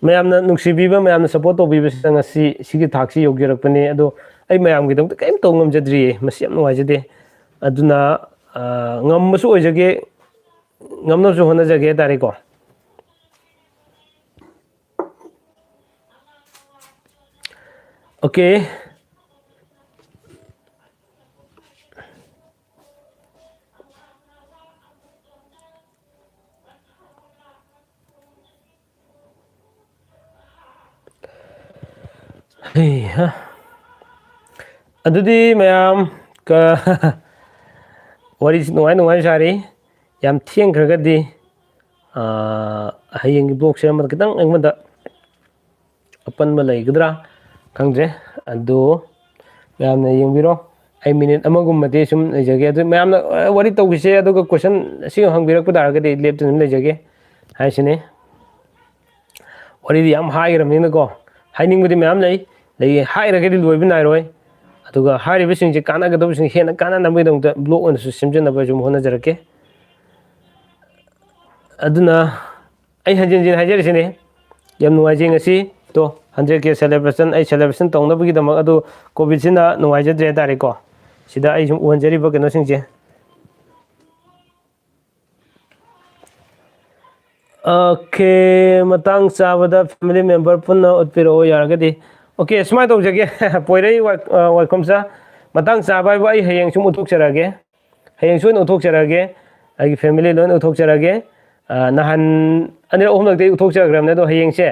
ꯃꯌꯥꯝꯅ ꯅꯨꯡꯁꯤꯕꯤꯕ, ꯃꯌꯥꯝꯅ ꯁꯞꯄꯣꯔꯠ ꯇꯧꯕꯤꯕꯁꯤꯅ ꯉꯁꯤ ꯁꯤꯒꯤ ꯊꯥꯛꯁꯤ ꯌꯧꯖꯔꯛꯄꯅꯤ꯫ ꯑꯗꯣ ꯑꯩ ꯃꯌꯥꯝꯒꯤꯗꯃꯛꯇ ꯀꯔꯤꯝ ꯇꯧꯕ ꯉꯝꯖꯗ꯭ꯔꯤꯌꯦ꯫ ꯃꯁꯤ ꯌꯥꯝ ꯅꯨꯡꯉꯥꯏꯖꯗꯦ꯫ ꯑꯗꯨꯅ, ꯉꯝꯕꯁꯨ ꯑꯣꯏꯖꯒꯦ, ꯉꯝꯅꯕꯁꯨ ꯍꯣꯠꯅꯖꯒꯦ ꯍꯥꯏꯇꯥꯔꯦꯀꯣ꯫ ꯑꯣꯀꯦ꯫ ꯍꯩꯍꯥ꯫ ꯑꯗꯨꯗꯤ ꯃꯌꯥꯝ ꯀ-, ꯋꯥꯔꯤꯁꯤ ꯅꯨꯡꯉꯥꯏ ꯅꯨꯡꯉꯥꯏ ꯁꯥꯔꯤ꯫ ꯌꯥꯝ ꯊꯦꯡꯈ꯭ꯔꯒꯗꯤ, ꯑꯥ, ꯍꯌꯦꯡꯒꯤ ꯕ꯭ꯂꯣꯛꯁꯦ ꯑꯃꯗ ꯈꯤꯇꯪ ꯑꯩꯉꯣꯟꯗ ꯑꯄꯟꯕ ꯂꯩꯒꯗ꯭ꯔꯥ ꯈꯪꯗ꯭ꯔꯦ꯫ ꯑꯗꯨ ꯃꯌꯥꯝꯅ ꯌꯦꯡꯕꯤꯔꯣ꯫ ꯑꯩ ꯃꯤꯅꯤꯠ ꯑꯃꯒꯨꯝꯕꯗꯤ ꯁꯨꯝ ꯂꯩꯖꯒꯦ꯫ ꯑꯗꯨ ꯃꯌꯥꯝꯅ, ꯑ, ꯋꯥꯔꯤ ꯇꯧꯈꯤꯁꯦ, ꯑꯗꯨꯒ ꯀꯣꯏꯁꯟ ꯑꯁꯤ ꯍꯪꯕꯤꯔꯛꯄ ꯇꯥꯔꯒꯗꯤ ꯂꯦꯞꯇꯅ ꯑꯗꯨꯝ ꯂꯩꯖꯒꯦ ꯍꯥꯏꯁꯤꯅꯤ꯫ ꯋꯥꯔꯤꯗꯤ ꯌꯥꯝ ꯍꯥꯏꯈ꯭ꯔꯕꯅꯤꯅꯀꯣ, ꯍꯥꯏꯅꯤꯡꯕꯗꯤ ꯃꯌꯥꯝ ꯂꯩ, ꯂꯩ, ꯍꯥꯏꯔꯒꯗꯤ ꯂꯣꯏꯕ ꯅꯥꯏꯔꯣꯏ꯫ ꯑꯗꯨꯒ ꯍꯥꯏꯔꯤꯕꯁꯤꯡꯁꯦ ꯀꯥꯟꯅꯒꯗꯕꯁꯤꯡ ꯍꯦꯟꯅ ꯀꯥꯟꯅꯅꯕꯒꯤꯗꯃꯛꯇ ꯕ꯭ꯂꯣꯛ ꯑꯣꯏꯅꯁꯨ ꯁꯦꯝꯖꯅꯕ ꯑꯩꯁꯨ ꯍꯣꯠꯅꯖꯔꯛꯀꯦ꯫ ꯑꯗꯨꯅ ꯑꯩ ꯍꯟꯖꯤꯟ ꯍꯟꯖꯤꯟ ꯍꯥꯏꯖꯔꯤꯁꯤꯅꯤ, ꯌꯥꯝ ꯅꯨꯡꯉꯥꯏꯖꯩ ꯉꯁꯤ꯫ ꯇꯣ, ꯍꯟꯗ꯭ꯔꯦꯠ ꯀꯦ celebration, ꯑꯩ celebration ꯇꯧꯅꯕꯒꯤꯗꯃꯛ ꯑꯗꯨ ꯀꯣꯚꯤꯗꯁꯤꯅ ꯅꯨꯡꯉꯥꯏꯖꯗ꯭ꯔꯦ ꯍꯥꯏꯇꯥꯔꯦꯀꯣ꯫ ꯁꯤꯗ ꯑꯩ ꯁꯨꯝ ꯎꯍꯟꯖꯔꯤꯕ ꯀꯩꯅꯣꯁꯤꯡꯁꯦ꯫ ꯑꯣꯀꯦ, ꯃꯇꯥꯡ ꯆꯥꯕꯗ family member ꯄꯨꯟꯅ ꯎꯠꯄꯤꯔꯛꯑꯣ ꯌꯥꯔꯒꯗꯤ꯫ ꯑꯣꯀꯦ, ꯁꯨꯃꯥꯏꯅ ꯇꯧꯖꯒꯦ꯫ ꯄꯣꯏꯔꯩ ꯋꯥꯏ-, ꯑ, ꯋꯥꯏꯈꯣꯝꯆꯥ, ꯃꯇꯥꯡ ꯆꯥꯕ ꯍꯥꯏꯕꯨ ꯑꯩ ꯍꯌꯦꯡ ꯁꯨꯝ ꯎꯠꯊꯣꯛꯆꯔꯛꯑꯒꯦ꯫ ꯍꯌꯦꯡ ꯁꯣꯏꯗꯅ ꯎꯠꯊꯣꯛꯆꯔꯛꯑꯒꯦ꯫ ꯑꯩꯒꯤ family ꯂꯣꯏꯅ ꯎꯠꯊꯣꯛꯆꯔꯛꯑꯒꯦ꯫ ꯑ, ꯅꯍꯥꯟ ꯑꯅꯤꯔꯛ ꯑꯍꯨꯝꯂꯛꯇꯤ ꯎꯠꯊꯣꯛꯆꯈ꯭ꯔꯕꯅꯦ, ꯑꯗꯣ ꯍꯌꯦꯡꯁꯦ,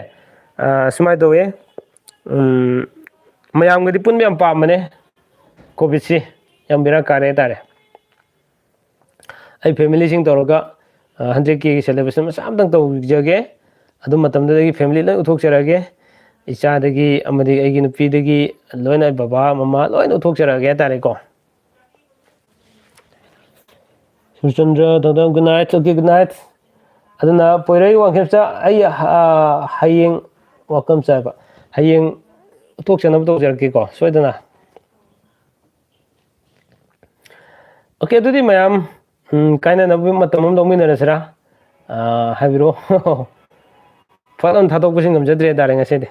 ꯑ, ꯁꯨꯃꯥꯏꯅ ꯇꯧꯋꯦ꯫ ꯎꯝ, ꯃꯌꯥꯝꯒꯗꯤ ꯄꯨꯟꯕ ꯌꯥꯝ ꯄꯥꯝꯕꯅꯦ꯫ ꯀꯣꯚꯤꯗꯁꯤ ꯌꯥꯝ ꯕꯦꯔꯥ ꯀꯥꯔꯦ ꯍꯥꯏꯇꯥꯔꯦ꯫ ꯑꯩ familyꯁꯤꯡ ꯇꯧꯔꯒ, ꯑ, ꯍꯟꯗ꯭ꯔꯦꯠ ꯀꯦꯒꯤ celebration ꯃꯆꯥ ꯑꯝꯇꯪ ꯇꯧꯖꯒꯦ꯫ ꯑꯗꯨ ꯃꯇꯝꯗꯨꯗꯒꯤ family ꯂꯣꯏ ꯎꯠꯊꯣꯛꯆꯔꯛꯑꯒꯦ꯫ ꯏꯆꯥꯗꯒꯤ ꯑꯃꯗꯤ ꯑꯩꯒꯤ ꯅꯨꯄꯤꯗꯒꯤ ꯂꯣꯏꯅ, ꯕꯕꯥ, ꯃꯃꯥ ꯂꯣꯏꯅ ꯎꯠꯊꯣꯛꯆꯔꯛꯑꯒꯦ ꯍꯥꯏꯇꯥꯔꯦꯀꯣ꯫ ꯁꯨꯔꯆꯟꯗ꯭ꯔ, ꯊꯧꯗꯥꯝ, good night, okay, good night꯫ ꯑꯗꯨꯅ ꯄꯣꯏꯔꯩ ꯋꯥꯡꯈꯦꯝꯆꯥ, ꯑꯩ, ꯑ, ꯍꯌꯦꯡ welcome ꯆꯥꯏꯕ꯫ ꯍꯌꯦꯡ ꯎꯠꯊꯣꯛꯆꯅꯕ ꯇꯧꯖꯔꯛꯀꯦꯀꯣ, ꯁꯣꯏꯗꯅ꯫ ꯑꯣꯀꯦ, ꯑꯗꯨꯗꯤ ꯃꯌꯥꯝ, ꯎꯝ, ꯀꯥꯏꯅꯅꯕ ꯃꯇꯝ ꯑꯃ ꯂꯧꯃꯤꯟꯅꯔꯁꯤꯔꯥ? ꯑꯥ, ꯍꯥꯏꯕꯤꯔꯛꯑꯣ꯫ ꯐꯠ ꯂꯥꯎꯅ ꯊꯥꯗꯣꯛꯄꯁꯤ ꯉꯝꯖꯗ꯭ꯔꯦ ꯍꯥꯏꯇꯥꯔꯦ ꯉꯁꯤꯗꯤ꯫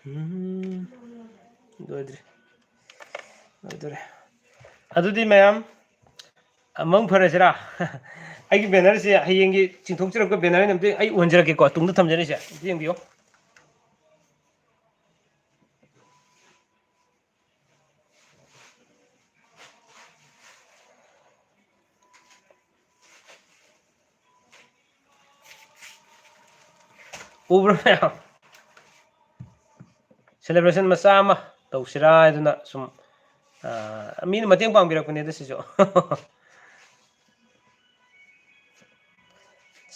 ꯎꯝ, ꯂꯣꯏꯗ꯭ꯔꯤ꯫ ꯂꯣꯏꯗꯣꯔꯦ꯫ ꯑꯗꯨꯗꯤ ꯃꯌꯥꯝ, ꯃꯪ ꯐꯔꯁꯤꯔꯥ? ꯑꯩꯒꯤ bannerꯁꯦ ꯍꯌꯦꯡꯒꯤ ꯆꯤꯡꯊꯣꯛꯆꯔꯛꯄ banner ꯑꯣꯏꯅ ꯑꯝꯇ ꯑꯩ ꯎꯍꯟꯖꯔꯛꯀꯦꯀꯣ, ꯇꯨꯡꯗ ꯊꯝꯖꯔꯤꯁꯦ ꯑꯝꯇ ꯌꯦꯡꯕꯤꯌꯨ꯫ ꯎꯕ꯭ꯔꯣ ꯃꯌꯥꯝ? Celebration ꯃꯆꯥ ꯑꯃ ꯇꯧꯁꯤꯔꯥ ꯍꯥꯏꯗꯨꯅ ꯁꯨꯝ, ꯑ, ꯃꯤꯅ ꯃꯇꯦꯡ ꯄꯥꯡꯕꯤꯔꯛꯄꯅꯦꯗ ꯁꯤꯁꯨ꯫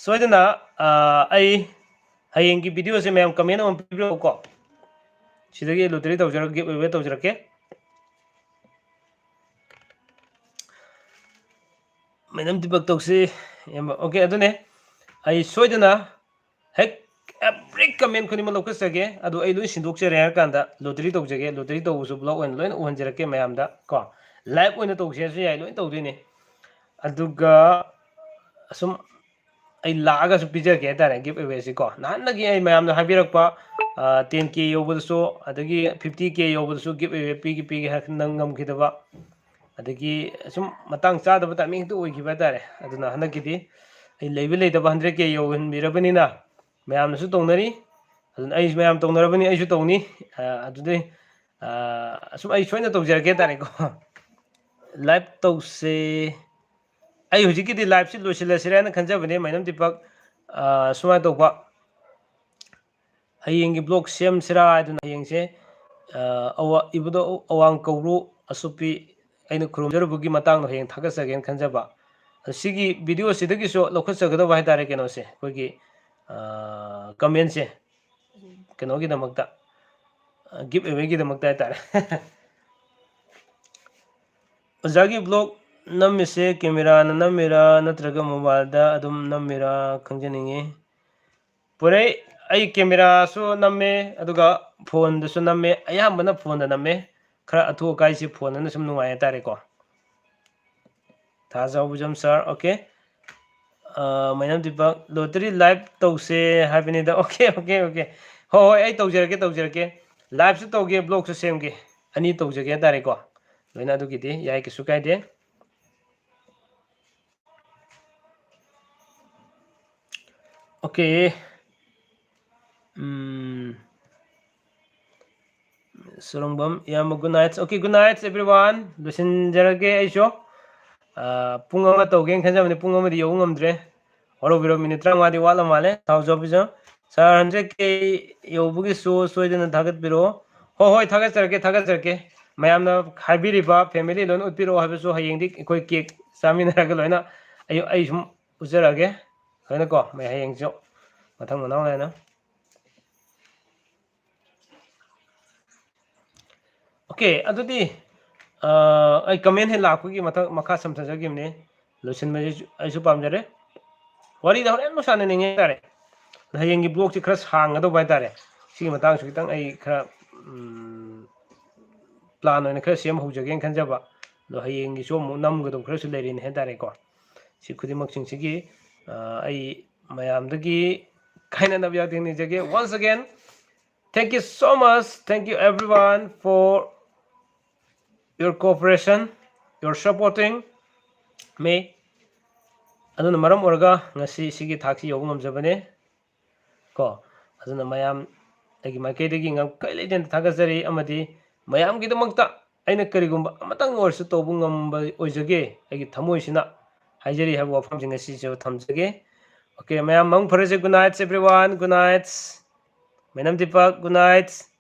ꯁꯣꯏꯗꯅ, ꯑ, ꯑꯩ ꯍꯌꯦꯡꯒꯤ videoꯁꯦ ꯃꯌꯥꯝ comment ꯑꯃ ꯄꯤꯕꯤꯔꯛꯎꯀꯣ꯫ ꯁꯤꯗꯒꯤ lottery ꯇꯧꯖꯔꯛ-, giveaway ꯇꯧꯖꯔꯛꯀꯦ꯫ ꯃꯦꯗꯥꯝ ꯗꯤꯄꯛ ꯇꯧꯁꯤ꯫ ꯏꯌꯥꯝꯕ, okay, ꯑꯗꯨꯅꯦ꯫ ꯑꯩ ꯁꯣꯏꯗꯅ ꯍꯦꯛ every comment ꯈꯨꯗꯤꯡꯃꯛ ꯂꯧꯈꯠꯆꯒꯦ꯫ ꯑꯗꯨ ꯑꯩ ꯂꯣꯏ ꯁꯤꯟꯗꯣꯛꯆꯔꯦ ꯍꯥꯏꯔ ꯀꯥꯟꯗ lottery ꯇꯧꯖꯒꯦ꯫ Lottery ꯇꯧꯕꯁꯨ vlog ꯑꯣꯏꯅ ꯂꯣꯏꯅ ꯎꯍꯟꯖꯔꯛꯀꯦ ꯃꯌꯥꯝꯗ ꯀꯣ꯫ Live ꯑꯣꯏꯅ ꯇꯧꯁꯦ ꯍꯥꯏꯔꯁꯨ ꯌꯥꯏ, ꯂꯣꯏꯅ ꯇꯧꯗꯣꯏꯅꯦ꯫ ꯑꯗꯨꯒ ꯑꯁꯨꯝ ꯑꯩ ꯂꯥꯛꯑꯒꯁꯨ ꯄꯤꯖꯒꯦ ꯍꯥꯏꯇꯥꯔꯦ giveaway ꯁꯤ ꯀꯣ꯫ ꯅꯍꯥꯟꯗꯒꯤ ꯑꯩ ꯃꯌꯥꯝꯅ ꯍꯥꯏꯕꯤꯔꯛꯄ, ꯑ, ten K ꯌꯧꯕꯗꯁꯨ, ꯑꯗꯒꯤ fifty K ꯌꯧꯕꯗꯁꯨ giveaway ꯄꯤꯒꯦ, ꯄꯤꯒꯦ ꯍꯥꯏꯔ ꯅꯪ ꯉꯝꯈꯤꯗꯕ꯫ ꯑꯗꯒꯤ ꯁꯨꯝ ꯃꯇꯥꯡ ꯆꯥꯗꯕ timing ꯍꯦꯛꯇ ꯑꯣꯏꯈꯤꯕ ꯍꯥꯏꯇꯥꯔꯦ꯫ ꯑꯗꯨꯅ ꯍꯟꯗꯛꯀꯤꯗꯤ ꯑꯩ ꯂꯩꯕ ꯂꯩꯇꯕ hundred K ꯌꯧꯍꯟꯕꯤꯔꯕꯅꯤꯅ ꯃꯌꯥꯝꯅꯁꯨ ꯇꯧꯅꯔꯤ꯫ ꯑꯗꯨꯅ ꯑꯩꯁꯨ ꯃꯌꯥꯝ ꯇꯧꯅꯔꯕꯅꯤ, ꯑꯩꯁꯨ ꯇꯧꯅꯤ꯫ ꯑ, ꯑꯗꯨꯗꯩ, ꯑ, ꯑꯁꯨꯝ ꯑꯩ ꯁꯣꯏꯅ ꯇꯧꯖꯔꯛꯀꯦ ꯍꯥꯏꯇꯥꯔꯦꯀꯣ꯫ Live ꯇꯧꯁꯦ꯫ ꯑꯩ ꯍꯧꯖꯤꯛꯀꯤꯗꯤ live ꯁꯤ ꯂꯣꯏꯁꯤꯜꯂꯁꯤꯔꯥ ꯍꯥꯏꯅ ꯈꯟꯖꯕꯅꯦ, ꯃꯥꯏꯅꯝ ꯗꯤꯄꯛ꯫ ꯑ, ꯁꯨꯃꯥꯏꯅ ꯇꯧꯕ꯫ ꯍꯌꯦꯡꯒꯤ vlog ꯁꯦꯝꯁꯤꯔꯥ ꯍꯥꯏꯗꯨꯅ ꯍꯌꯦꯡꯁꯦ, ꯑ, ꯑꯋꯥ-, ꯏꯕꯨꯙꯧ ꯑꯋꯥꯡ ꯀꯧꯕ꯭ꯔꯨ ꯑꯁꯨꯞꯄꯤ ꯑꯩꯅ ꯈꯨꯔꯨꯝꯖꯔꯨꯕꯒꯤ ꯃꯇꯥꯡꯗꯣ ꯍꯌꯦꯡ ꯊꯥꯒꯠꯆꯒꯦꯅ ꯈꯟꯖꯕ꯫ ꯑꯗꯣ ꯁꯤꯒꯤ video ꯁꯤꯗꯒꯤꯁꯨ ꯂꯧꯈꯠꯆꯒꯗꯕ ꯍꯥꯏꯇꯥꯔꯦ ꯀꯩꯅꯣꯁꯦ, ꯑꯩꯈꯣꯏꯒꯤ, ꯑ, comment ꯁꯦ꯫ ꯀꯩꯅꯣꯒꯤꯗꯃꯛꯇ, ꯑ, giveaway ꯒꯤꯗꯃꯛꯇ ꯍꯥꯏꯇꯥꯔꯦ꯫ ꯑꯣꯖꯥꯒꯤ vlog ꯅꯝꯃꯤꯁꯦ camera ꯅ ꯅꯝꯃꯤꯔꯥ ꯅꯠꯇ꯭ꯔꯒ mobile ꯗ ꯑꯗꯨꯝ ꯅꯝꯃꯤꯔꯥ ꯈꯪꯖꯅꯤꯡꯉꯤ꯫ ꯄꯨꯔꯩ, ꯑꯩ camera ꯁꯨ ꯅꯝꯃꯦ, ꯑꯗꯨꯒ phone ꯗꯁꯨ ꯅꯝꯃꯦ, ꯑꯌꯥꯝꯕꯅ phone ꯗ ꯅꯝꯃꯦ꯫ ꯈꯔ ꯑꯊꯨ ꯑꯀꯥꯏꯁꯤ phone ꯗꯅ ꯁꯨꯝ ꯅꯨꯡꯉꯥꯏ ꯍꯥꯏꯇꯥꯔꯦꯀꯣ꯫ ꯊꯥꯖꯥꯎꯕꯖꯝ sir, okay꯫ ꯑ, ꯃꯥꯏꯅꯝ ꯗꯤꯄꯛ, lottery live ꯇꯧꯁꯦ ꯍꯥꯏꯕꯅꯤꯗ꯫ Okay, okay, okay꯫ ꯍꯣꯏ, ꯍꯣꯏ, ꯑꯩ ꯇꯧꯖꯔꯛꯀꯦ, ꯇꯧꯖꯔꯛꯀꯦ꯫ Live ꯁꯨ ꯇꯧꯒꯦ, vlog ꯁꯨ ꯁꯦꯝꯒꯦ꯫ ꯑꯅꯤ ꯇꯧꯖꯒꯦ ꯍꯥꯏꯇꯥꯔꯦꯀꯣ꯫ ꯂꯣꯏꯅ ꯑꯗꯨꯒꯤꯗꯤ ꯌꯥꯏ, ꯀꯩꯁꯨ ꯀꯥꯏꯗꯦ꯫ Okay꯫ ꯎꯝ꯫ ꯁꯨꯔꯨꯡꯕꯝ ꯏꯌꯥꯝꯕ, good night꯫ Okay, good night everyone꯫ ꯂꯣꯏꯁꯤꯟꯖꯔꯒꯦ ꯑꯩꯁꯨ꯫ ꯑ, ꯄꯨꯡ ꯑꯃ ꯇꯧꯒꯦꯅ ꯈꯟꯖꯕꯅꯤ, ꯄꯨꯡ ꯑꯃꯗꯤ ꯌꯧꯕ ꯉꯝꯗ꯭ꯔꯦ꯫ ꯍꯣꯔꯧꯕꯤꯔꯣ, minute ꯇꯔꯥꯃꯉꯥꯗꯤ ꯋꯥꯠꯂ ꯃꯥꯜꯂꯦ꯫ ꯊꯥꯎꯖꯥꯎ ꯕꯤꯖꯝ꯫ Sir, hundred K ꯌꯧꯕꯒꯤꯁꯨ ꯁꯣꯏꯗꯅ ꯊꯥꯒꯠꯄꯤꯔꯛꯑꯣ꯫ ꯍꯣꯏ, ꯍꯣꯏ, ꯊꯥꯒꯠꯆꯔꯛꯀꯦ, ꯊꯥꯒꯠꯆꯔꯛꯀꯦ꯫ ꯃꯌꯥꯝꯅ ꯍꯥꯏꯕꯤꯔꯤꯕ family ꯂꯣꯏꯅ ꯎꯠꯄꯤꯔꯛꯑꯣ ꯍꯥꯏꯕꯁꯨ ꯍꯌꯦꯡꯗꯤ ꯑꯩꯈꯣꯏ cake ꯆꯥꯃꯤꯟꯅꯔꯒ ꯂꯣꯏꯅ ꯑꯩ, ꯑꯩ ꯁꯨꯝ ꯎꯠꯆꯔꯛꯑꯒꯦ꯫ ꯂꯣꯏꯅ ꯀꯣ, ꯃꯩ ꯍꯌꯦꯡꯁꯨ ꯃꯊꯪ ꯃꯅꯥꯎ ꯅꯥꯏꯅ꯫ Okay, ꯑꯗꯨꯗꯤ, ꯑ, ꯑꯩ comment ꯍꯦꯛ ꯂꯥꯛꯄꯒꯤ ꯃꯊꯪ, ꯃꯈꯥ ꯁꯝꯊꯖꯈꯤꯕꯅꯤ꯫ ꯂꯣꯏꯁꯤꯟꯕꯁꯤꯁꯨ ꯑꯩꯁꯨ ꯄꯥꯝꯖꯔꯦ꯫ ꯋꯥꯔꯤꯗ ꯍꯣꯔꯦꯟ ꯑꯃꯨꯛ ꯁꯥꯟꯅꯅꯤꯡꯉꯦ ꯍꯥꯏꯇꯥꯔꯦ꯫ ꯍꯌꯦꯡꯒꯤ vlogꯁꯤ ꯈꯔ ꯁꯥꯡꯒꯗꯧꯕ ꯍꯥꯏꯇꯥꯔꯦ꯫ ꯁꯤꯒꯤ ꯃꯇꯥꯡꯁꯨ ꯈꯤꯇꯪ ꯑꯩ ꯈꯔ, ꯎꯝ, plan ꯑꯣꯏꯅ ꯈꯔ ꯁꯦꯝ ꯍꯧꯖꯒꯦꯅ ꯈꯟꯖꯕ꯫ ꯑꯗꯣ ꯍꯌꯦꯡꯒꯤꯁꯨ ꯑꯃꯨꯛ ꯅꯝꯒꯗꯧꯕ ꯈꯔꯁꯨ ꯂꯩꯔꯤꯅꯦ ꯍꯥꯏꯇꯥꯔꯦꯀꯣ꯫ ꯁꯤ ꯈꯨꯗꯤꯡꯃꯛꯁꯤꯡꯁꯤꯒꯤ, ꯑ, ꯑꯩ ꯃꯌꯥꯝꯗꯒꯤ ꯀꯥꯏꯅꯅꯕ ꯌꯥꯊꯪ ꯅꯤꯖꯒꯦ꯫ Once again, thank you so much. Thank you everyone for your cooperation, your supporting me. ꯑꯗꯨꯅ ꯃꯔꯝ ꯑꯣꯏꯔꯒ ꯉꯁꯤ ꯁꯤꯒꯤ ꯊꯥꯛꯁꯤ ꯌꯧꯕ ꯉꯝꯖꯕꯅꯦ꯫ ꯀꯣ, ꯑꯗꯨꯅ ꯃꯌꯥꯝ ꯑꯩꯒꯤ ꯃꯥꯏꯀꯩꯗꯒꯤ ꯉꯝꯈꯩ ꯂꯩꯇꯅ ꯊꯥꯒꯠꯆꯔꯤ, ꯑꯃꯗꯤ ꯃꯌꯥꯝꯒꯤꯗꯃꯛꯇ ꯑꯩꯅ ꯀꯔꯤꯒꯨꯝꯕ ꯑꯃꯇꯪ ꯑꯣꯏꯔꯁꯨ ꯇꯧꯕ ꯉꯝꯕ ꯑꯣꯏꯖꯒꯦ, ꯑꯩꯒꯤ ꯊꯃꯣꯏꯁꯤꯅ ꯍꯥꯏꯖꯔꯤ ꯍꯥꯏꯕ ꯋꯥꯐꯝꯁꯤꯡ ꯑꯁꯤꯁꯨ ꯊꯝꯖꯒꯦ꯫ Okay, ꯃꯌꯥꯝ ꯃꯪ ꯐꯔꯁꯦ꯫ Good night, everyone. Good night. ꯃꯦꯅꯝ Deepak, good night.